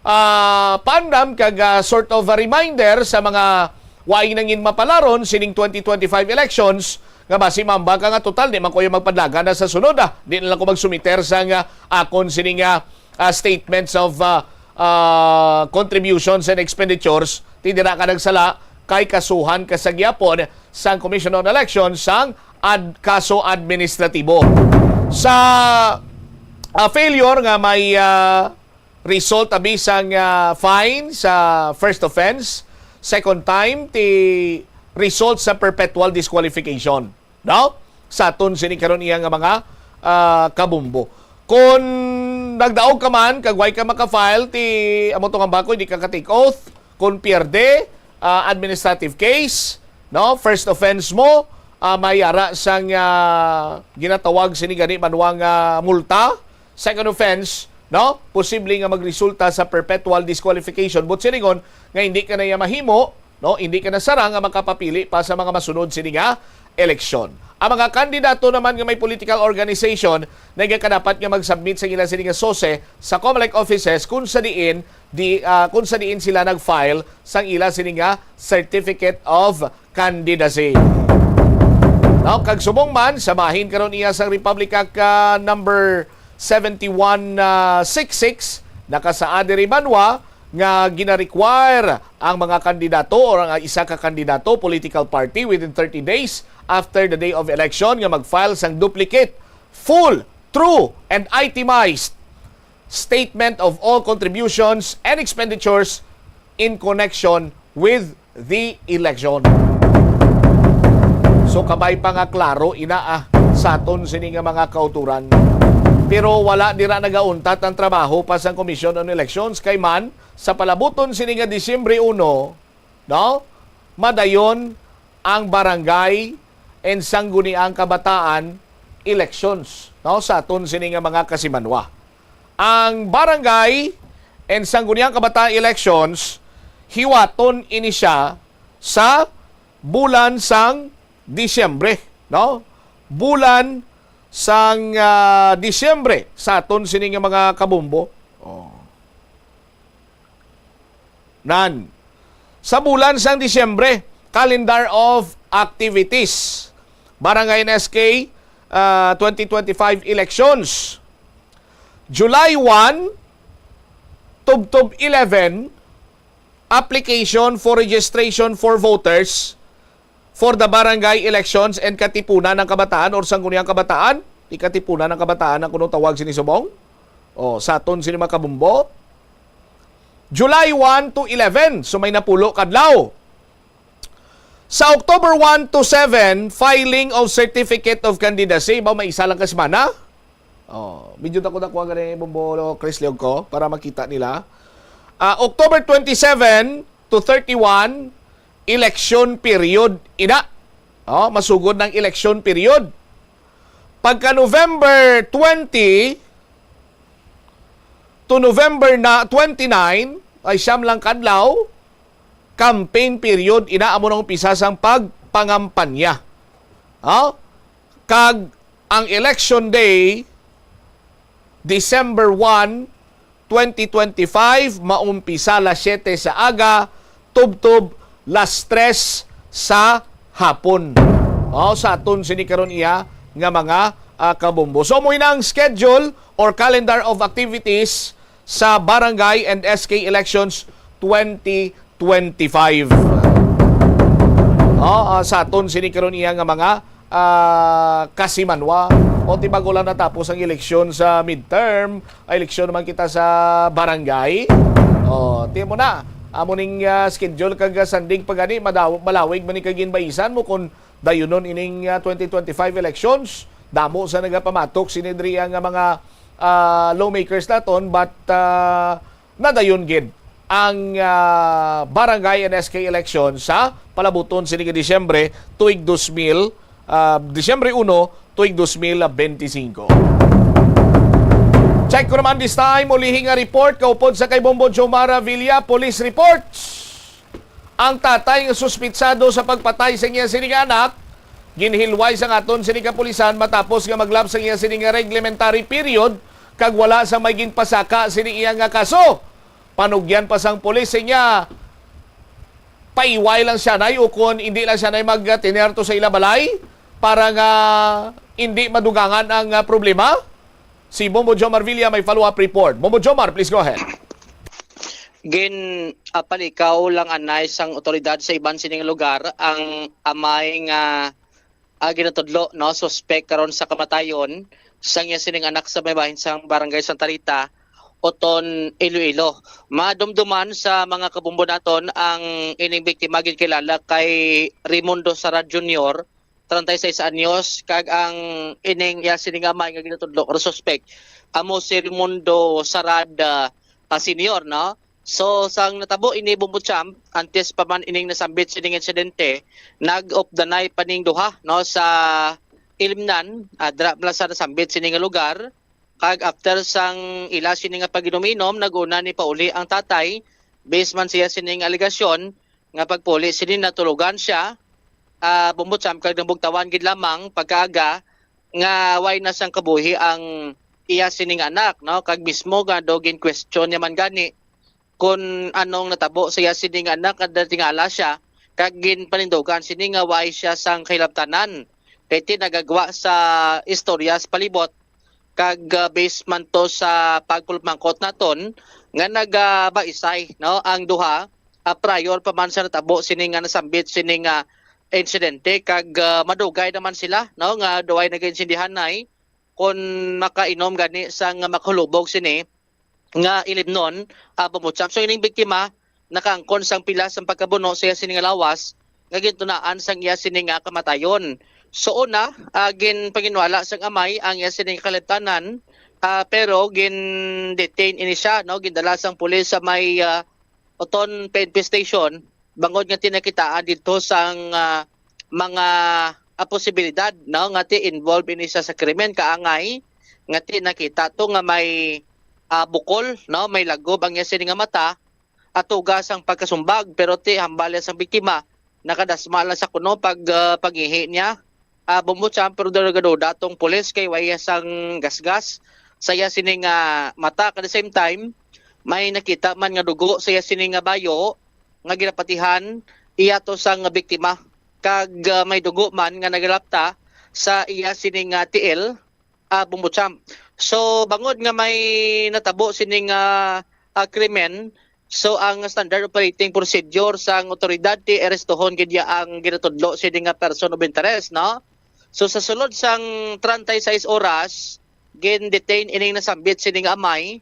ah, paandam kag, ah, sort of a reminder sa mga waing nangin mapalaron sining twenty twenty-five elections, nga basi mamba ka nga, "Total, di man ko yung magpadlaga na sa sunod, ah. Di na lang ko magsumiter sa nga akon sining, ah, ah, statements of, ah, ah, contributions and expenditures." Ti dira ka nagsala kay kasuhan ka sa gyapon sang Commission on Elections sang ad-, kaso administratibo. Sa, ah, failure nga may, ah, result abi sang, ah, fine sa first offense, second time ti result sa perpetual disqualification, no? Sa aton sini karon iya nga mga, ah, kabumbo. Kung nagdaog ka man kag way ka maka-file ti amo tong ambako, di ka ka-take oath, kung pierde, ah, administrative case, no? First offense mo, ah, may ara sang, ah, ginatawag sini gani banwa nga multa. Second offense, no? Posible nga magresulta sa perpetual disqualification. But silingon nga hindi ka na iya mahimo, no? Hindi ka na sara nga makapapili pa sa mga masunod sini nga eleksyon. Ang mga kandidato naman nga may political organization nagakadapat nga mag-submit sa ila sini nga sose sa COMELEC offices kung sa diin di, ah, kung sa diin sila nag-file sang ila sini nga certificate of candidacy. Now, kag subong man sa bahin karon iya sang Republic Act, ah, number seventy-one sixty-six, nakasaad diri banwa nga gina-require ang mga kandidato or ang isa ka kandidato, political party, within thirty days after the day of election nga mag-file sang duplicate, full, true, and itemized statement of all contributions and expenditures in connection with the election. So, kabay pa nga klaro ina, ah, sa aton sini nga mga kauturan. Pero wala dira nagauntat ang trabaho pa sang Commission on Elections kay man sa palabuton sini nga Disyembre uno, no? Madayon ang barangay and sangguniang kabataan elections, no, sa aton sini nga mga kasimanwa. Ang barangay and sangguniang kabataan elections, hiwaton ini siya sa bulan sang Disyembre, no? bulan sang, ah, Disyembre sa aton sini nga mga kabombo. Oh. Nan. Sa bulan sang Disyembre, calendar of activities. Barangay and S K, ah, twenty twenty-five elections. July one, tubtob eleven, application for registration for voters for the barangay elections and Katipunan ng Kabataan or Sangguniang Kabataan. Di Katipunan ng Kabataan ang kunong tawag sini subong. O, sa aton sini mga kabumbo. July one to eleven, so may napulo kadlaw. Sa October one to seven, filing of certificate of candidacy. Ba, may isa lang ka semana? Oh, medyo dako-dako ang gani, Bumbo Chris Leog, ko, para makita nila. Ah, October twenty-seven to thirty-one, election period ina. Oh, masugod ng election period. Pagka November twenty to November na twenty-nine, ay siyam lang kadlaw, campaign period ina, amo nang umpisa sang pagpangampanya. Oh? Kag ang election day, December one, twenty twenty-five, maumpisa las siete sa aga, tubtob las tres sa hapon. Oh, sa aton sini karon iya nga mga, ah, kabumbo. So, mo ang schedule or calendar of activities sa barangay and S K elections twenty twenty-five. Oh, ah, sa aton sini karon iya nga mga, ah, kasimanwa. O, di bago lang natapos ang eleksyon sa midterm, ay eleksyon naman kita sa barangay. Oh, tiyan mo na. Amo ning, ah, schedule kag, ah, sanding pa gani, madaw-, malawig man ni kag ginbaisan mo kung dayunon ining, ah, twenty twenty-five elections. Damo sa nagapamatok sini diri ang, ah, mga, ah, lawmakers naton, but, ah, nadayon gid ang, ah, barangay and S K election sa palabuton sini nga Disyembre tuig dos mil, ah, Disyembre uno, tuig dos mil benti singko. Check ko naman this time, ulihi nga report kaupod sa kay Bombo Jomar Villa, police reports. Ang tatay nga suspitsado sa pagpatay sa iya sini nga anak, ginhilway sang aton sini kapulisan matapos nga maglabs ang iya sini nga reglementary period kag wala sa may ginpasaka sini iya nga kaso. Panugyan pa sang pulis sa iya, paiway lang siya nay, ukon hindi lang siya nay magtiner to sa ila balay para nga hindi madugangan ang, ah, problema. Si Bombo Joe Marvilla may follow-up report. Bombo Jomar, please go ahead. Gin, ah, palikaw lang anay sang otoridad sa iban sining lugar ang amay nga, ah, ginatudlo, no, suspek karon sa kamatayon sang iya sining anak sa may bahin sang Barangay Santa Rita, Oton, Iloilo. Madumduman sa mga kabumbo naton ang ining biktima ginkilala kay Raimundo Sara Junior, treinta y seis anyos, kag ang ining iya sining amay nga ginatudlo or suspek amo si Raimundo Sarad, ah, ah, Senior, no? So, sang natabo ini, Bombo Champ, antes pa man ining nasambit sining insidente, nag-updanay pa ning duha, no, sa Ilimnan, ah, dira man sa nasambit sini nga lugar, kag after sang ila sini nga pag-inom-inom, nag-una ni pauli ang tatay, based man siya sining alegasyon, nga pagpuli sini natulugan siya, ah, Bombo Champ, kag nabugtawan gid lamang pagkaaga nga way na sang kabuhi ang iya sini nga anak, no? Kag mismo nga daw gin-question niya man gani kung anong natabo sa iya sini nga anak nga natingala siya, kag ginpanindugan sini nga way siya sang kahilabtanan. Kay ti nagagwa sa istorya sa palibot, kag, ah, based man to sa pagpulupmangkot naton nga nagabaisay, no, ang duha, ah, prior pa man sa natabo sini nga nasambit sini nga insidente, kag, ah, madugay naman sila, no, nga duay nagainsindihanay kon makainom gani sang makahulubog sini nga ilimnon, ah, Bombo Champ. So, ining biktima nakaangkon sang pila sang pagkabuno sa iya sini nga lawas nga gintunaan sang iya sini nga kamatayon. So, una, ah, ginpanginwala sang amay ang iya sini nga kahilabtanan, ah, pero gin-detain ini siya, no? Gindala sang pulis sa may, ah, Oton P N P Station bangod nga ti nakitaan didto sang, ah, mga, ah, posibilidad, no, nga ti involved ini siya sa krimen, kaangay nga ti nakita to nga may, ah, bukol, no, may lagob ang iya sini nga mata, atuga sang pagkasumbag, pero ti hambal niya sang biktima, nakadasma lang sa kuno pag, ah, pangihi niya. ah, Bombo Champ, pero daw nagaduda tong pulis kay way sang gasgas sa iya sini nga mata. At the same time, may nakita man nga dugo sa iya sini nga bayo nga ginapatihan iya to sang biktima, kag, ah, may dugo man nga nagalapta sa iya sini nga tiil, ah, Bombo Champ. So, bangod nga may natabo sini nga, ah, krimen, so ang standard operating procedure sang otoridad ti arestuhon gid ya ang ginatudlo sini nga person of interest, no? So, sa sulod sang treinta y seis oras, gin-detain ining nasambit sini nga amay,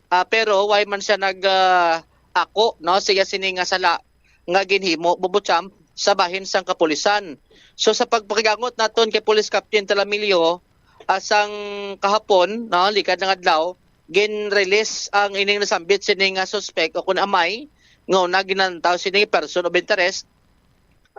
ah, pero way man siya nag, ah, ako, no, sa iya sini nga sala nga ginhimo, Bombo Champ, sa bahin sang kapulisan. So, sa pagpakigangot naton kay Police Captain Talamillo, ah, sang kahapon, no, likad ng adlaw, gin-release ang ining nasambit sini nga suspect o kun amay nga una ginantaw sini person of interest,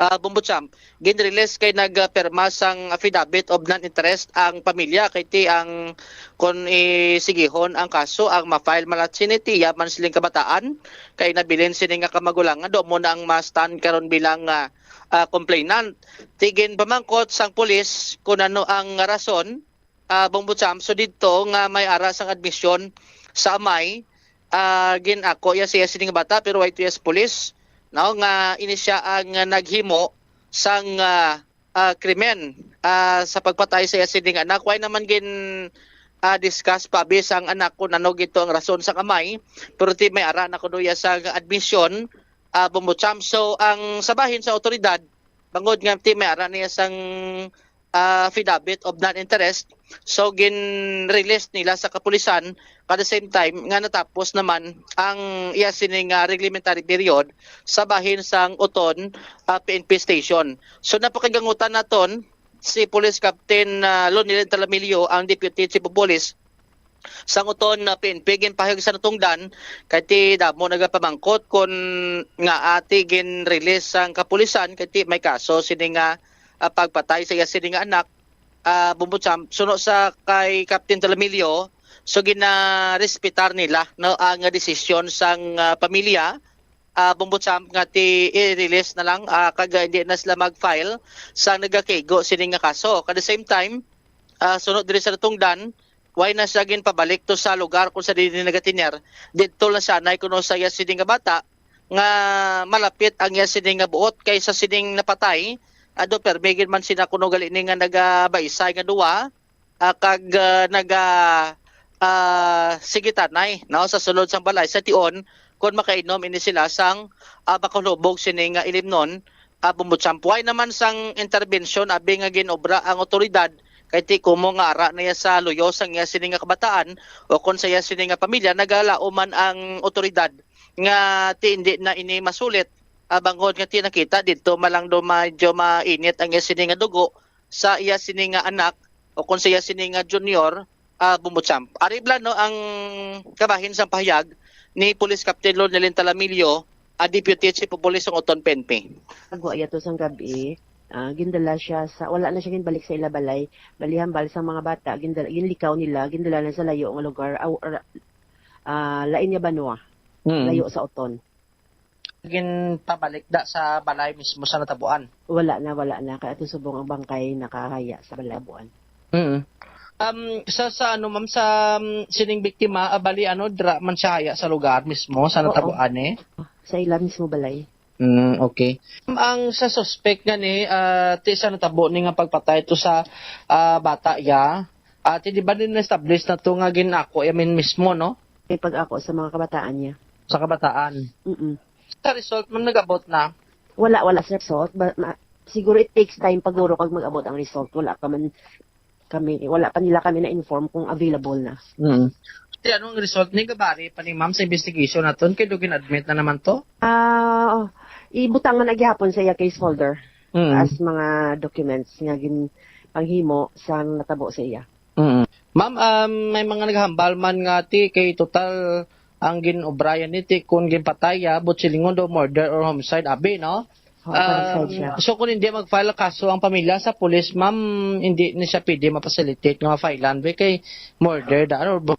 ah, Bombo Champ, gin-release kay nagpirma sang affidavit of non-interest ang pamilya kay ti ang kon isigihon ang kaso ang ma-file man sini ti iya man siling kabataan kay nabilin sini nga kamagulangan do mo na ang ma-stand karon bilang, ah, ah, complainant. Ti ginpamangkot sang pulis kung ano ang rason, ah, Bombo Champ, so didto nga may ara sang admisyon sa amay, ah, gin-ako iya siya sining bata pero way to iya sa pulis, no, nga ini siya ang naghimo sang, ah, ah, krimen, ah, sa pagpatay sa iya sining anak. Way naman gin, ah, discuss pa abi sang anak kung ano gito ang rason sang amay, pero ti may ara na kuno iya sa admisyon, ah, Bombo Champ. So ang sa bahin sa otoridad, bangod nga ti may ara niya sang, ah, affidavit of non-interest, so gin-release nila sa kapulisan at the same time nga natapos naman ang iya sining, ah, reglementary period sa bahin sang Oton, ah, P N P station. So napakigangutan naton si Police Captain, ah, Lonel Talamillo, ang Deputy Chief of Police sang Oton na P N P, ginpahayag sa natungdan kay ti damo nagapamangkot kon nga ati gin-release sang kapulisan kay ti may kaso sini nga, ah, pagpatay sa iya sini nga anak, ah, Bombo Champ. Suno sa kay Captain Talamillo, so ginarespetar nila, no, ang desisyon sang, ah, pamilya, ah, Bombo Champ, nga ti i-release na lang, ah, kag, ah, hindi na sila mag-file sa nagakaigo sini nga kaso. At the same time, ah, sunod diri sa natungdan, way na siya ginpabalik to sa lugar kung sa dili nagatiner. Didto lang siya nay kuno sa iya sini nga bata nga malapit ang iya sini nga buot kay sa sining napatay. Ado permi gid man sina kuno gali ni nga nagabaisay nga duwa, ah, kag, ah, naga, ah, sigitanay, no, sa sulod sang balay sa tion kon makainom ini sila sang, ah, makalubog sini nga ilimnon, ah, Bombo Champ. Way naman sang interbensyon abi nga ginobra ang otoridad kay ti kumo nga ara na iya sa luyo sang iya sini nga kabataan o kon sa iya sini nga pamilya, nagalaom man ang otoridad nga ti indi na ini masulit, ah, bangod nga ti nakita didto malang do medyo mainit ang iya sini nga dugo sa iya sini nga anak o kon sa iya sini nga junior, ah, Bombo Champ. Ari bala, no, ang kabahin sang pahayag ni Police Captain Lonelin Talamillo, ah, Deputy Chief of Police sang Oton P N P. Agwa iya to sang gabi, ah, gindala siya sa, wala na siya ginbalik sa ila balay. Bali hambal sang mga bata, gindala, ginlikaw nila, gindala na sa layo nga lugar, aw, ra-, ah, lain nga banwa, Mm. layo sa Oton. Ginpabalik da sa balay mismo sa natabuan? Wala na, wala na. Kay ato subong ang bangkay nakahaya sa balay buan. Mm. Um, sa, sa ano, ma'am, sa, um, sining biktima, ah, bali, ano, dira man siya haya sa lugar mismo sa Oo. natabuan, eh? Sa ila mismo balay. Mm, okay. Ang sa suspect nga ni, ah, ti sa natabo ni nga pagpatay to sa, ah, bata ya, ah, ti di ba din na-establish na to nga ginako ya min mismo, no? May pag-ako sa mga kabataan niya. Sa kabataan? Mm-mm. Sa result man nag-abot na? Wala, wala sa result. Ba, ma-, siguro it takes time paguro kag mag-abot ang result. Wala pa man kami, wala pa nila kami na-inform kung available na. Mm. Ti ano ang result ni, gabari pa ni ma'am sa investigation naton kay do gin-admit na naman to? Ah, ibutang man na gihapon sa iya case folder Mm. as mga documents nga gin-, panghimo sang natabo sa iya. Mm. Ma'am, um, may mga naghambal man nga ti kay total ang gin-obrayan ni ti kun ginpatay ya, but silingon daw murder or homicide, abi, no? Oo, parang Um, side siya. So, kung hindi mag-file ang kaso ang pamilya sa pulis, ma'am, hindi ni siya pwede ma-facilitate nga ma-filean, be, kay murder da, ano, ba?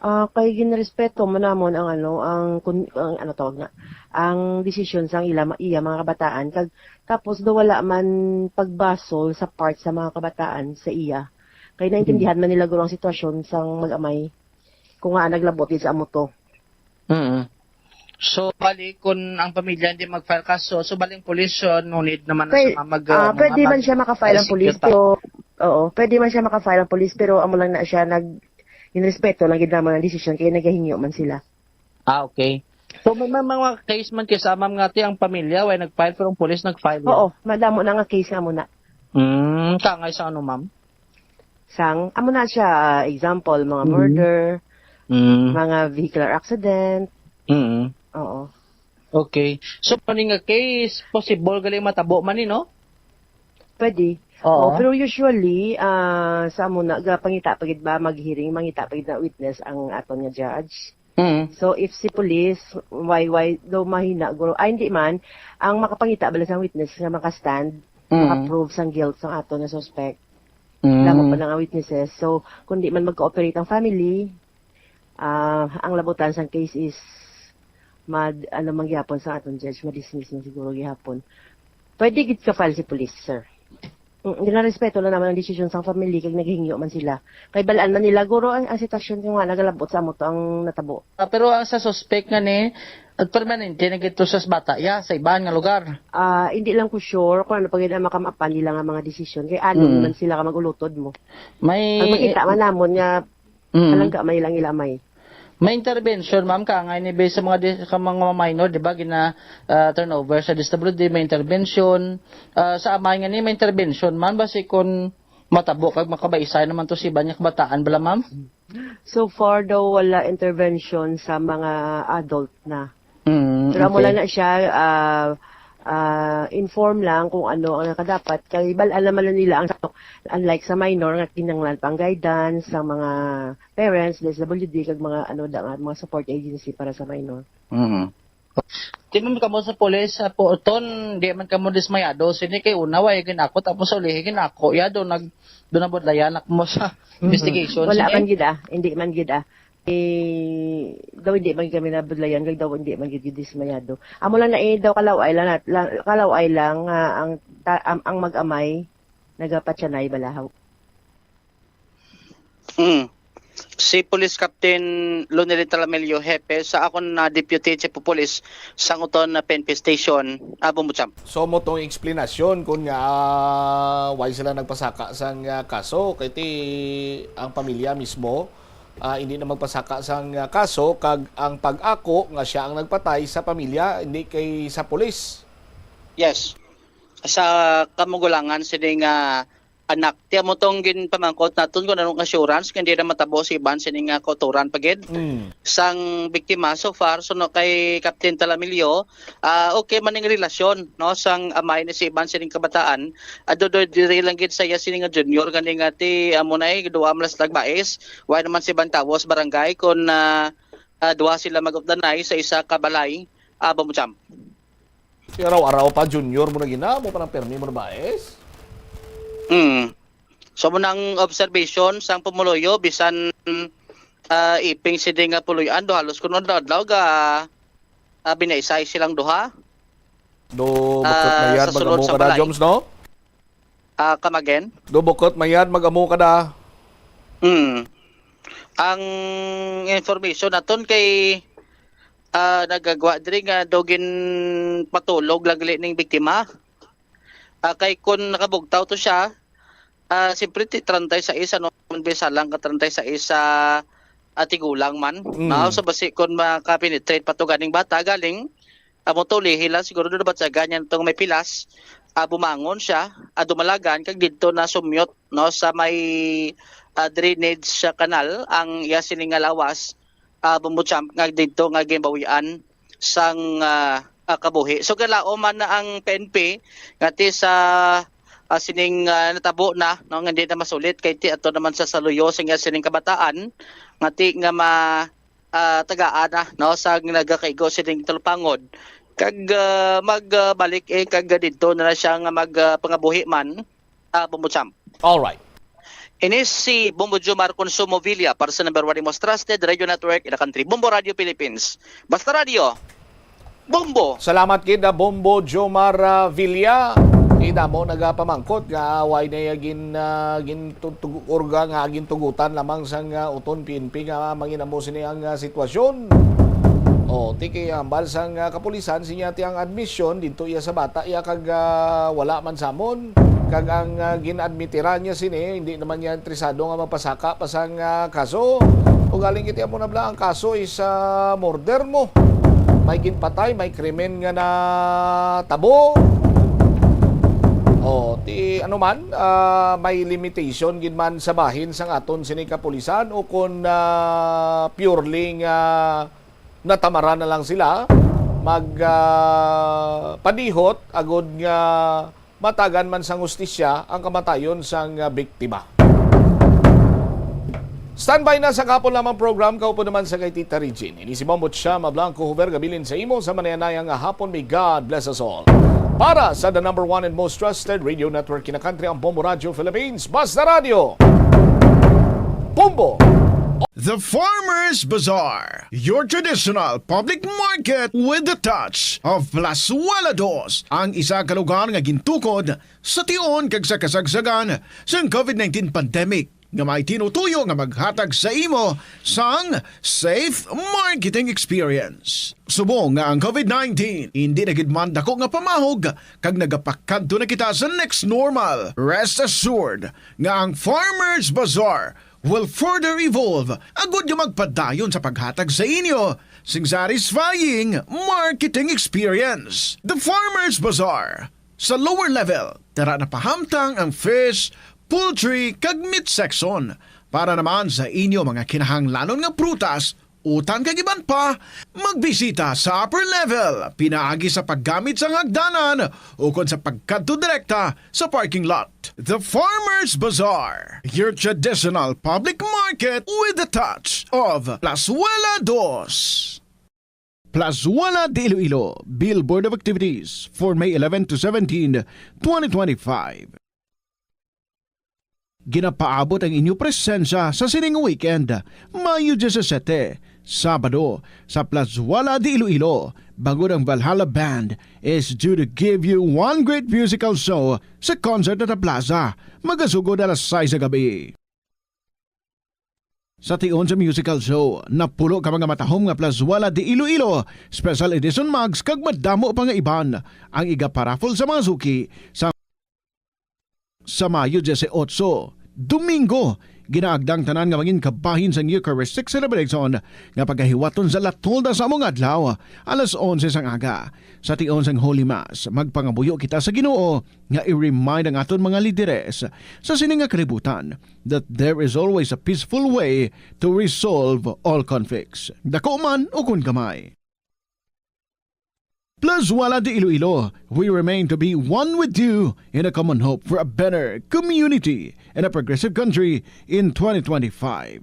Ah, kay ginrespeto man namon ang ano, ang kun-, ang ano tawag na, ang desisyon sang ila ma-, iya mga kabataan, kag tapos daw wala man pagbasol sa part sa mga kabataan sa iya. Kay naintindihan man nila guro ang sitwasyon sang mag-amay kung nga naglabot gid sa amo to. Mm. So, bali, kung ang pamilya hindi mag-file kaso, so, bali, ang police, so, no need naman na Pwede, sa mag, ah, ano, pwede mag- man siya maka-file ang police, execute. Pero, oo, pwede man siya maka-file ang police, pero amo lang na siya nag, inrespeto lang gid naman ang desisyon kay nagahingyo man sila. Ah, okay. So, may, may mga case man kay sa, ma'am, nga ti ang pamilya, way nag-file, pero ang police nag-file. Oo, madamo na nga case nga mo na. Mm, kangay sa ano, ma'am? Sang, amo na siya, ah, example, mga Mhm. murder, Mm. mga vehicular accident. Mm. Oo, Okay. So, kani nga case, possible gali matabo man ni, no? Pwede. Oo. Oh, pero usually, ah, sa amo na, gapangita pa gid ba, mag-hearing, mangita pa gid na witness ang aton nga judge. Mm. So, if si police, why, why, daw mahina, guro, ay, hindi man, ang makapangita bala sang witness nga maka-stand, Mm. maka-prove sang guilt sang aton nga suspect. Mm. Damo pa na nga witnesses. So, kung di man mag-cooperate ang family, ah, ang labutan sang case is mad, ano man gyapon sa aton judge, ma-dismiss na siguro gihapon. Pwede gid ka file si police, sir. Mm, ginarespeto lang naman ang desisyon sang family kag naghingyo man sila. Kay balaan man nila, guro, ang, ang sitwasyon ko nga nagalabot sa amo to ang natabo. Ah, pero ang sa suspect nga ni, at permanente na gito sa bata, ya, sa iban nga lugar. Ah, hindi lang ko sure kung ano pa gid ang makamapan nila nga mga desisyon. Kay ano Mm. man sila ka mag-ulutod mo. May Ang makita man namon nga Mm. alang ka may lang ilamay. May intervention, ma'am, kangay ni based sa mga di, sa mga minor, di ba, gina ah, turnover sa D S W D, may intervention. Ah, sa amay nga ni, may intervention man, basi kung matabo kag makabaisay naman to si iban nga kabataan bala, ma'am? So far daw wala intervention sa mga adult na. Mm, Pero amo okay. lang na siya, ah, ah, inform lang kung ano ang nakadapat. Kay balaan naman na nila ang, unlike sa minor nga kinahanglan pang guidance sa mga parents, D S W D, kag mga ano da nga, mga support agency para sa minor. Mm. Di man kamo sa pulis sa Puton, di man kamo dismayado. Sini kay una, way ginako, tapos sa ulihi ginako. Ya, do nag, do nabudlayan ako mo sa investigation. Wala Sini? Man gid ah, hindi man gid ah. Eh, daw hindi man kami nabudlayan, kag daw hindi man gid dismayado. Amo lang na eh, daw kalaway lang, nat- lang kalaway lang nga ang ta- ang, ang mag-amay nagapatyanay balahaw. Mm. Si Police Captain Lonely Talamelio, hepe sa akon na Deputy Chief of Police sang Uton na P N P Station, Abo Mucham. So mo tong eksplanasyon kun nga, ah, why sila nagpasaka sang, ah, kaso kay ti ang pamilya mismo, ah, hindi na magpasaka sang, ah, kaso kag ang pag-ako nga siya ang nagpatay sa pamilya, hindi kay sa pulis. Yes. Sa kamugulangan sini nga anak, ti amo tong ginpamangkot naton kung anong assurance nga hindi na matabo si Ivan sini nga kauturan pa gid. Mm. Sang biktima so far, suno kay Captain Talamilio, ah, okay man ning relasyon, no, sang amay ni si Ivan sining kabataan. Ado do diri lang gid sa iya sini nga junior gani nga ti amo na eh, duwa man lang sila bais. Wa naman si Ivan tawo sa barangay kun ah, ah, duha sila mag-updanay sa isa ka balay. Ah, Abo Mucham. Si araw-araw pa junior mo na gina, mo pa ng permi mo na bais. Mm. So mo nang observation sang pumuluyo bisan ah, iping sini nga puluy-an do halos kuno adlaw ga ah, binaisay silang duha. Do bakit Ah, mayad sa sulod mag-amo sa ka da, balay. Joms, no? Ah, come again? Do bakit mayad mag-amo ka da. Hmm. Ang information naton kay ah, nagagwa diri nga daw ginpatulog lang gali ning biktima. Ah, kay kun nakabugtaw to siya, ah, siyempre ti treinta y seis ano man bisa lang ka treinta y seis sa ah, tigulang man. Mm. No? So basi kun makapenetrate pa to ganing bata galing amo to lihi lang siguro do dapat sa ganyan tong may pilas ah, bumangon siya ah, dumalagan kag didto na sumyot no sa may ah, drainage sa kanal ang iya sini nga lawas ah, Bombo Champ nga didto nga ginbawian sang ah, ah, kabuhi. So kalaom man na ang P N P nga ti sa ah, sining ah, natabo na no nga hindi na masulit kay ti ato naman sa saluyo sa nga sining kabataan nga ti nga ma ah, tagaan na no sa nagakaigo sining talupangod kag ah, magbalik eh kag didto na, na siya nga mag ah, pangabuhi man ah, Bombo Champ. All right. Ini si Bombo Jomar Consumo Villa para sa number one, the most trusted radio network in the country, Bombo Radio Philippines. Basta Radio, Bombo! Salamat gid, ah, Bombo Jomar, ah, Villa. Kita mo, nagapamangkot nga why na iya gin, ah, gintutug-, or nga, nga gintugutan lamang sang, ah, Uton P N P nga manginamo sini ang, ah, sitwasyon. O, ti kay hambal sang, ah, kapulisan, sinya ti ang admission didto iya sa bata iya kag, ah, wala man samon. Kag ang, ah, gin-admitiran niya sini, hindi naman niya interesado nga magpasaka pa sang, ah, kaso. Ugaling kiti amo na bala ang kaso is, ah, murder mo. May ginpatay, may krimen nga natabo. O, ti ano man, ah, may limitation gid man sa bahin sang aton sini kapulisan o kon, ah, purely nga natamaran na lang sila mag, ah, padihot agud nga matagan man sang hustisya ang kamatayon sang, ah, biktima. Standby na sa kahapon lamang program, kaupod naman sa kay Tita Regine. Ini si Bombo Chama Blanco Huber, gabilin sa imo sa manayanaya nga hapon. May God bless us all. Para sa the number one and most trusted radio network in the country, ang Bombo Radio Philippines, Basta Radio, Bombo! The Farmers Bazaar, your traditional public market with the touch of Plazuela Dos, ang isa ka lugar nga gintukod sa tion kag sa kasagsagan sang COVID nineteen pandemic, nga may tinutuyo nga maghatag sa imo sang safe marketing experience. Subong nga ang COVID nineteen indi na gid man dako nga pamahog kag nagapakadto na kita sa next normal, rest assured nga ang Farmers Bazaar will further evolve agud nga magpadayon sa paghatag sa inyo sing satisfying marketing experience. The Farmers Bazaar, sa lower level, tara na pahamtang ang fish, poultry, kag meat section. Para naman sa inyo mga kinahanglanon nga prutas, utan kag iban pa, magbisita sa upper level pinaagi sa paggamit sang hagdanan ukon sa pagkadto direkta sa parking lot. The Farmers Bazaar, your traditional public market with the touch of Plazuela Dos. Plazuela de Iloilo, Billboard of Activities for May eleven to seventeen, twenty twenty-five. Ginapaabot ang inyo presensya sa sining weekend, Mayo disisiete, Sabado, sa Plazuela de Iloilo, bangod ang Valhalla Band is due to give you one great musical show sa Concert at the Plaza, magasugod alas sais sa gabi. Sa tion sa musical show, napulo ka mga matahom nga Plazuela de Iloilo Special Edition mugs kag madamo pa nga iban ang igaparaffle sa mga suki sa, sa Mayo dieciocho, Domingo. Ginaagda ang tanan nga mangin kabahin sang Eucharistic celebration nga pagahiwaton sa La Tolda sa among adlaw, alas onse sang aga. Sa tion sang Holy Mass, magpangabuyo kita sa Ginoo nga i-remind ang aton mga lideres sa sini nga kalibutan that there is always a peaceful way to resolve all conflicts, dako man ukon gamay. Plazuela de Iloilo, we remain to be one with you in a common hope for a better community and a progressive country in twenty twenty-five.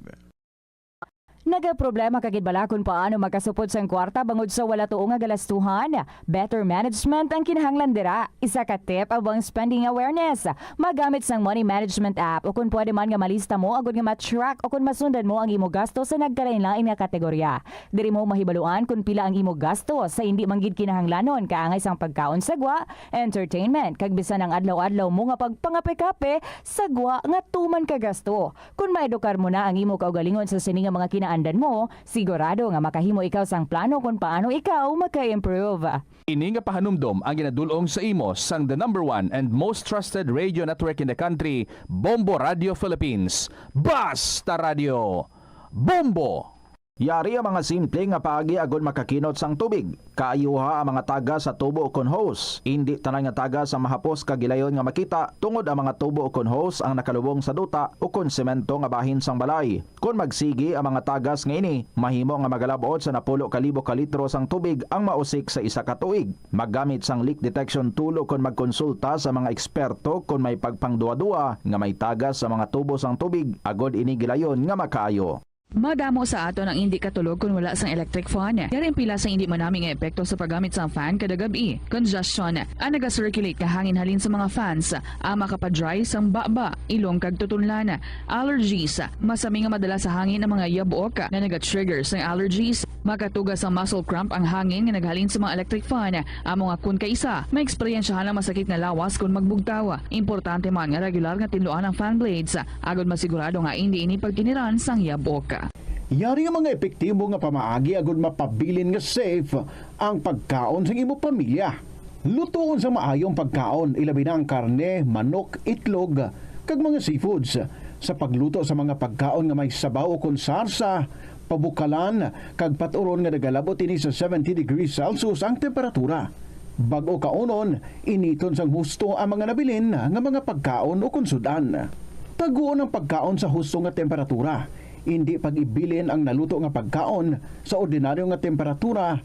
Nagaproblema ka gid bala kon paano makasupod sang kwarta bangod sa wala tuo nga galastuhan? Better management ang kinahanglan dira. Isa ka tip amo ang spending awareness. Magamit sang money management app, o kon pwede man nga malista mo agud nga ma-track o kon masundan mo ang imo gasto sa nagkalain-lain nga kategorya. Diri mo mahibaluan kon pila ang imo gasto sa indi man gid kinahanglanon, kaangay sang pagkaon sa gwa, entertainment, kag bisan ang adlaw-adlaw mo nga pagpangape-kape sa gwa nga tuman ka gasto. Kon maedukar mo na ang imo kaugalingon sa sini nga mga kinaandan mo, sigurado nga makahimo ikaw sang plano kon paano ikaw maka-improve. Ini nga pahanumdom ang ginadul-ong sa imo sang the number one and most trusted radio network in the country, Bombo Radio Philippines. Basta Radio, Bombo! Yari ang mga simple nga paagi agod makakinot sang tubig. Kaayuha ang mga tagas sa tubo ukon hose. Indi tanan nga tagas ang mahapos kag gilayon nga makita, tungod ang mga tubo ukon hose ang nakalubong sa duta ukon semento nga bahin sang balay. Kon magsigi ang mga tagas nga ini, mahimo nga magalab-ot sa napulo ka libo ka litro sang tubig ang mausik sa isa ka tuig. Maggamit sang leak detection tool ukon magkonsulta sa mga eksperto kon may pagpangduha-duha nga may tagas sa mga tubo sang tubig, agod ini gilayon nga makaayo. Madamo sa aton ang indi katulog kon wala sang electric fan. Yari ang pila sa indi manami nga epekto sa paggamit sang fan kada gab-i. Congestion. Ang naga-circulate nga hangin halin sa mga fans, ang makapa-dry sang baba, ilong kag tutunlan. Allergies. Masami nga madala sa hangin ang mga yabok nga naga-trigger sang allergies. Makatuga sang muscle cramp ang hangin nga naghalin sa mga electric fan. Amo nga kon kaisa, maeksperiensyahan ang masakit nga lawas kon magbugtaw. Importante man nga regular nga tinluan ang fan blades, agod masigurado nga indi ini pagtiniran sang yabok. Yari nga mga epektibo nga pamaagi agod mapabilin nga safe ang pagkaon sang imo pamilya. Lutoon sa maayo ang pagkaon, ilabi na ang karne, manok, itlog, kag mga seafoods. Sa pagluto sa mga pagkaon nga may sabaw ukon sarsa, pabukalan, kag pat-uron nga nagalabot ini sa seventy degrees Celsius ang temperatura. Bag-o kaunon, initon sang husto ang mga nabilin nga mga pagkaon ukon sud-an. Taguon ang pagkaon sa husto nga temperatura. Indi pag-ibilin ang naluto nga pagkaon sa ordinaryo nga temperatura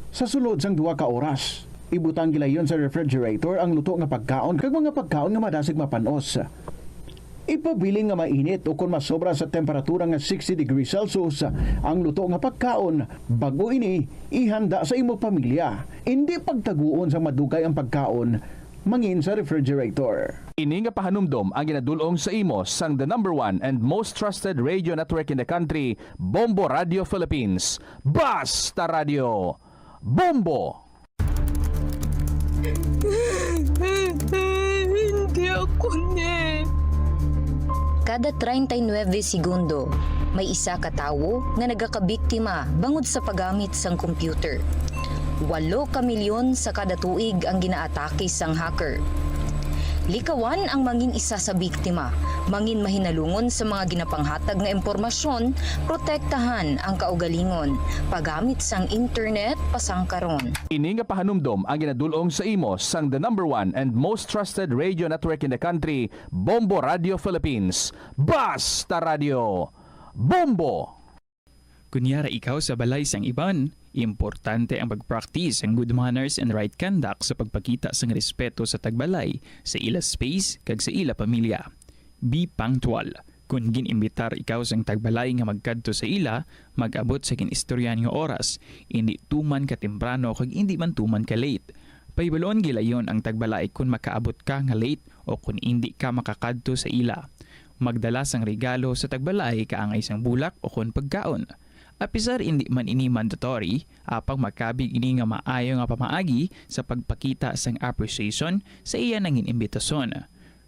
sa sulod sang duha ka oras. Ibutang gilayon sa refrigerator ang luto nga pagkaon kag mga pagkaon nga madasig mapan-os. Ipabilin nga mainit ukon masobra sa temperatura nga sixty degrees Celsius ang luto nga pagkaon bag-o ini ihanda sa imo pamilya. Indi pagtaguon sang madugay ang pagkaon mangin sa refrigerator. Ini nga pahanumdom ang ginadul-ong sa imo sang the number one and most trusted radio network in the country, Bombo Radio Philippines. Basta Radio, Bombo! Hindi ako ni. Kada treinta y nueve segundo, may isa ka tawo nga nagakabiktima bangod sa paggamit sang computer. Walo ka milyon sa kada tuig ang ginaatake sang hacker. Likawan ang mangin isa sa biktima, mangin mahinalungon sa mga ginapanghatag nga impormasyon, protektahan ang kaugalingon, paggamit sang internet pasangkaron. Ini nga pahanumdom ang ginadul-ong sa imo sang the number one and most trusted radio network in the country, Bombo Radio Philippines. Basta Radio, Bombo! Kon yara ikaw sa balay sang iban, importante ang pag-practice sang good manners and right conduct sa pagpakita sang respeto sa tagbalay, sa ila space, kag sa ila pamilya. Be punctual. Kon gin-imbitar ikaw sang tagbalay nga magkadto sa ila, mag-abot sa gin-istoryahan nga oras, indi tuman ka temprano kag indi man tuman ka late. Pahibaluon gilayon ang tagbalay kon makaabot ka nga late o kon indi ka makakadto sa ila. Magdala sang regalo sa tagbalay kaangay sang bulak o kon pagkaon. Apisar indi man ini mandatory, apang makabig ini nga maayo nga pamaagi sa pagpakita sang appreciation sa iya nangin-imbitason.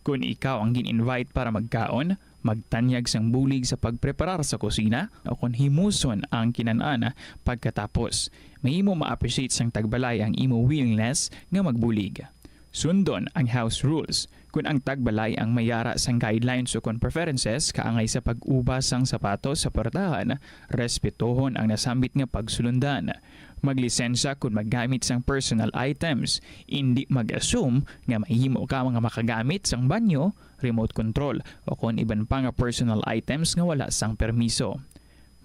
Kon ikaw ang gin-invite para magkaon, magtanyag sang bulig sa pagpreparar sa kusina, o kon himuson ang kinan-an pagkatapos. Mahimo ma-appreciate sang tagbalay ang imo willingness nga magbulig. Sundon ang house rules. Kon ang tagbalay ang may yara sang guidelines o kon preferences kaangay sa pag-ubas sang sapatos sa puwertahan, respetohon ang nasambit nga pagsulundan. Maglisensya kon maggamit sang personal items. Indi mag-assume nga mahimo ka nga makagamit sang banyo, remote control, o kon iban pa nga personal items nga wala sang permiso.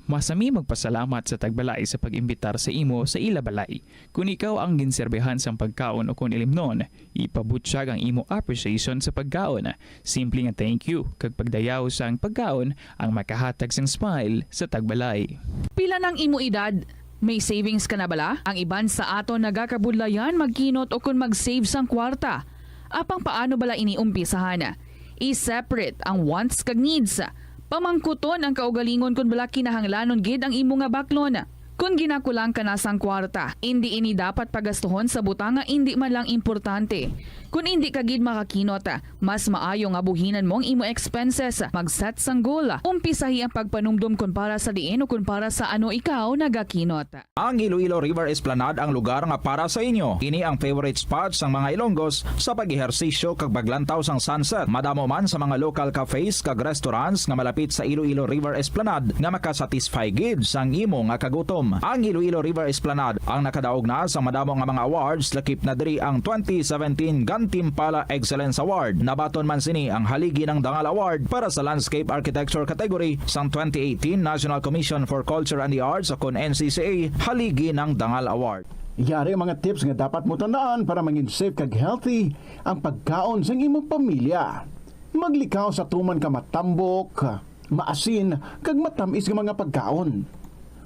Masami magpasalamat sa tagbalay sa pag-imbitar sa imo sa ila balay. Kon ikaw ang ginserbihan sang pagkaon o kon ilimnon, ipabutyag ang imo appreciation sa pagkaon. Simple nga thank you kag pagdayaw sang pagkaon ang makahatag sang smile sa tagbalay. Pila nang imo edad? May savings ka na bala? Ang iban sa aton nagakabudlayan magkinot o kon mag-save sang kwarta. Apang paano bala ini umpisahan? I-separate ang wants kag needs. Pamangkuton ang kaugalingon kon bala kinahanglanon gid ang imo nga baklon. Kon ginakulang ka na sang kwarta, indi ini dapat pagastuhon sa butang nga indi man lang importante. Kon indi ka gid makakinot, mas maayo nga buhinan mo ang imo expenses. Mag-set sang goal. Umpisahi ang pagpanumdom kon para sa diin o kon para sa ano ikaw nagakinot. Ang Iloilo River Esplanade ang lugar nga para sa inyo. Ini ang favorite spot sang mga Ilonggos sa pag-ehersisyo kag paglantaw sang sunset. Madamo man sa mga local cafes kag restaurants nga malapit sa Iloilo River Esplanade nga makasatisfy gid sang imo nga kagutom. Ang Iloilo River Esplanade ang nakadaog na sa madamo nga mga awards, lakip na diri ang twenty seventeen Gantimpala Excellence Award. Nabaton man sini ang Haligi ng Dangal Award para sa Landscape Architecture category sang twenty eighteen National Commission for Culture and the Arts o kon N C C A Haligi ng Dangal Award. Yari ang mga tips nga dapat mo tandaan para mangin safe kag healthy ang pagkaon sang imong pamilya. Maglikaw sa tuman ka matambok, maasin, kag matamis nga mga pagkaon.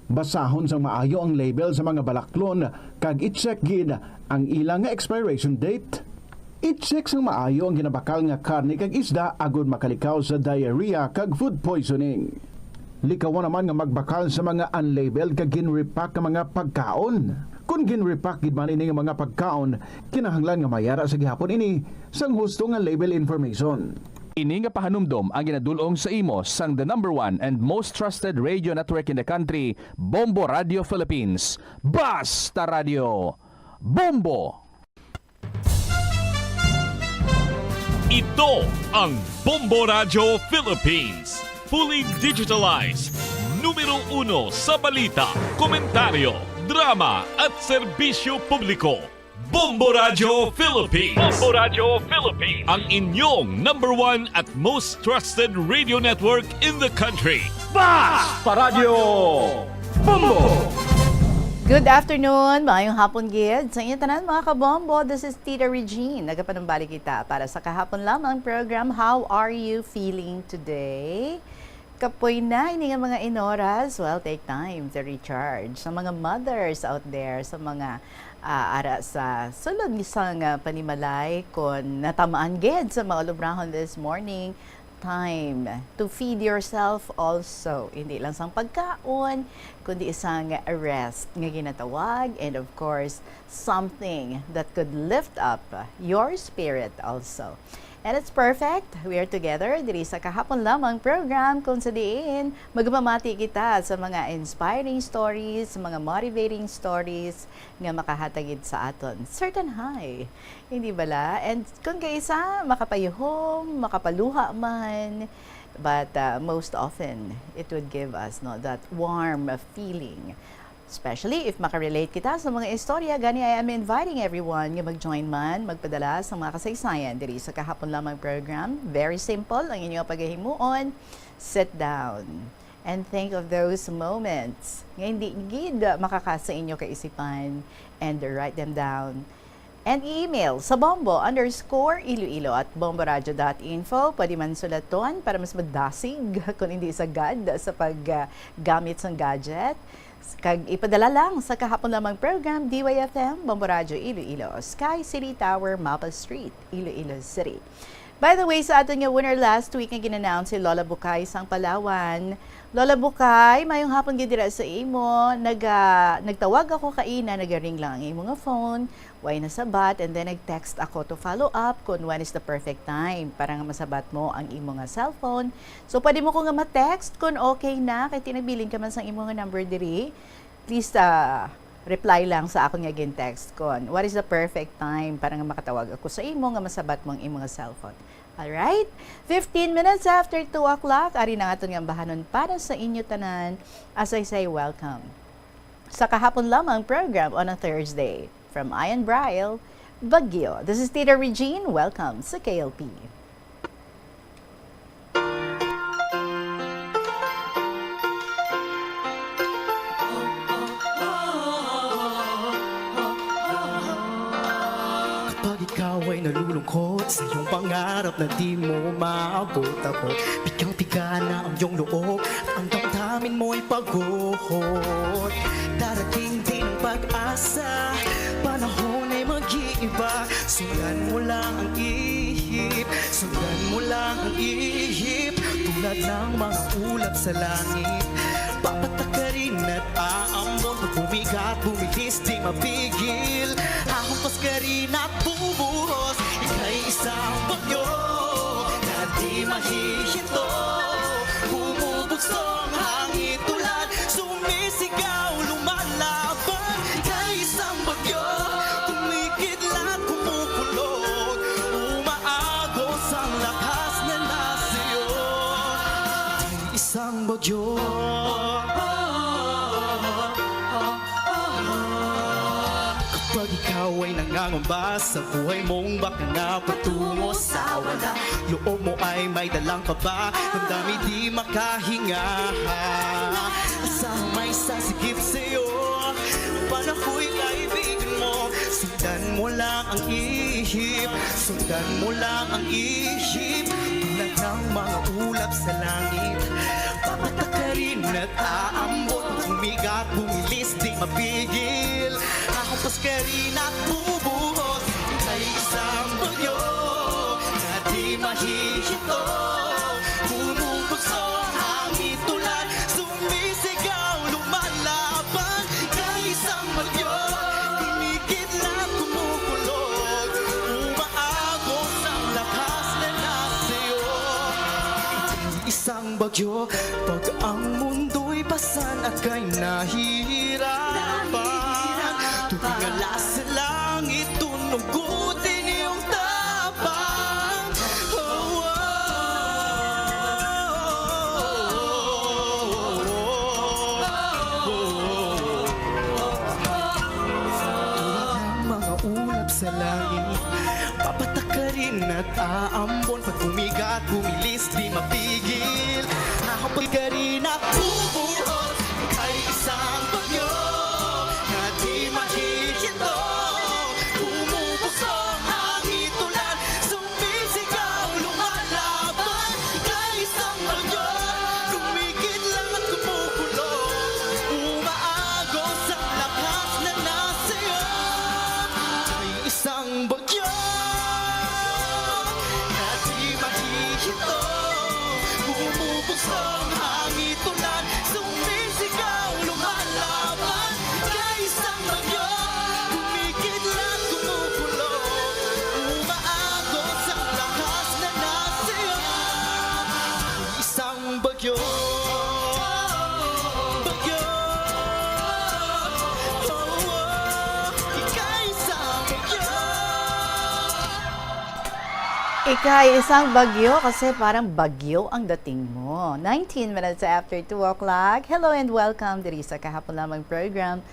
Basahon sang maayo ang label sa mga balaklon kag i-check gid ang ila nga expiration date. I-check sang maayo ang ginabakal nga karne kag isda agod makalikaw sa diarrhea kag food poisoning. Likawan naman nga magbakal sa mga unlabeled kag gin-repack nga mga pagkaon. Kon gin-repack gid man ini nga mga pagkaon, kinahanglan nga mayara sa gihapon ini sang husto nga label information. Ini nga pahanumdom ang ginadul-ong sa imo sang the number one and most trusted radio network in the country, Bombo Radio Philippines. Basta Radio, Bombo! Ito ang Bombo Radio Philippines. Fully digitalized. Numero uno sa balita, komentaryo, drama, at serbisyo publiko. Bombo Radio Philippines. Bombo Radio Philippines. Ang inyong number one at most trusted radio network in the country. Basta Radio Bombo! Good afternoon, maayong hapon gid sa inyo tanan, mga kabombo. This is Tita Regine, nagapanumbalik kita para sa kahapon lamang program. How are you feeling today? Kapoy na ini nga mga inoras. Well, take time to recharge. Sa mga mothers out there, sa mga, ah, ara sa sulod sang, ah, panimalay, kon natamaan gid sa mga ulubrahon this morning, time to feed yourself also. Hindi lang sang pagkaon, kundi isang rest nga ginatawag, and of course, something that could lift up your spirit also. And it's perfect. We are together diri sa kahapon lamang program, kung sa diin magpamati kita sa mga inspiring stories, mga motivating stories nga makahatag gid sa aton certain high. Hindi bala? And kung kaisa, makapayuhong, makapaluha man, but, uh, most often, it would give us, no, that warm feeling. Especially if makarelate kita sa mga istorya, gani I am inviting everyone nga mag-join man, magpadala sa mga kasaysayan diri sa kahapon lamang program. Very simple ang inyo pagahimuon. Sit down and think of those moments nga hindi gid makakasa inyo kaisipan, and write them down. And email sa bombo underscore iloilo at bomboradio dot info. Pwede man sulaton para mas madasig kung hindi sagad sa paggamit sang gadget. Kag ipadala lang sa kahapon lamang program, D Y F M, Bombo Radio Iloilo, Sky City Tower, Mapa Street, Iloilo City. By the way, sa aton nga winner last week nga gin-announce si Lola Bukay sang Palawan. Lola Bukay, mayong hapon gid dira sa imo. Naga-, nagtawag ako kaina, nagaring lang ang imo nga phone. Way nasabat, and then nag-text ako to follow up kung when is the perfect time para nga masabat mo ang imo nga cellphone. So, pwede mo ko nga ma-text kung okay na, kay tinabilin ka man sang imo nga number diri. Please, ah, reply lang sa akon nga gin-text kon what is the perfect time para nga makatawag ako sa imo nga masabat mo ang imo nga cellphone. Alright? Fifteen minutes after two o'clock, ari na aton nga bahanon para sa inyo tanan. As I say, welcome sa kahapon lamang program on a Thursday. From Ian Braille, Baguio. This is Tita Regine. Welcome sa K L P. Kapag ikaw ay nalulungkot sa iyong pangarap na di mo maabot-abot, pigang-piga na ang iyong loob at ang damdamin mo'y pagod. Darating din ang pag-asa, panahon ay mag-iiba. Sundan mo lang ang ihip, sundan mo lang ang ihip. Tulad ng mga ulap sa langit, papatak ka rin at aambon. Pag bumigat, bumilis, di mapigil. Hahampas ka rin at bubuhos. Ika'y isang bagyo na di mahihinto. Bumubugsong hangin, tulad, sumisigaw, lumalaban. Ika'y isang bagyo, kumikidlat, kumukulot. Umaagos ang lakas na nasa iyo. Ika'y isang bagyo. Kapag ikaw ay nangangamba sa buhay mong baka nga patungo sa wala, loob mo ay may dalang kaba, damdamin di makahinga. Asahan may sasigip sa'yo, panahoy kaibigan mo. Sundan mo lang ang ihip, sundan mo lang ang ihip. Tulad ng mga ulap sa langit, papatakarin at aambon. Umigat, bumilis, di mapigil. Ahumpas ka rin at bubuhos. Kay isang bagyo na di mahihinto. Bumubugso, hangin, ulan, sumisigaw, lumalaban. Kay isang bagyo, kumikidlat, kumukulog, umaagos ang lakas na nasa iyo. Isang bagyo, pag ang mundo'y basan at kay nahihirapan, tubig nga sa langit, tunugutin iyong tapang. Oh, oh, oh, oh, oh. Tulad ng mga ulap sa langit, papatakarin at aambon. Pag umigat, bumilis, di mapigil. Ahumpas ka rin at bubuhos. Kay isang bagyo na di mahihinto. Bumubugso ang hangin, ulan, sumisigaw, lumalaban. Kay isang bagyo, kumikidlat, kumukulog, umaagos ang lakas na nasa iyo. Kay isang bagyo na di mahihinto. Bumubugso ang hangin, ulan, sumisigaw, lumalaban. Kay isang bagyo, kumikidlat, kumukulog, umaagos ang lakas na nasa iyo. Isang bagyo, bagyo, oh, oh, ikay isang bagyo. Ikay isang bagyo kasi parang bagyo ang dating mo. Nineteen minutes after two o'clock. Hello and welcome diri sa kahapon lamang program.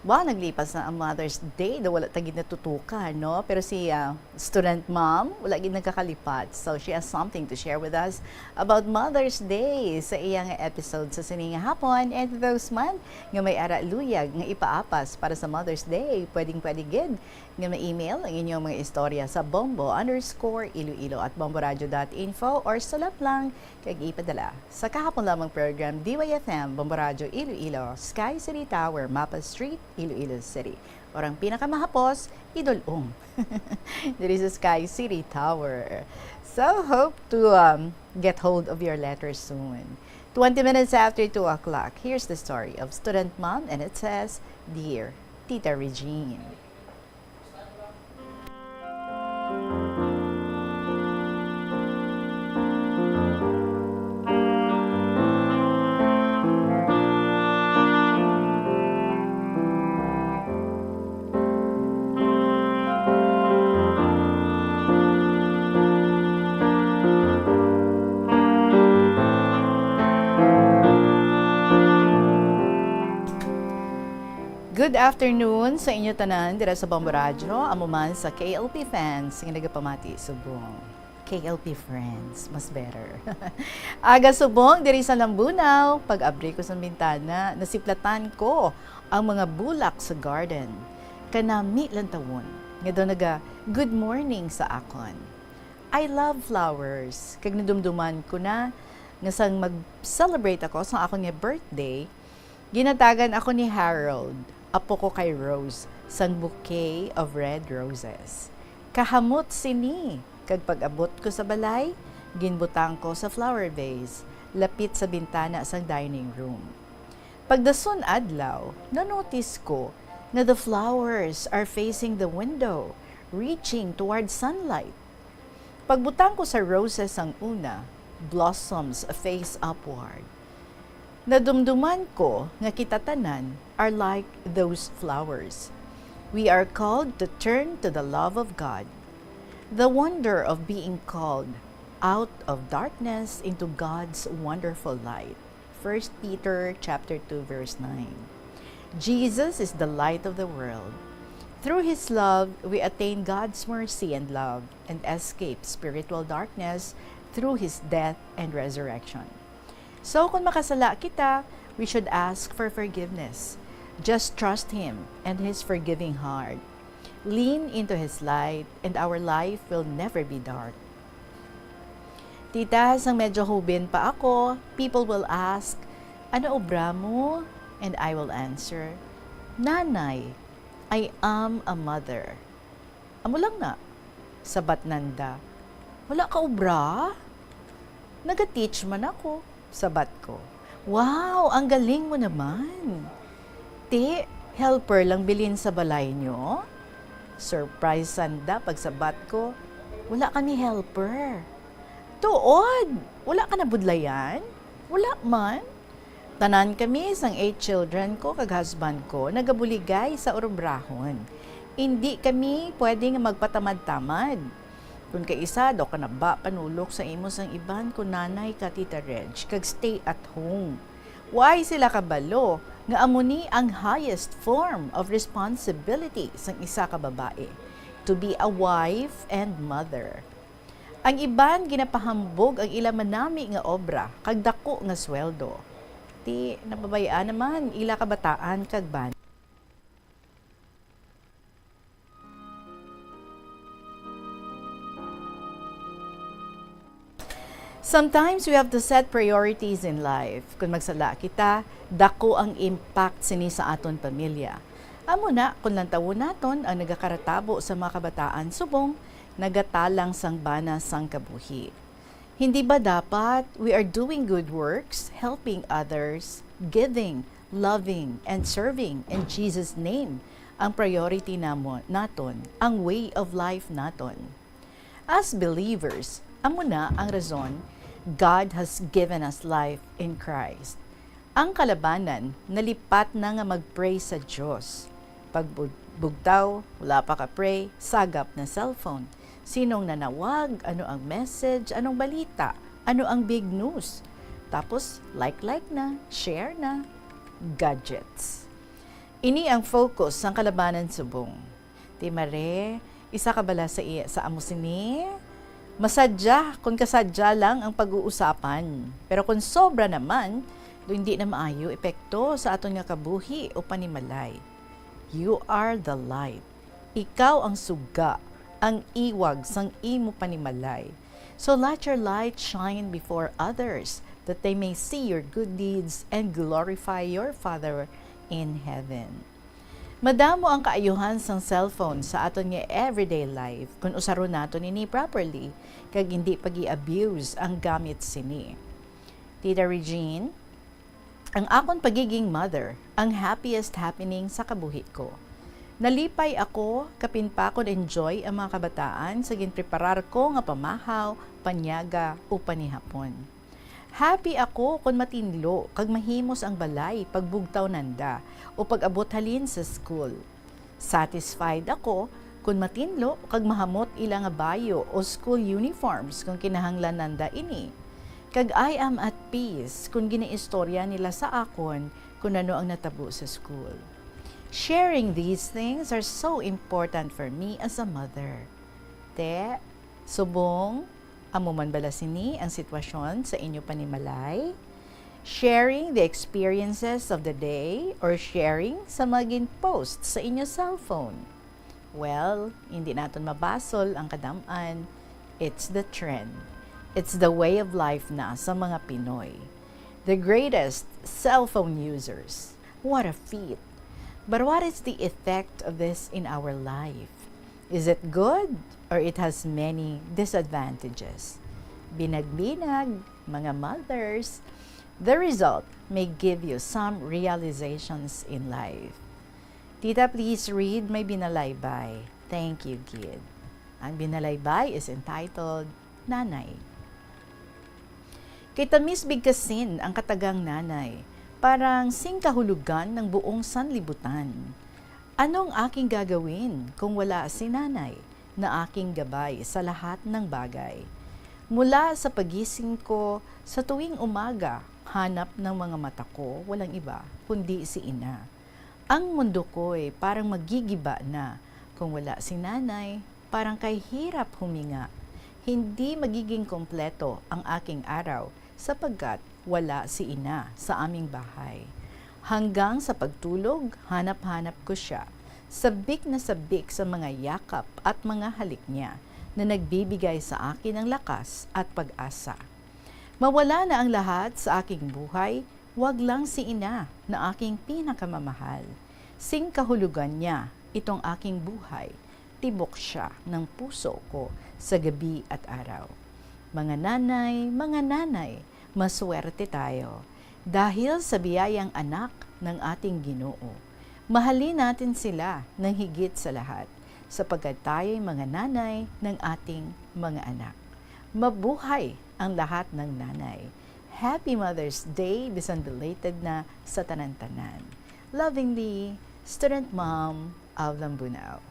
Wow, naglipas na ang Mother's Day. Daw wala ta gid natutukan, no? Pero si, ah, student mom, wala gid nagkakalipat. So, she has something to share with us about Mother's Day sa iyang episode sa sining hapon. And those man nga may ara luyag nga ipaapas para sa Mother's Day, pwedeng-pwede gid nga ma-email ang inyong mga istorya sa bombo underscore iloilo at bomboradio dot info or sulat lang kag ipadala sa kahapon lamang program, D Y F M, Bombo Radyo Iloilo, Sky City Tower, Mapa Street, Iloilo City. Or ang pinakamahapos, idol-ong diri sa Sky City Tower. So, hope to, um, get hold of your letter soon. Twenty minutes after two o'clock, here's the story of student mom, and it says, "Dear Tita Regine." Good afternoon sa inyo tanan dira sa Bombo Radyo, amo man sa K L P fans nga nagapamati subong. K L P friends, mas better. Aga subong diri sa Lambunao, pag-abri ko sa bintana, nasiplatan ko ang mga bulak sa garden. Kanami lantawon nga daw naga good morning sa akon. I love flowers, kag nadumduman ko na nga sang mag-celebrate ako sa akon nga birthday, ginatagan ako ni Harold, apo ko kay Rose, sang bouquet of red roses. Kahamot sini, kag pag-abot ko sa balay, ginbutang ko sa flower vase, lapit sa bintana sang dining room. Pagdason adlaw, na-notice ko nga the flowers are facing the window, reaching toward sunlight. Pagbutang ko sa roses ang una, blossoms face upward. Nadumduman ko nga kita tanan are like those flowers. We are called to turn to the love of God. The wonder of being called out of darkness into God's wonderful light. First Peter chapter two, verse nine. Jesus is the light of the world. Through his love, we attain God's mercy and love and escape spiritual darkness through his death and resurrection. So, kung makasala kita, we should ask for forgiveness. Just trust him and his forgiving heart. Lean into His light, and our life will never be dark. Tita, sang medyo hubin pa ako, people will ask, "Ano obra mo?" And I will answer, "Nanay, I am a mother." Amo lang na. Sabat nanda, "Wala ka obra?" "Naga-teach man ako," sabat ko. "Wow, ang galing mo naman. Ti, helper lang bilin sa balay nyo?" Surprise sanda pagsabat ko, "Wala kami helper." "Tuod? Wala ka nabudlayan?" "Wala man. Tanan kami sang eight children ko kag husband ko nagabuligay sa urubrahon. Indi kami pwede nga magpatamad-tamad. Kon kaisa daw ka na ba panulok sa imo sang iban, kon nanay ka, Tita Reg, kag stay at home. Why sila kabalo nga amo ni ang highest form of responsibility sang isa ka babae, to be a wife and mother. Ang iban ginapahambog ang ila manami nga obra kag dako nga sweldo. Ti nababay-an naman ila kabataan kag bana." Sometimes we have to set priorities in life. Kung magsala kita, dako ang impact sini sa aton pamilya. Amo na, kung lantawon naton ang nagakaratabo sa mga kabataan subong nagatalang sang bana sang kabuhi. Hindi ba dapat we are doing good works, helping others, giving, loving, and serving in Jesus' name ang priority namo, naton, ang way of life naton? As believers, amo na ang rason, God has given us life in Christ. Ang kalabanan nalipat na nga mag-pray sa Dios. Pag bug-, bugtaw, wala pa ka-pray, sagap na cellphone. Sinong nanawag? Ano ang message? Anong balita? Ano ang big news? Tapos, like-like na, share na, gadgets. Ini ang focus sang kalabanan subong. Ti Mare, isa ka bala sa iya, sa amo sini? Masadya, kun kasadya lang ang pag-uusapan. Pero kun sobra naman, do hindi na maayo epekto sa aton nga kabuhi o panimalay. You are the light. Ikaw ang suga, ang iwag sang imo panimalay. So let your light shine before others, that they may see your good deeds and glorify your Father in heaven. Madamo ang kaayuhan sang cellphone sa aton nga everyday life kon usaron naton ini properly kag hindi pag-i-abuse ang gamit sini. Tita Regine, ang akon pagiging mother ang happiest happening sa kabuhi ko. Nalipay ako kapin pa kon enjoy ang mga kabataan sa ginpreparar ko nga pamahaw, panyaga, o panihapon. Happy ako kon matinlo kag mahimos ang balay pagbugtaw nanda o pag-abot halin sa school. Satisfied ako kon matinlo kag mahamot ila nga bayo o school uniforms kon kinahanglan nanda ini. Kag I am at peace kon ginaistorya nila sa akon kon ano ang natabo sa school. Sharing these things are so important for me as a mother. Te, subong, amo man bala sini ang sitwasyon sa inyo panimalay? Sharing the experiences of the day or sharing sa mga gin-post sa inyo cellphone? Well, hindi naton mabasol ang kadam-an. It's the trend. It's the way of life na sa mga Pinoy. The greatest cellphone users. What a feat! But what is the effect of this in our life? Is it good or it has many disadvantages? Binagbinag, mga mothers, the result may give you some realizations in life. Tita, please read my binalaybay. Thank you, Gid. Ang binalaybay is entitled Nanay. Kay tamis bigkasin ang katagang nanay, parang sing kahulugan ng buong sanlibutan. Anong aking gagawin kung wala si nanay na aking gabay sa lahat ng bagay? Mula sa pagising ko sa tuwing umaga, hanap ng mga mata ko, walang iba kundi si ina. Ang mundo ko'y parang magigiba na. Kung wala si nanay, parang kay hirap huminga. Hindi magiging kompleto ang aking araw sapagkat wala si ina sa aming bahay. Hanggang sa pagtulog, hanap-hanap ko siya. Sabik na sabik sa mga yakap at mga halik niya na nagbibigay sa akin ng lakas at pag-asa. Mawala na ang lahat sa aking buhay, wag lang si ina na aking pinakamamahal. Sing kahulugan niya itong aking buhay, tibok siya ng puso ko sa gabi at araw. Mga nanay, mga nanay, maswerte tayo dahil sa biyayang anak ng ating Ginoo. Mahalin natin sila ng higit sa lahat, sapagkat tayo'y mga nanay ng ating mga anak. Mabuhay ang lahat ng nanay. Happy Mother's Day, bisan belated na, sa tanan-tanan. Lovingly, Student Mom of Lambunao.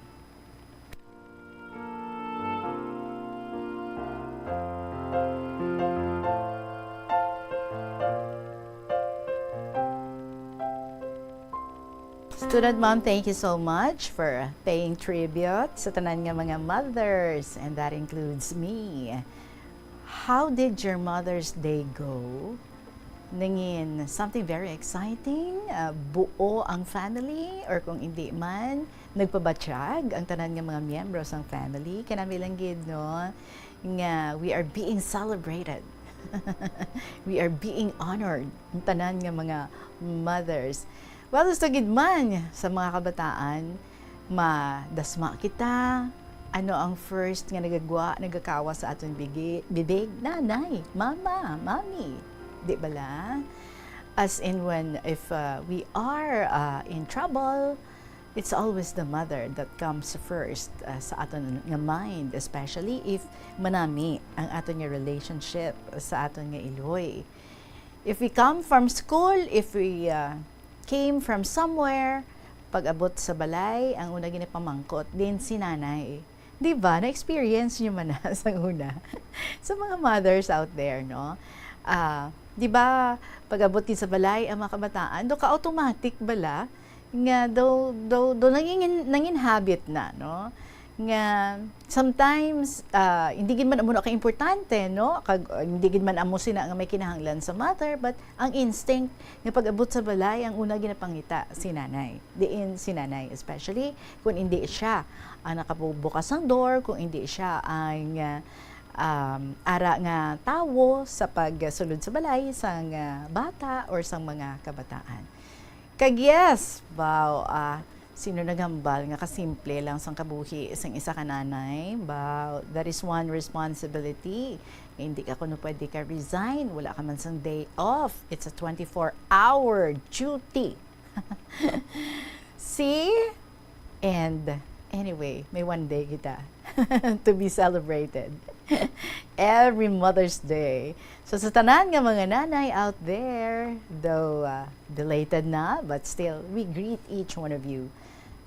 Student Mom, thank you so much for paying tribute sa tanan nga mga mothers, and that includes me. How did your Mother's Day go? Nangin something very exciting? Ah, buo ang family? Or kung hindi man, nagpabatyag ang tanan nga mga miyembro sang family? Kanami lang gid, no? Nga we are being celebrated. We are being honored. Ang tanan nga mga mothers. Well, gusto gid man sa mga kabataan, madasma kita. Ano ang first nga nagagwa, nagakawa sa aton bigi-, bibig? Nanay, mama, mami. Di bala? As in when, if, uh, we are, uh, in trouble, it's always the mother that comes first, uh, sa aton nga mind, especially if manami ang aton nga relationship sa aton nga iloy. If we come from school, if we, uh, came from somewhere, pag-abot sa balay, ang una ginapamangkot din si nanay. Di ba? Na-experience nyo man na sa una? Sa mga mothers out there, no? Ah, di ba, pag-abot din sa balay, ang mga kabataan, do ka automatic bala nga do, do, do nangin, nangin habit na, no? Nga sometimes, ah, hindi gid man amo na ka-importante, no? Kag, uh, hindi gid man amo sina nga may kinahanglan sa mother, but ang instinct nga pag-abot sa balay, ang una ginapangita si nanay. Diin si nanay, especially kung hindi siya ang nakabubukas sang door, kung hindi siya ang, ah, um, ara nga tawo sa pagsulod sa balay sang, ah, bata or sang mga kabataan. Kag yes, wow, ah, sino naghambal nga kasimple lang sang kabuhi sang isa ka nanay? Wow, that is one responsibility. Hindi ka kuno pwede ka resign, wala ka man sang day off. It's a twenty-four hour duty. See? And anyway, may one day kita to be celebrated. Every Mother's Day. So, sa tanan nga mga nanay out there, though, uh, belated na, but still, we greet each one of you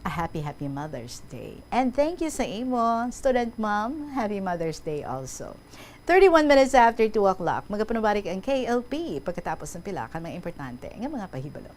a happy, happy Mother's Day. And thank you sa imo, student mom. Happy Mother's Day also. Thirty-one minutes after two o'clock, magapanubalik ang K L P pagkatapos ng pila ka mga importante nga mga pahibalo.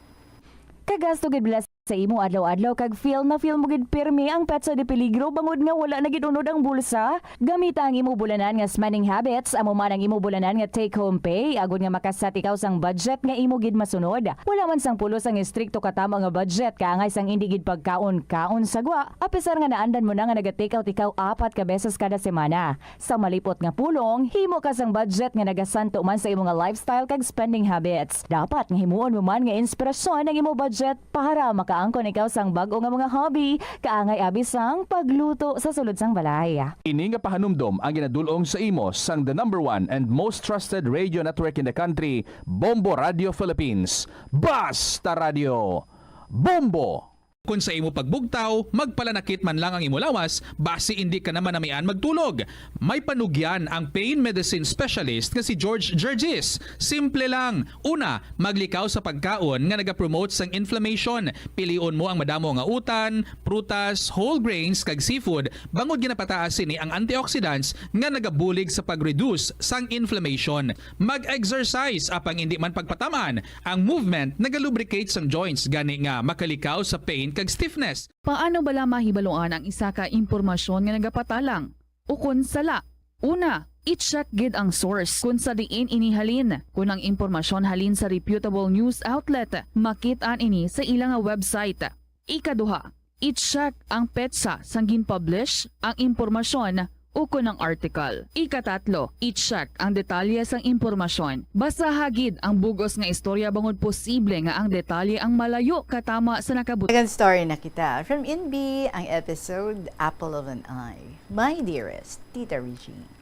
Kagasto gid bala sa imo adlaw-adlaw kag feel na feel mo gid pirmi ang petsa de peligro bangod nga wala na gid unod ang bulsa? Gamita ang imo bulanan nga spending habits, amo man ang imo bulanan nga take-home pay, agod nga makasat ikaw sang budget nga imo gid masunod. Wala man sang pulos ang estrikto katama nga budget, kaangay sang indi gid pagkaon-kaon sa gwa, apisar nga naandan mo na nga naga-take out ikaw apat ka beses kada semana. Sa malipot nga pulong, himo ka sang budget nga nagasanto man sa imo nga lifestyle kag spending habits. Dapat nga himuon mo man nga inspirasyon ang imo budget para makaangkon ikaw sang bag-o nga mga hobby, kaangay abi sang pagluto sa sulod sang balay. Ini nga pahanumdom ang ginadul-ong sa imo sang the number one and most trusted radio network in the country, Bombo Radio Philippines. Basta Radio, Bombo! Kon sa imo pagbugtaw, magpalanakit man lang ang imo lawas, basi indi ka na manamian magtulog. May panugyan ang pain medicine specialist nga si George Gergis. Simple lang. Una, maglikaw sa pagkaon nga nagapromote sang inflammation. Pilion mo ang madamo nga utan, prutas, whole grains, kag seafood, bangod ginapataas sini ang antioxidants nga nagabulig sa pag-reduce sang inflammation. Mag-exercise, apang indi man pagpataman. Ang movement nagalubricate sang joints, gani nga makalikaw sa pain kag stiffness. Paano bala mahibaluan ang isa ka impormasyon nga nagapatalang ukon sala? Una, i-check gid ang source kon sa diin ini halin. Kon ang impormasyon halin sa reputable news outlet, makit-an ini sa ila nga website. Ikaduha, I-check ang petsa sang gin-publish ang impormasyon ukon ang article. Ikatatlo, i-check ang detalye sang impormasyon. Basaha gid ang bug-os nga istorya bangod posible nga ang detalye ang malayo katama sa nakabut- Second story na kita. From N B, ang episode Apple of an Eye. My dearest Tita Regine.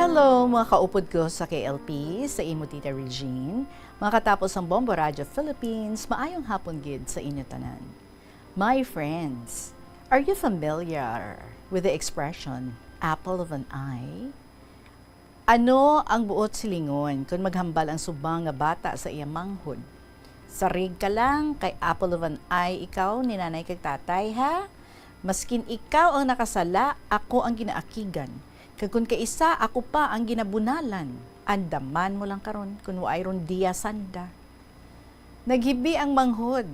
Hello, mga kaupod ko sa K L P, sa imo Tita Regine. Mga katapos sang Bombo Radyo Philippines, maayong hapon gid sa inyo tanan. My friends, are you familiar with the expression, apple of an eye? Ano ang buot silingon kon maghambal ang subang nga bata sa iya manghod? Sarig ka lang, kay apple of an eye ikaw ni nanay kag tatay, ha? Maskin ikaw ang nakasala, ako ang ginaakigan. Kag kon kaisa, ako pa ang ginabunalan. Andaman mo lang karon kon waay ron diya sanda. Naghibi ang manghod.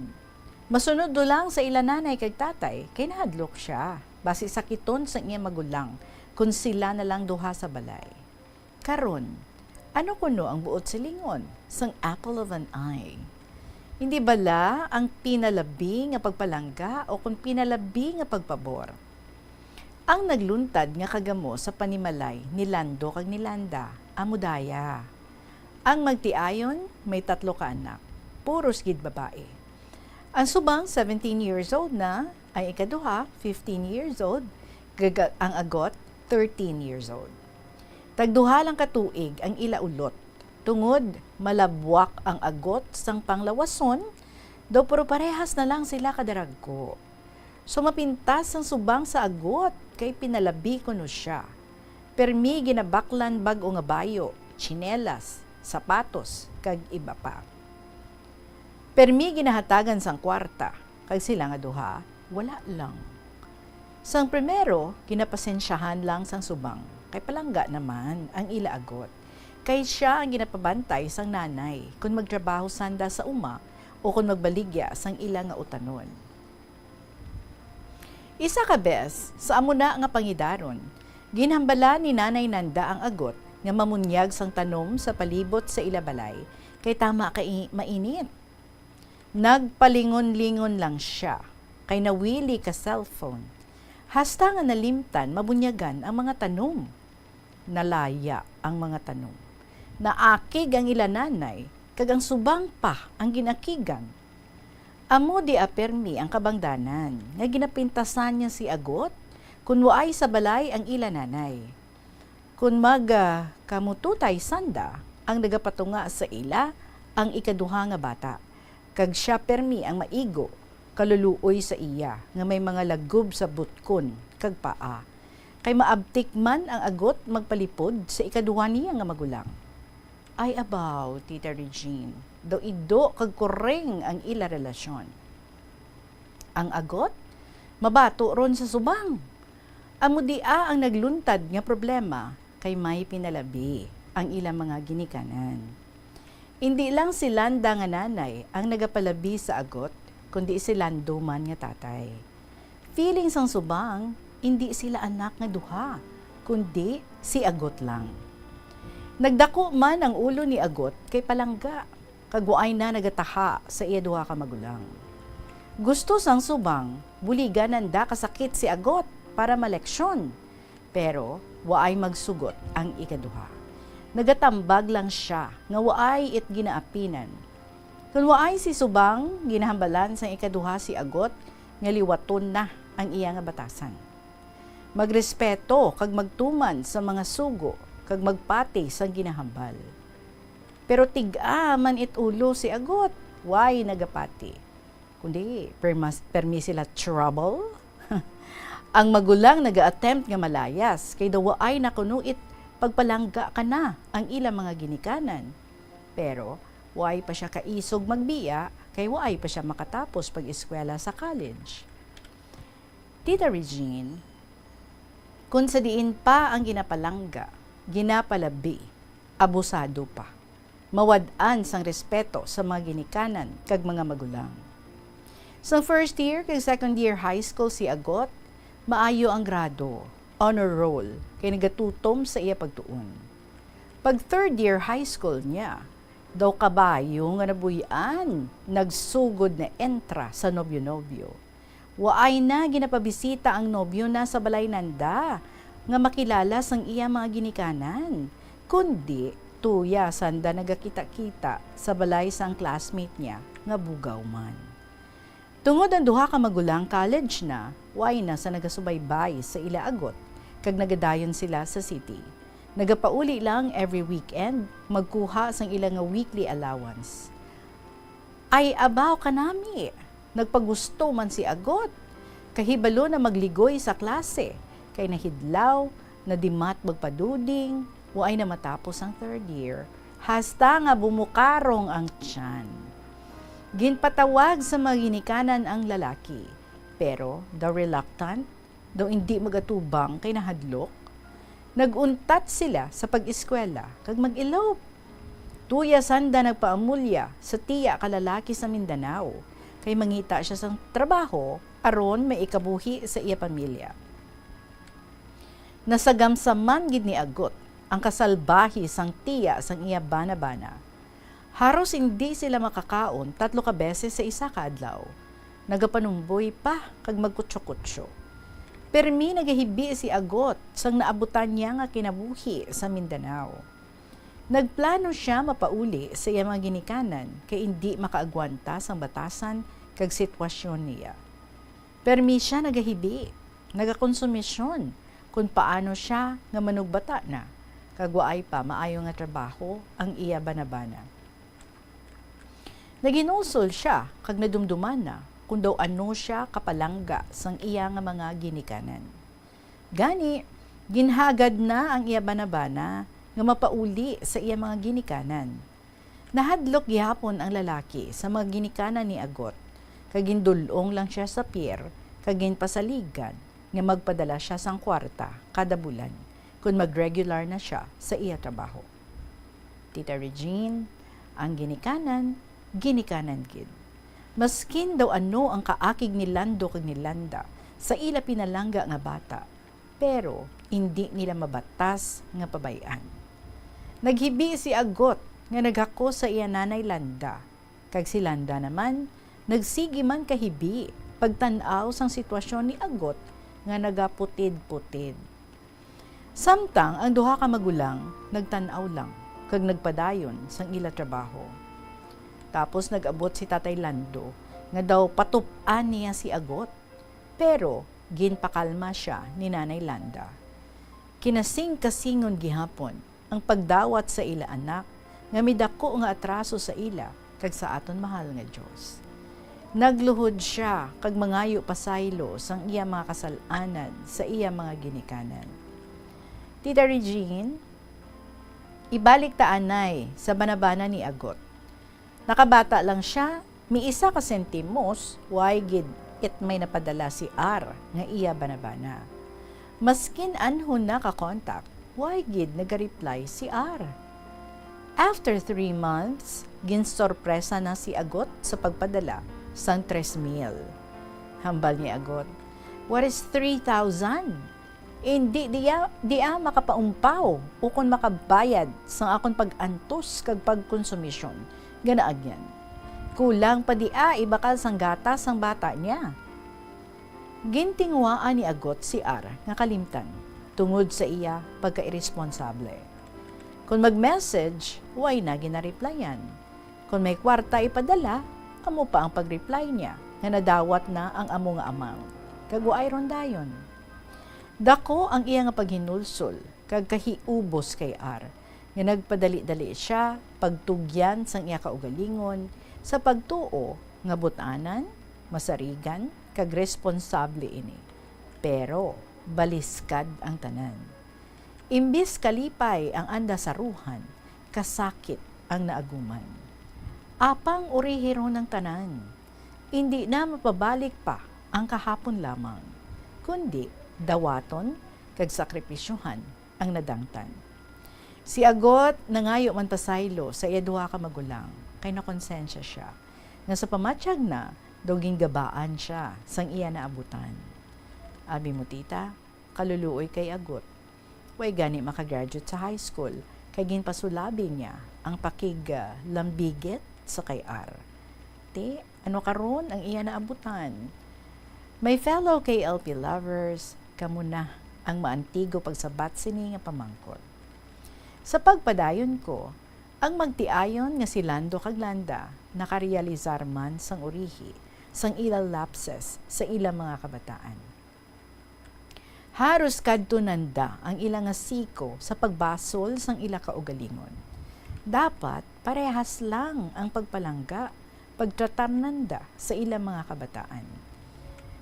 Masunod do lang sa ila nanay kag tatay, kay nahadlok sia. Basi sakiton sang iya magulang kon sila na lang duha sa balay. Karon, ano kuno ang buot silingon sang apple of an eye? Hindi bala ang pinalabi nga pagpalangga o kon pinalabi nga pagpabor? Ang nagluntad nga kagamo sa panimalay ni Lando kag ni Landa, amo daya. Ang magtiayon may tatlo ka anak, puros gid babae. Ang subang seventeen years old na, ang ikaduha fifteen years old, kag ang agot thirteen years old. Tagduha lang ka tuig ang ila ulot, tungod malabwak ang agot sang panglawason, daw pero parehas na lang sila kadaragko. So mapintas ang subang sa agot kay pinalabi kuno sia. Permi ginabaklan bag-o nga bayo, tsinelas, sapatos, kag iba pa. Permi ginahatagan sang kwarta, kag sila nga duha, wala lang. Sang primero, ginapasensyahan lang sang subang, kay palangga naman ang ila agot. Kay sia ang ginapabantay sang nanay kon magtrabaho sanda sa uma o kon magbaligya sang ila nga utanon. Isa ka bes, sa amo na nga pangidaron, ginhambala ni Nanay Nanda ang agot nga mamunyag sang tanom sa palibot sa ila balay kay tama ka i-, mainit. Nagpalingon-lingon lang sia kay nawili ka cellphone. Hasta nga nalimtan mabunyagan ang mga tanom. Nalaya ang mga tanom. Naakig ang ila nanay, kag ang subang pa ang ginakigan. Amo di apermi ang kabangdanan nga ginapintasan niya si Agot kun waay sa balay ang ila nanay. Kun mag, ah, kamututay sanda ang nagapatunga sa ila ang ikaduha nga bata, kag sia permi ang maigo, kaluluoy sa iya nga may mga lagob sa butkon kag paa, kay maabtik man ang Agot magpalipod sa ikaduha niya nga magulang. Ay abaw, Tita Regine, daw ido kag kureng ang ila relasyon. Ang Agot, mabato ron sa subang. Amo dia ang nagluntad nga problema, kay may pinalabi ang ila mga ginikanan. Indi lang si Landa nga nanay ang nagapalabi sa Agot, kundi si Lando man nga tatay. Feeling sang subang, indi sila anak nga duha, kundi si Agot lang. Nagdako man ang ulo ni Agot kay palangga, kag waay na nagataha sa iya duha ka magulang. Gusto sang subang, buligan nanda kasakit si Agot para maleksyon, pero waay magsugot ang ikaduha. Nagatambag lang sia nga waay it ginaapinan. Kon waay si subang, ginahambalan sang ikaduha si Agot nga liwaton na ang iya nga batasan. Magrespeto kag magtuman sa mga sugo kag magpati sang ginahambal. Pero tig-a man it ulo si Agot, way nagapati. Kundi, permas-, permi sila trouble. Ang magulang naga-attempt nga malayas, kay daw waay na kuno it pagpalangga kana ang ila mga ginikanan. Pero, way pa sia kaisog magbiya, kay waay pa sia makatapos pag-eskwela sa college. Tita Regine, Kon sa diin pa ang ginapalangga, ginapalabi, abusado pa. Mawad-an sang respeto sa mga ginikanan kag mga magulang. Sa first year kag second year high school si Agot, maayo ang grado, honor roll, kay nagatutom sa iya pagtuon. Pag third year high school niya, daw kabayo nga nabuy-an, nagsugod na entra sa nobyo-nobyo. Waay na ginapabisita ang nobyo na sa balay nanda nga makilala sang iya mga ginikanan, kundi tuya sanda nagakita-kita sa balay sang classmate niya nga bugaw man. Tungod ang duha ka magulang college na, waay na sa nagasubaybay sa ila Agot, kag nagadayon sila sa city. Nagapauli lang every weekend, magkuha sang ila nga weekly allowance. Ay abaw kanami, nagpagusto man si Agot. Kahibalo na magligoy sa klase, kay nahidlaw, nadimat magpaduding, waay na matapos ang third year, hasta nga bumukarong ang tiyan. Ginpatawag sa mga ginikanan ang lalaki, pero daw reluctant, daw indi magatubang kay nahadlok. Nag-untat sila sa pag-eskwela kag mag-elope. Tuya sanda nagpaamulya sa tiya ka lalaki sa Mindanao, kay mangita sia sang trabaho aron maikabuhi sa iya pamilya. Nasagamsaman gid ni Agot ang kasalbahe sang tiya sang iya banabana. Haros indi sila makakaon tatlo ka beses sa isa ka adlaw. Nagapanumboy pa kag magkutsyo-kutsyo. Permi nagahibi si Agot sang naabutan niya nga kinabuhi sa Mindanao. Nagplano sia mapauli sa iya mga ginikanan kay indi makaagwanta sang batasan kag sitwasyon niya. Permi sia nagahibi, nagakonsumisyon kon paano sia nga manugbata na, kag waay pa maayo nga trabaho ang iya banabana. Naghinulsol sia kag nadumduman na kon daw ano sia kapalangga sang iya nga mga ginikanan. Gani, ginhagad na ang iya banabana nga mapauli sa iya mga ginikanan. Nahadlok gihapon ang lalaki sa mga ginikanan ni Agot, kag gindul-ong lang sia sa pier kag ginpasaligan nga magpadala sia sang kwarta kada bulan kon mag-regular na sia sa iya trabaho. Tita Regine, ang ginikanan, ginikanan gid. Maskin daw ano ang kaakig ni Lando kag ni Landa sa ila pinalangga nga bata, pero indi nila mabatas nga pabay-an. Naghibi si Agot nga naghakos sa iya nanay Landa, kag si Landa naman nagsigi man kahibi pagtan-aw sang sitwasyon ni Agot nga nagaputid-putid. Samtang ang duha ka magulang nagtan-aw lang kag nagpadayon sang ila trabaho. Tapos nag-abot si Tatay Lando nga daw patup-an niya si Agot, pero ginpakalma sia ni Nanay Landa. Kinasingkasingon gihapon ang pagdawat sa ila anak nga may daku nga atraso sa ila kag sa aton mahal nga Dios. Nagluhod sia kag mangayo pasaylo sang iya mga kasal-anan sa iya mga ginikanan. Tita Regine, ibalik ta anay sa banabana ni Agot. Nakabata lang sia, may isa ka sentimos, way gid it may napadala si R nga iya banabana. Maskin anhon na ka contact, way gid nagareply si R. After three months, ginsorpresa na si Agot sa pagpadala sang tres mil. Hambal ni Agot, "What is three thousand? Indi diya, diya makapaumpaw ukon makabayad sang akon pag-antos kag pagkonsumisyon nga naagyan. Kulang pa diya ibakal sang gatas sang bata niya." Gintinguhaan ni Agot si R nga kalimtan tungod sa iya pagkairesponsable. Kon mag-message, way na ginareplyan. Kon may kwarta ipadala, amo pa ang pag-reply niya nga nadawat na ang amo nga amount, kag waay ron dayon. Dako ang iya nga paghinulsol kag kahiubos kay R, nga nagpadali-dali sia pagtugyan sang iya kaugalingon sa pagtuo nga but-anan, masarigan, kag responsable ini. Pero baliskad ang tanan. Imbis kalipay ang anda saruhan, kasakit ang naaguman. Apang urihi ron ang tanan, indi na mapabalik pa ang kahapon lamang, kundi dawaton kag sakripisyohan ang nadangtan. Si Agot nangayo man pasaylo sa iya duha ka magulang, kay nakonsensya sia nga sa pamatyag na daw gingabaan sia sang iya naabutan. Abi mo, tita, kaluluoy kay Agot. Way gani makagraduate sa high school, kay ginpasulabi niya ang pakig-, ah, lambigit sa kay Ar. Ti, ano karon ang iya naabutan? My fellow K L P lovers, kamo na ang maantigo pagsabat sini nga pamangkot. Sa pagpadayon ko, ang magtiayon nga si Lando kag Landa nakarealisar man sang urihi sang ila lapses sa ila mga kabataan. Haros kadto nanda ang ila nga siko sa pagbasol sang ila kaugalingon. Dapat parehas lang ang pagpalangga, pagtratar nanda sa ila mga kabataan.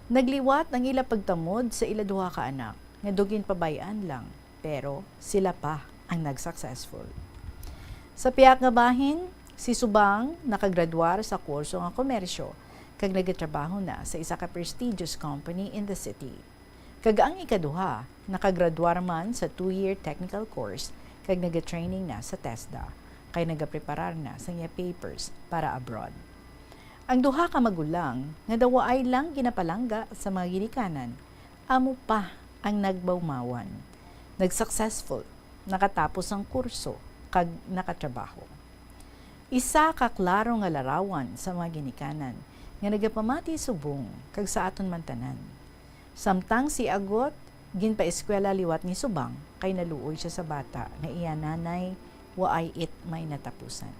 Nagliwat ang ila pagtamod sa ila duha ka anak nga daw ginpabay-an lang, pero sila pa ang nag-successful. Sa pihak nga bahin, si Subang nakagradwar sa kurso nga komersyo kag nagatrabaho na sa isa ka prestigious company in the city. Kag ang ikaduha, nakagradwar man sa two-year technical course kag nagatraining na sa TESDA, kay nagapreparar na sa iya papers para abroad. Ang duha ka magulang nga daw waay lang ginapalangga sa mga ginikanan, amo pa ang nagbawmawan, nag-successful, nakatapos ang kurso, kag nakatrabaho. Isa ka klaro nga larawan sa mga ginikanan nga nagapamati subong kag sa aton man tanan. Samtang si Agot ginpaeskwela liwat ni Subang kay naluoy sia sa bata nga iya nanay waay it may natapusan.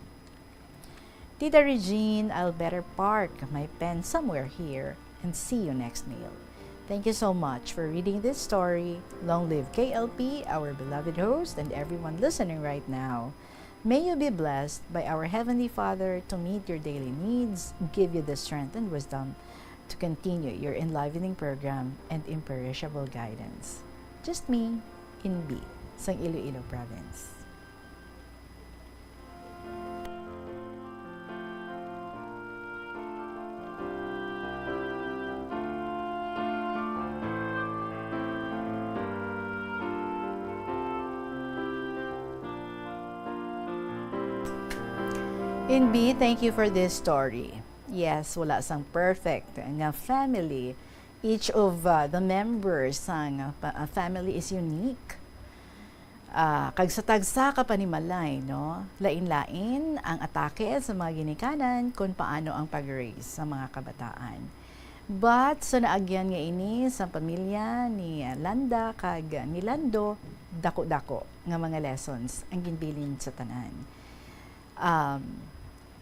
Tita Regine, I'll better park my pen somewhere here and see you next mail. Thank you so much for reading this story. Long live K L P, our beloved host, and everyone listening right now. May you be blessed by our Heavenly Father to meet your daily needs, give you the strength and wisdom to continue your enlivening program and imperishable guidance. Just me, Inbi, sang Iloilo Province. Inbi, thank you for this story. Yes, wala sang perfect nga family. Each of, uh, the members sang, uh, pa-, uh, family is unique. Ah, kag sa tagsa ka panimalay, no, lain-lain ang atake sa mga ginikanan kon paano ang pag-raise sa mga kabataan. But sa naagyan nga ini sa pamilya ni Landa kag ni Lando, dako-dako nga mga lessons ang ginbilin sa tanan. Um,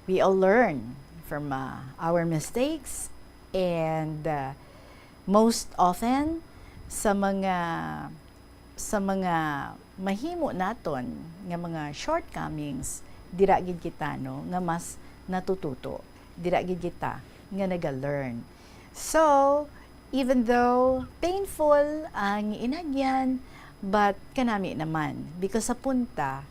we all learn from, uh, our mistakes, and, uh, most often sa mga, sa mga mahimo naton nga mga shortcomings, dira gid kita, no, nga mas natututo, dira gid kita nga naga-learn. So, even though painful ang inagyan, but kanami naman, because sa punta,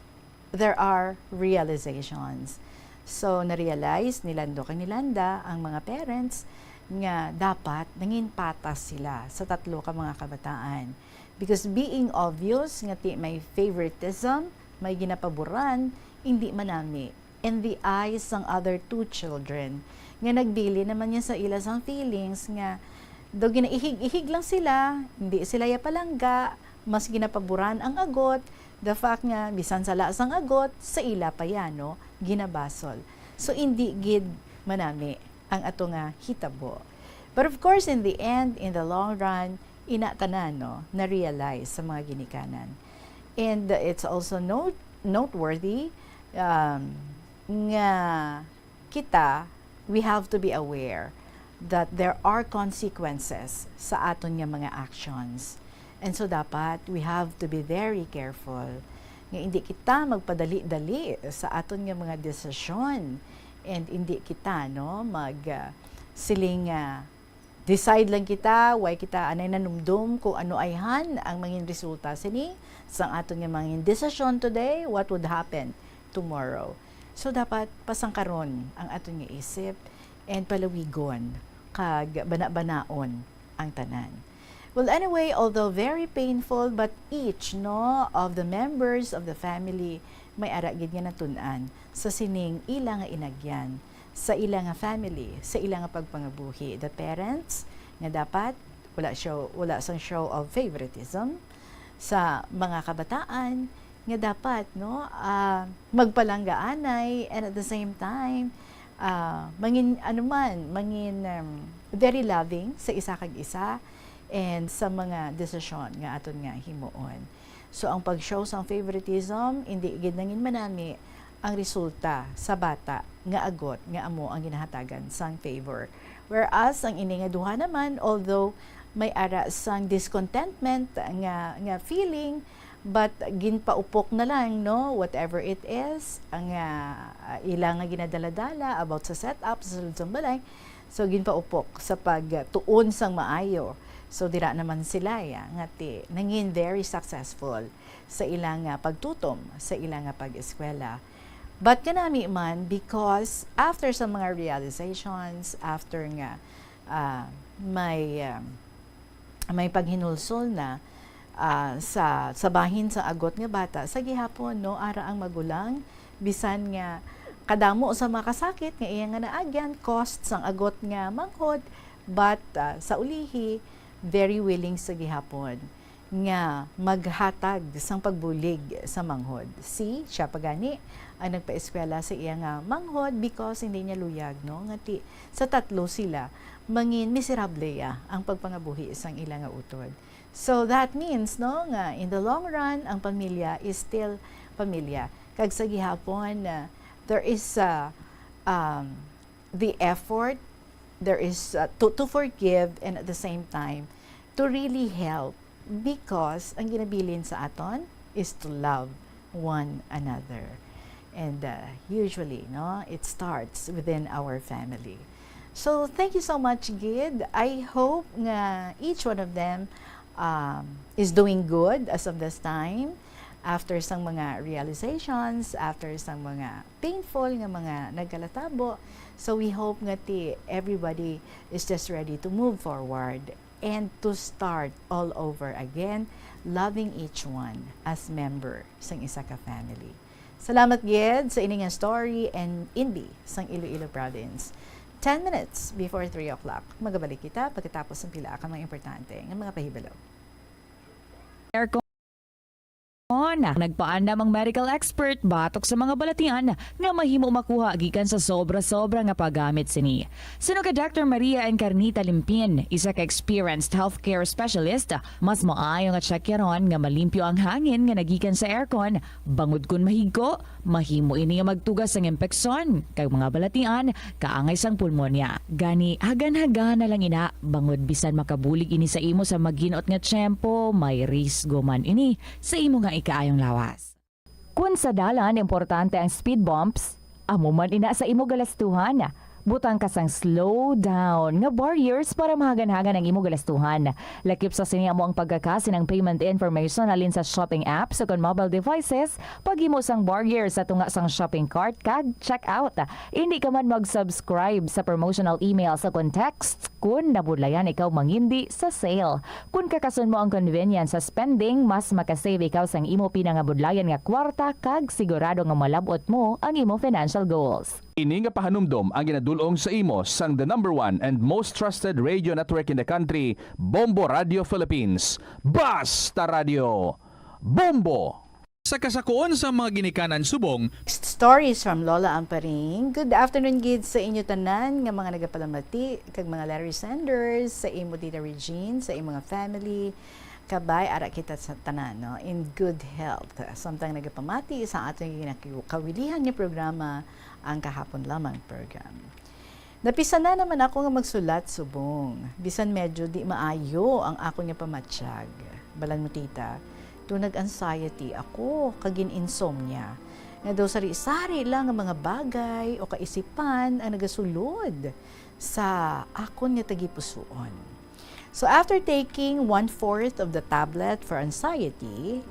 there are realizations. So, na-realize ni Lando kag ni Landa ang mga parents nga dapat nangin patas sila sa tatlo ka mga kabataan. Because being obvious nga ti may favoritism, may ginapaboran, indi manami in the eyes sang other two children, nga nagbilin naman niya sa ila sang feelings nga daw ginaihig-ihig lang sila, hindi sila ya palangga, mas ginapaboran ang Agot, the fact nga bisan sala sang Agot, sa ila pa ya, no, ginabasol. So, indi gid manami ang ato nga hitabo. But of course, in the end, in the long run, ina tanan, no, na-realize sa mga ginikanan. And it's also note-, noteworthy, um, nga kita, we have to be aware that there are consequences sa aton nga mga actions. And so dapat we have to be very careful nga hindi kita magpadali-dali sa aton nga mga desisyon, and hindi kita, no, mag, ah, siling, ah, decide lang kita, way kita anay nanumdom kung ano ayhan ang mangin resulta sini sang aton nga mangin desisyon today, what would happen tomorrow. So, dapat pasangkaron ang aton nga isip and palawigon kag banabanaon ang tanan. Well, anyway, although very painful, but each, no, of the members of the family may ara gid nga natun-an sa sining ila nga inagyan, sa ila nga family, sa ila nga pagpangabuhi. The parents, nga dapat wala show, wala sang show of favoritism, sa mga kabataan, nga dapat, no, ah, magpalanggaanay, and at the same time, ah, mangin, ano man, mangin, um, very loving sa isa kag isa and sa mga desisyon nga aton nga himuon. So, ang pag-show sang favoritism, indi gid nangin manami ang resulta sa bata nga agot nga amo ang ginahatagan sang favor. Whereas, ang ini nga duha naman, although may ara sang discontentment nga, nga feeling, but ginpaupok na lang, no, whatever it is, ang, ah, ila nga ginadaladala about sa setup sa sulod sang balay, so ginpaupok sa pagtuon sang maayo. So, dira naman sila, ya, nga ti, nangin very successful sa ila nga pagtutom, sa ila nga pag-eskwela. But kanami man, because after sa mga realizations, after nga, ah, may, um, may paghinulsol na, ah, sa, sa bahin sa agot nga bata, sa gihapon, no, ara ang magulang, bisan nga kadamo sa mga kasakit nga iya nga naagyan, cost sang agot nga manghod, but, ah, sa ulihi, very willing sa gihapon nga maghatag sang pagbulig sa manghod. See, siya pa gani ang nagpaeskwela sa iya nga manghod because hindi niya luyag, no, nga ti, sa tatlo sila, mangin miserable ya ang pagpangabuhi sang ila nga utod. So that means, no, nga in the long run, ang pamilya is still pamilya. Kag sa gihapon, ah, there is, ah, um, the effort, there is, uh, to, to forgive, and at the same time, to really help, because ang ginabilin sa aton is to love one another. And, uh, usually, no, it starts within our family. So, thank you so much, gid. I hope nga each one of them, um, is doing good as of this time, after sang mga realizations, after sang mga painful nga mga nagkalatabo. So, we hope nga ti everybody is just ready to move forward and to start all over again, loving each one as member sang isa ka family. Salamat gid sa ini nga story and Inbi sang Iloilo Province. Ten minutes before three o'clock. Magabalik kita pagkatapos ng pila ka mga importante nga mga pahibalo. Aircon. Nagpaandam ang medical expert batok sa mga balatian nga mahimo makuha gikan sa sobra-sobra nga paggamit sini. Suno kay Doctor Maria Encarnita Limpin, isa ka experienced healthcare specialist, mas maayo nga tsakyaron nga malimpyo ang hangin nga nagikan sa aircon, bangod kon mahigko, mahimo ini nga magtuga sang impeksyon kag mga balatian, kaangay sang pulmonya. Gani, hagan-hagana lang ina, bangod bisan makabulig ini sa imo sa maginot nga tiyempo, may risgo man ini sa imo nga ikaayong lawas. Kon sa dalan importante ang speed bumps, amo man ina sa imo galastuhan. Butang ka sang slow down nga barriers para mahagan-hagan ang imo galastuhan. Lakip sa sini amo ang pagkaka sang payment information halin sa shopping apps o kon mobile devices, paghimo sang barrier sa tunga sang shopping cart kag checkout. Indi ka man mag-subscribe sa promotional emails o kon texts kon nabudlayan ikaw mangindi sa sale. Kon kakason mo ang convenience sa spending, mas makasave ikaw sang imo pinangabudlayan nga kwarta kag sigurado nga malab-ot mo ang imo financial goals. Ini nga pahanumdom ang ginadul-ong sa imo sang the number one and most trusted radio network in the country, Bombo Radio Philippines. Basta Radio! Bombo! Sa kasakoon sang mga ginikanan subong, Stories from Lola Amparing. Good afternoon gid sa inyo tanan nga mga nagapalamati kag mga letter senders, sa imo Tita Regine, sa imo nga family. Kabay ara kita sa tanan, no, in good health. Samtang nagapamati sa aton ginakawilihan nga programa, ang Kahapon Lamang program. Napisan na naman ako nga magsulat subong, bisan medyo di maayo ang akon nga pamatyag. Balan mo, tita, to nag-anxiety ako kag gin-insomnia, nga daw sari-sari lang nga mga bagay o kaisipan ang nagasulod sa akon nga tagipusoon. So, after taking one-fourth of the tablet for anxiety,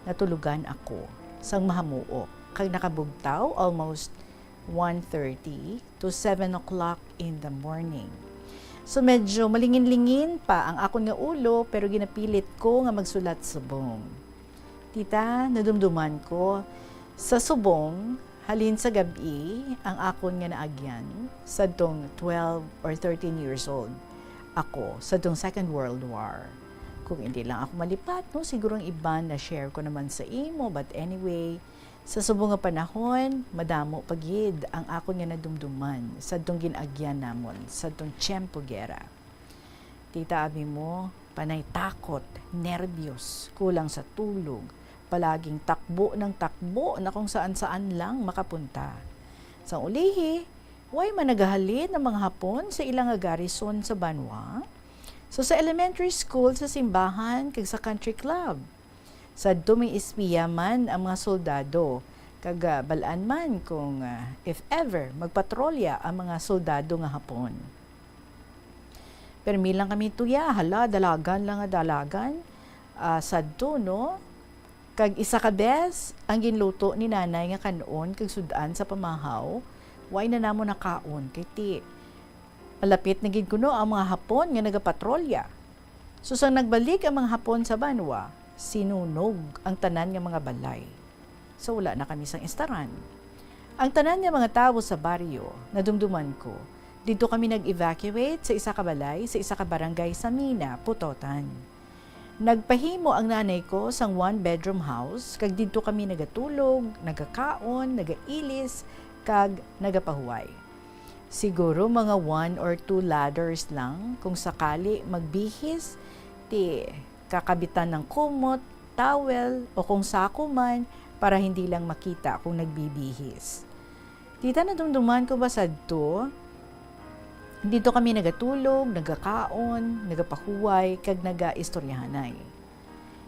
natulogan ako sang mahamuok kag nakabugtaw almost one thirty to seven o'clock in the morning. So medyo malingin-lingin pa ang akon nga ulo, pero ginapilit ko nga magsulat subong. Tita, nadumduman ko, sa subong, halin sa gab-i, ang akon nga naagyan, sadtong twelve or thirteen years old ako, sadtong Second World War. Kung hindi lang ako malipat, no, siguro ang iban na-share ko naman sa imo, but anyway, sa subong nga panahon, madamo pa gid ang akon nga nadumduman sadtong gin-agyan namon, sadtong tiyempo gera. Tita, abi mo, panay takot, nerbiyos, kulang sa tulog, palaging takbo ng takbo na kung saan-saan lang makapunta. Sang ulihi, way man nagahalin ang mga Hapon sa ila nga garrison sa banwa. So, sa elementary school, sa simbahan, kag sa country club. Sadto may espiya man ang mga soldado, kag, ah, bal-an man kung, ah, if ever, magpatrolya ang mga soldado nga Hapon. Permi lang kami tuya, hala, dalagan lang nga dalagan. Ah, sadto, no? Kag isa ka bes, ang ginluto ni nanay nga kan-on kag sud-an sa pamahaw, way na namon nakaon, kay ti, malapit na gid kuno ang mga Hapon nga nagapatrolya. So, sang nagbalik ang mga Hapon sa banwa, sinunog ang tanan nga mga balay. So, wala na kami sang istaran. Ang tanan nga mga tawo sa baryo, nadumduman ko, didto kami nag-evacuate sa isa ka balay sa isa ka barangay sa Mina, Pototan. Nagpahimo ang nanay ko sang one-bedroom house, kag didto kami nagatulog, nagakaon, nagailis, kag nagapahuway. Siguro mga one or two ladders lang, kung sakali magbihis, ti kakabitan ng kumot, towel, o kung sako man, para hindi lang makita kung nagbibihis. Tita, nadumduman ko ba sadto? Didto kami nagatulog, nagakaon, nagapahuway, kag nagaistoryahanay.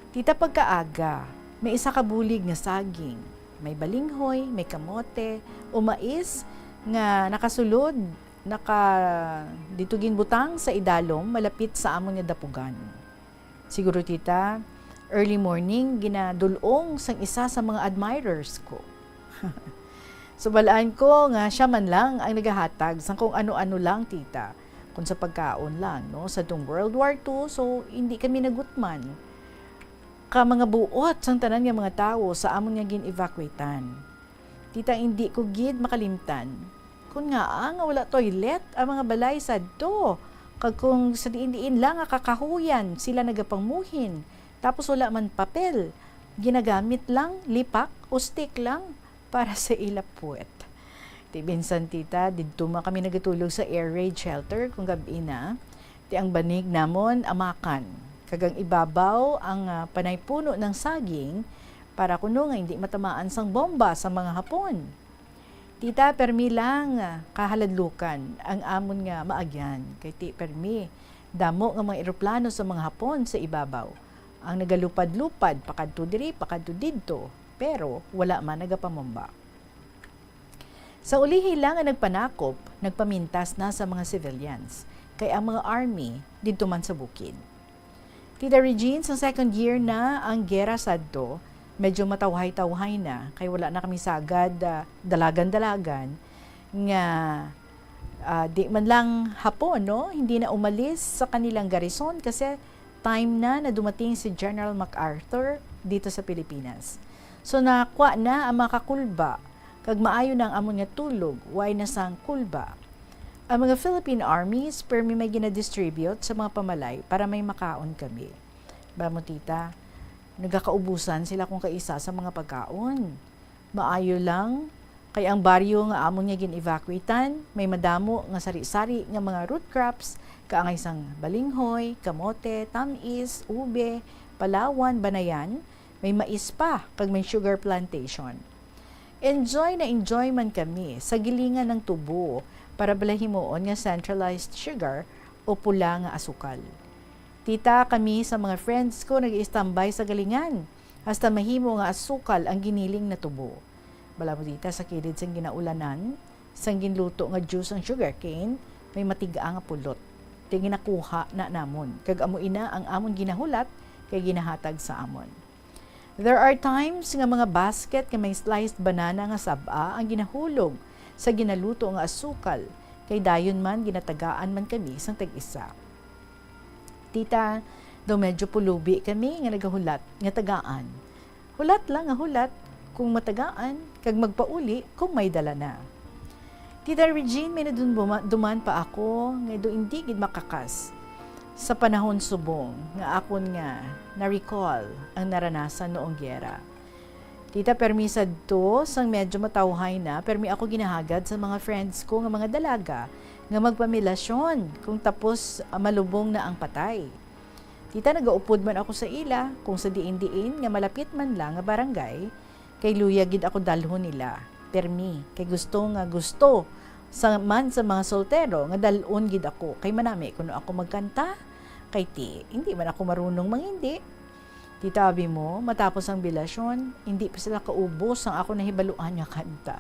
Tita, pagkaaga, may isa ka bulig nga saging, may balinghoy, may kamote, o mais nga nakasulod, naka, didto ginbutang sa idalom, malapit sa amon nga dapugan. Siguro, tita, early morning, ginadul-ong sang isa sa mga admirers ko. So, bal-an ko nga siya man lang ang nagahatag sang kung ano-ano lang, tita. Kung sa pagkaon lang, no? Sadtong World War Two, so hindi kami nagutman ka mga buot sang tanan nga mga tawo sa amon nga gin-evacuate-an. Tita, hindi ko gid makalimtan. Kun ngaa nga wala toilet ang mga balay sadto, kag kung sa diin-diin lang nga kakahuyan sila nagapanguhin, tapos wala man papel, ginagamit lang lipak o stick lang para sa ila puwet. Ti minsan, tita, didto man kami nagatulog sa air raid shelter kung gab-i na. Ti ang banig namon amakan, kag ang ibabaw ang, ah, panay puno ng saging, para kuno nga hindi matamaan sang bomba sa mga Hapon. Tita, permi lang, ah, kahaladlukan ang amon nga maagyan, kay ti permi damo nga mga eroplano sa mga Hapon sa ibabaw ang nagalupad-lupad pakadto diri, pakadto didto, pero wala man nagapamomba. Sa ulihi lang nga nagpanakop, nagpamintas na sa mga civilians, kay ang mga army didto man sa bukid. Tita Regine, sa second year na ang gera sadto, medyo matawhay-tawhay na, kay wala na kami sagad, ah, dalagan-dalagan nga, ah, di man lang Hapon, no? Hindi na umalis sa kanilang garison kasi time na na dumating si General MacArthur dito sa Pilipinas. So, nakuha na ang mga kakulba, kag maayo na ang amon nga tulog, way na sang kulba. Ang mga Philippine armies, permi may ginadistribute sa mga pamalay para may makaon kami. Ba mo, tita, nagakaubusan sila kung kaisa sa mga pagkaon. Maayo lang, kay ang baryo nga amon nga gin-evacuate-an, may madamo nga sari-sari nga mga root crops, kaangay sang balinghoy, kamote, tamis, ube, palawan, banayan, may mais pa, kag may sugar plantation. Enjoy na enjoy man kami sa gilingan ng tubo para bala himuon nga centralized sugar o pula nga asukal. Tita, kami sa mga friends ko nag-istambay sa galingan hasta mahimo nga asukal ang giniling na tubo. Bala mo, tita, sa kilid sang ginaulanan, sang ginluto nga juice ang sugarcane, may matig-a nga pulot. Ti ginakuha na namon, kag amo ina ang amon ginahulat kay ginahatag sa amon. There are times nga mga basket nga may sliced banana nga sab-a ang ginahulog sa ginaluto nga asukal, kay dayon man ginatagaan man kami sang tag-isa. Tita, daw medyo pulubi kami nga nagahulat nga tagaan. Hulat lang nga hulat, kung matagaan, kag magpauli kung may dala na. Tita Regine, may nadumduma-, duman pa ako nga daw indi gid makakas sa panahon subong nga akon nga na-recall ang naranasan noong giyera. Tita, permi sadto, sang medyo matawhay na, permi ako ginahagad sa mga friends ko nga mga dalaga nga magpamilasyon kung tapos, ah, malubong na ang patay. Tita, nagaupod man ako sa ila, kung sa diin-diin nga malapit man lang nga barangay, kay luyag gid ako dalhon nila. Permi, kay gusto nga gusto sa, man sa mga soltero nga dal-on gid ako, kay manami kuno ako magkanta, kay ti, hindi man ako marunong mangindi. Tita, abi mo, matapos ang bilasyon, hindi pa sila kaubos ang ako nahibaluan nga kanta.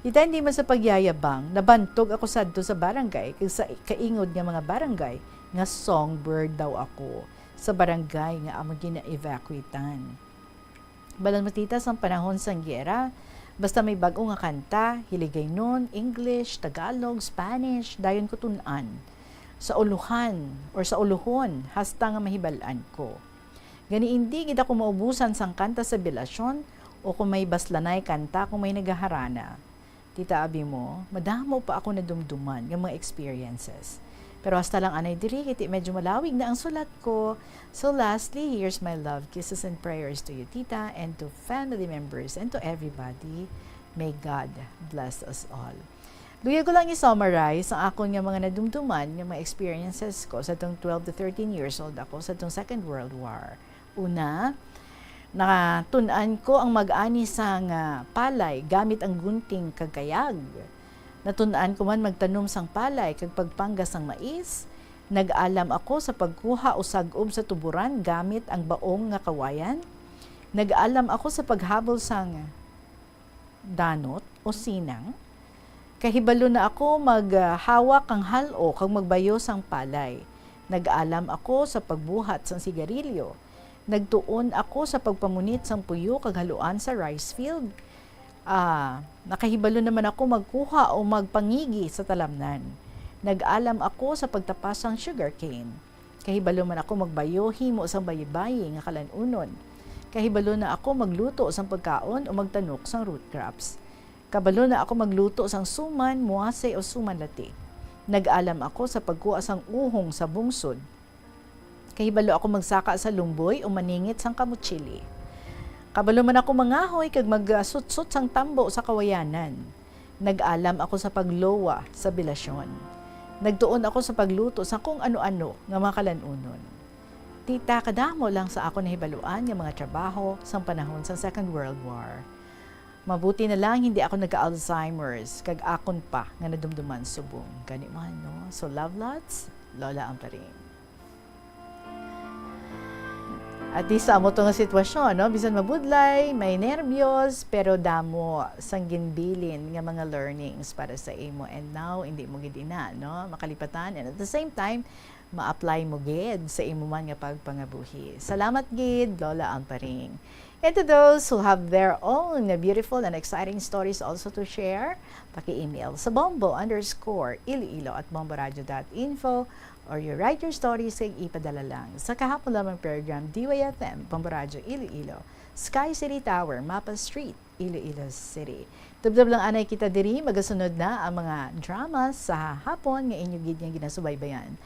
Tita, hindi man sa pagyayabang, nabantog ako sadto sa barangay, kag sa kaingod nga mga barangay, nga songbird daw ako sa barangay nga amo gina-evacuatean. Balan mo, tita, sang panahon sang giyera, basta may bag-o nga kanta, Hiligaynon, English, Tagalog, Spanish, dayon ko tun-an. Sa uluhan, or sa uluhon, hasta nga mahibal-an ko. Gani, indi gid ako maubusan sang kanta sa bilasyon o kung may baslanay kanta kung may nagaharana. Tita, abi mo, madamo pa ako nadumduman nga mga experiences. Pero hasta lang anay diri, kay ti medyo malawig na ang sulat ko. So lastly, here's my love, kisses and prayers to you, tita, and to family members, and to everybody. May God bless us all. Luyag ko lang i-summarize ang akon nga mga nadumduman nga mga experiences ko sa tong twelve to thirteen years old ako sa tong Second World War. Una, natun-an ko ang mag-ani sang, ah, palay gamit ang gunting kag kayag. Natun-an ko man magtanom sang palay kag pagpangga sang mais. Nag-alam ako sa pagkuha o sag-ob sa tuburan gamit ang baong nga kawayan. Nag-alam ako sa paghabol sang danot o sinang. Kahibalo na ako maghawak kang hal-o kag magbayo sang palay. Nag-alam ako sa pagbuhat sang sigarilyo. Nagtuon ako sa pagpamunit sang puyo kag haluan sa rice field. Ah, nakahibalo naman ako magkuha o magpangigi sa talamnan. Nag-alam ako sa pagtapas sang sugarcane. Kahibalo man ako magbayo himo sang bayi-bayi nga kalan-unon. Kahibalo na ako magluto sang pagkaon o magtanok sang root crops. Kabalo na ako magluto sang suman, muwase o suman lati. Nag-alam ako sa pagkuha sang uhong sa bungsod. Kahibalo ako magsaka sa lumboy o maningit sang kamutsili. Kabalo man ako mangahoy kag magsutsot sang tambo sa kawayanan. Nag-alam ako sa paglowa sa bilasyon. Nagtuon ako sa pagluto sa kung ano-ano nga mga kalan-unon. Tita, kadamo lang sa akon nahibaluan nga mga trabaho sang panahon sang Second World War. Mabuti na lang hindi ako nagka-Alzheimer's, kag akon pa nga nadumduman subong. Gani man, no? So, love lots, Lola Amparing. At least sa amo to nga sitwasyon, no? Bisan mabudlay, may nerbyos, pero damo sang ginbilin nga mga learnings para sa imo. And now, hindi mo gid ina, no? Makalipatan. And at the same time, ma-apply mo gid sa imo man nga pagpangabuhi. Salamat gid, Lola Amparing. And to those who have their own beautiful and exciting stories also to share, paki-email sa bombo underscore iloilo at bomboradio dot info, or you write your stories kag ipadala lang sa kahapon lamang program, D Y F M, Bombo Radyo Iloilo, Sky City Tower, Mapa Street, Iloilo City. Tubtob lang anay kita diri, magasunod na ang mga drama sa hapon nga inyo gid nga ginasubaybayan.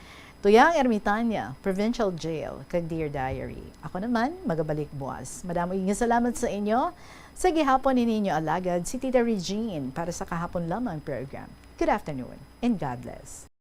Tuyang Ermitania, Provincial Jail, kag Dear Diary. Ako naman, magabalik buwas. Madamo nga salamat sa inyo sa gihapon ni ninyo alagad, si Tita Regine, para sa kahapon lamang program. Good afternoon and God bless.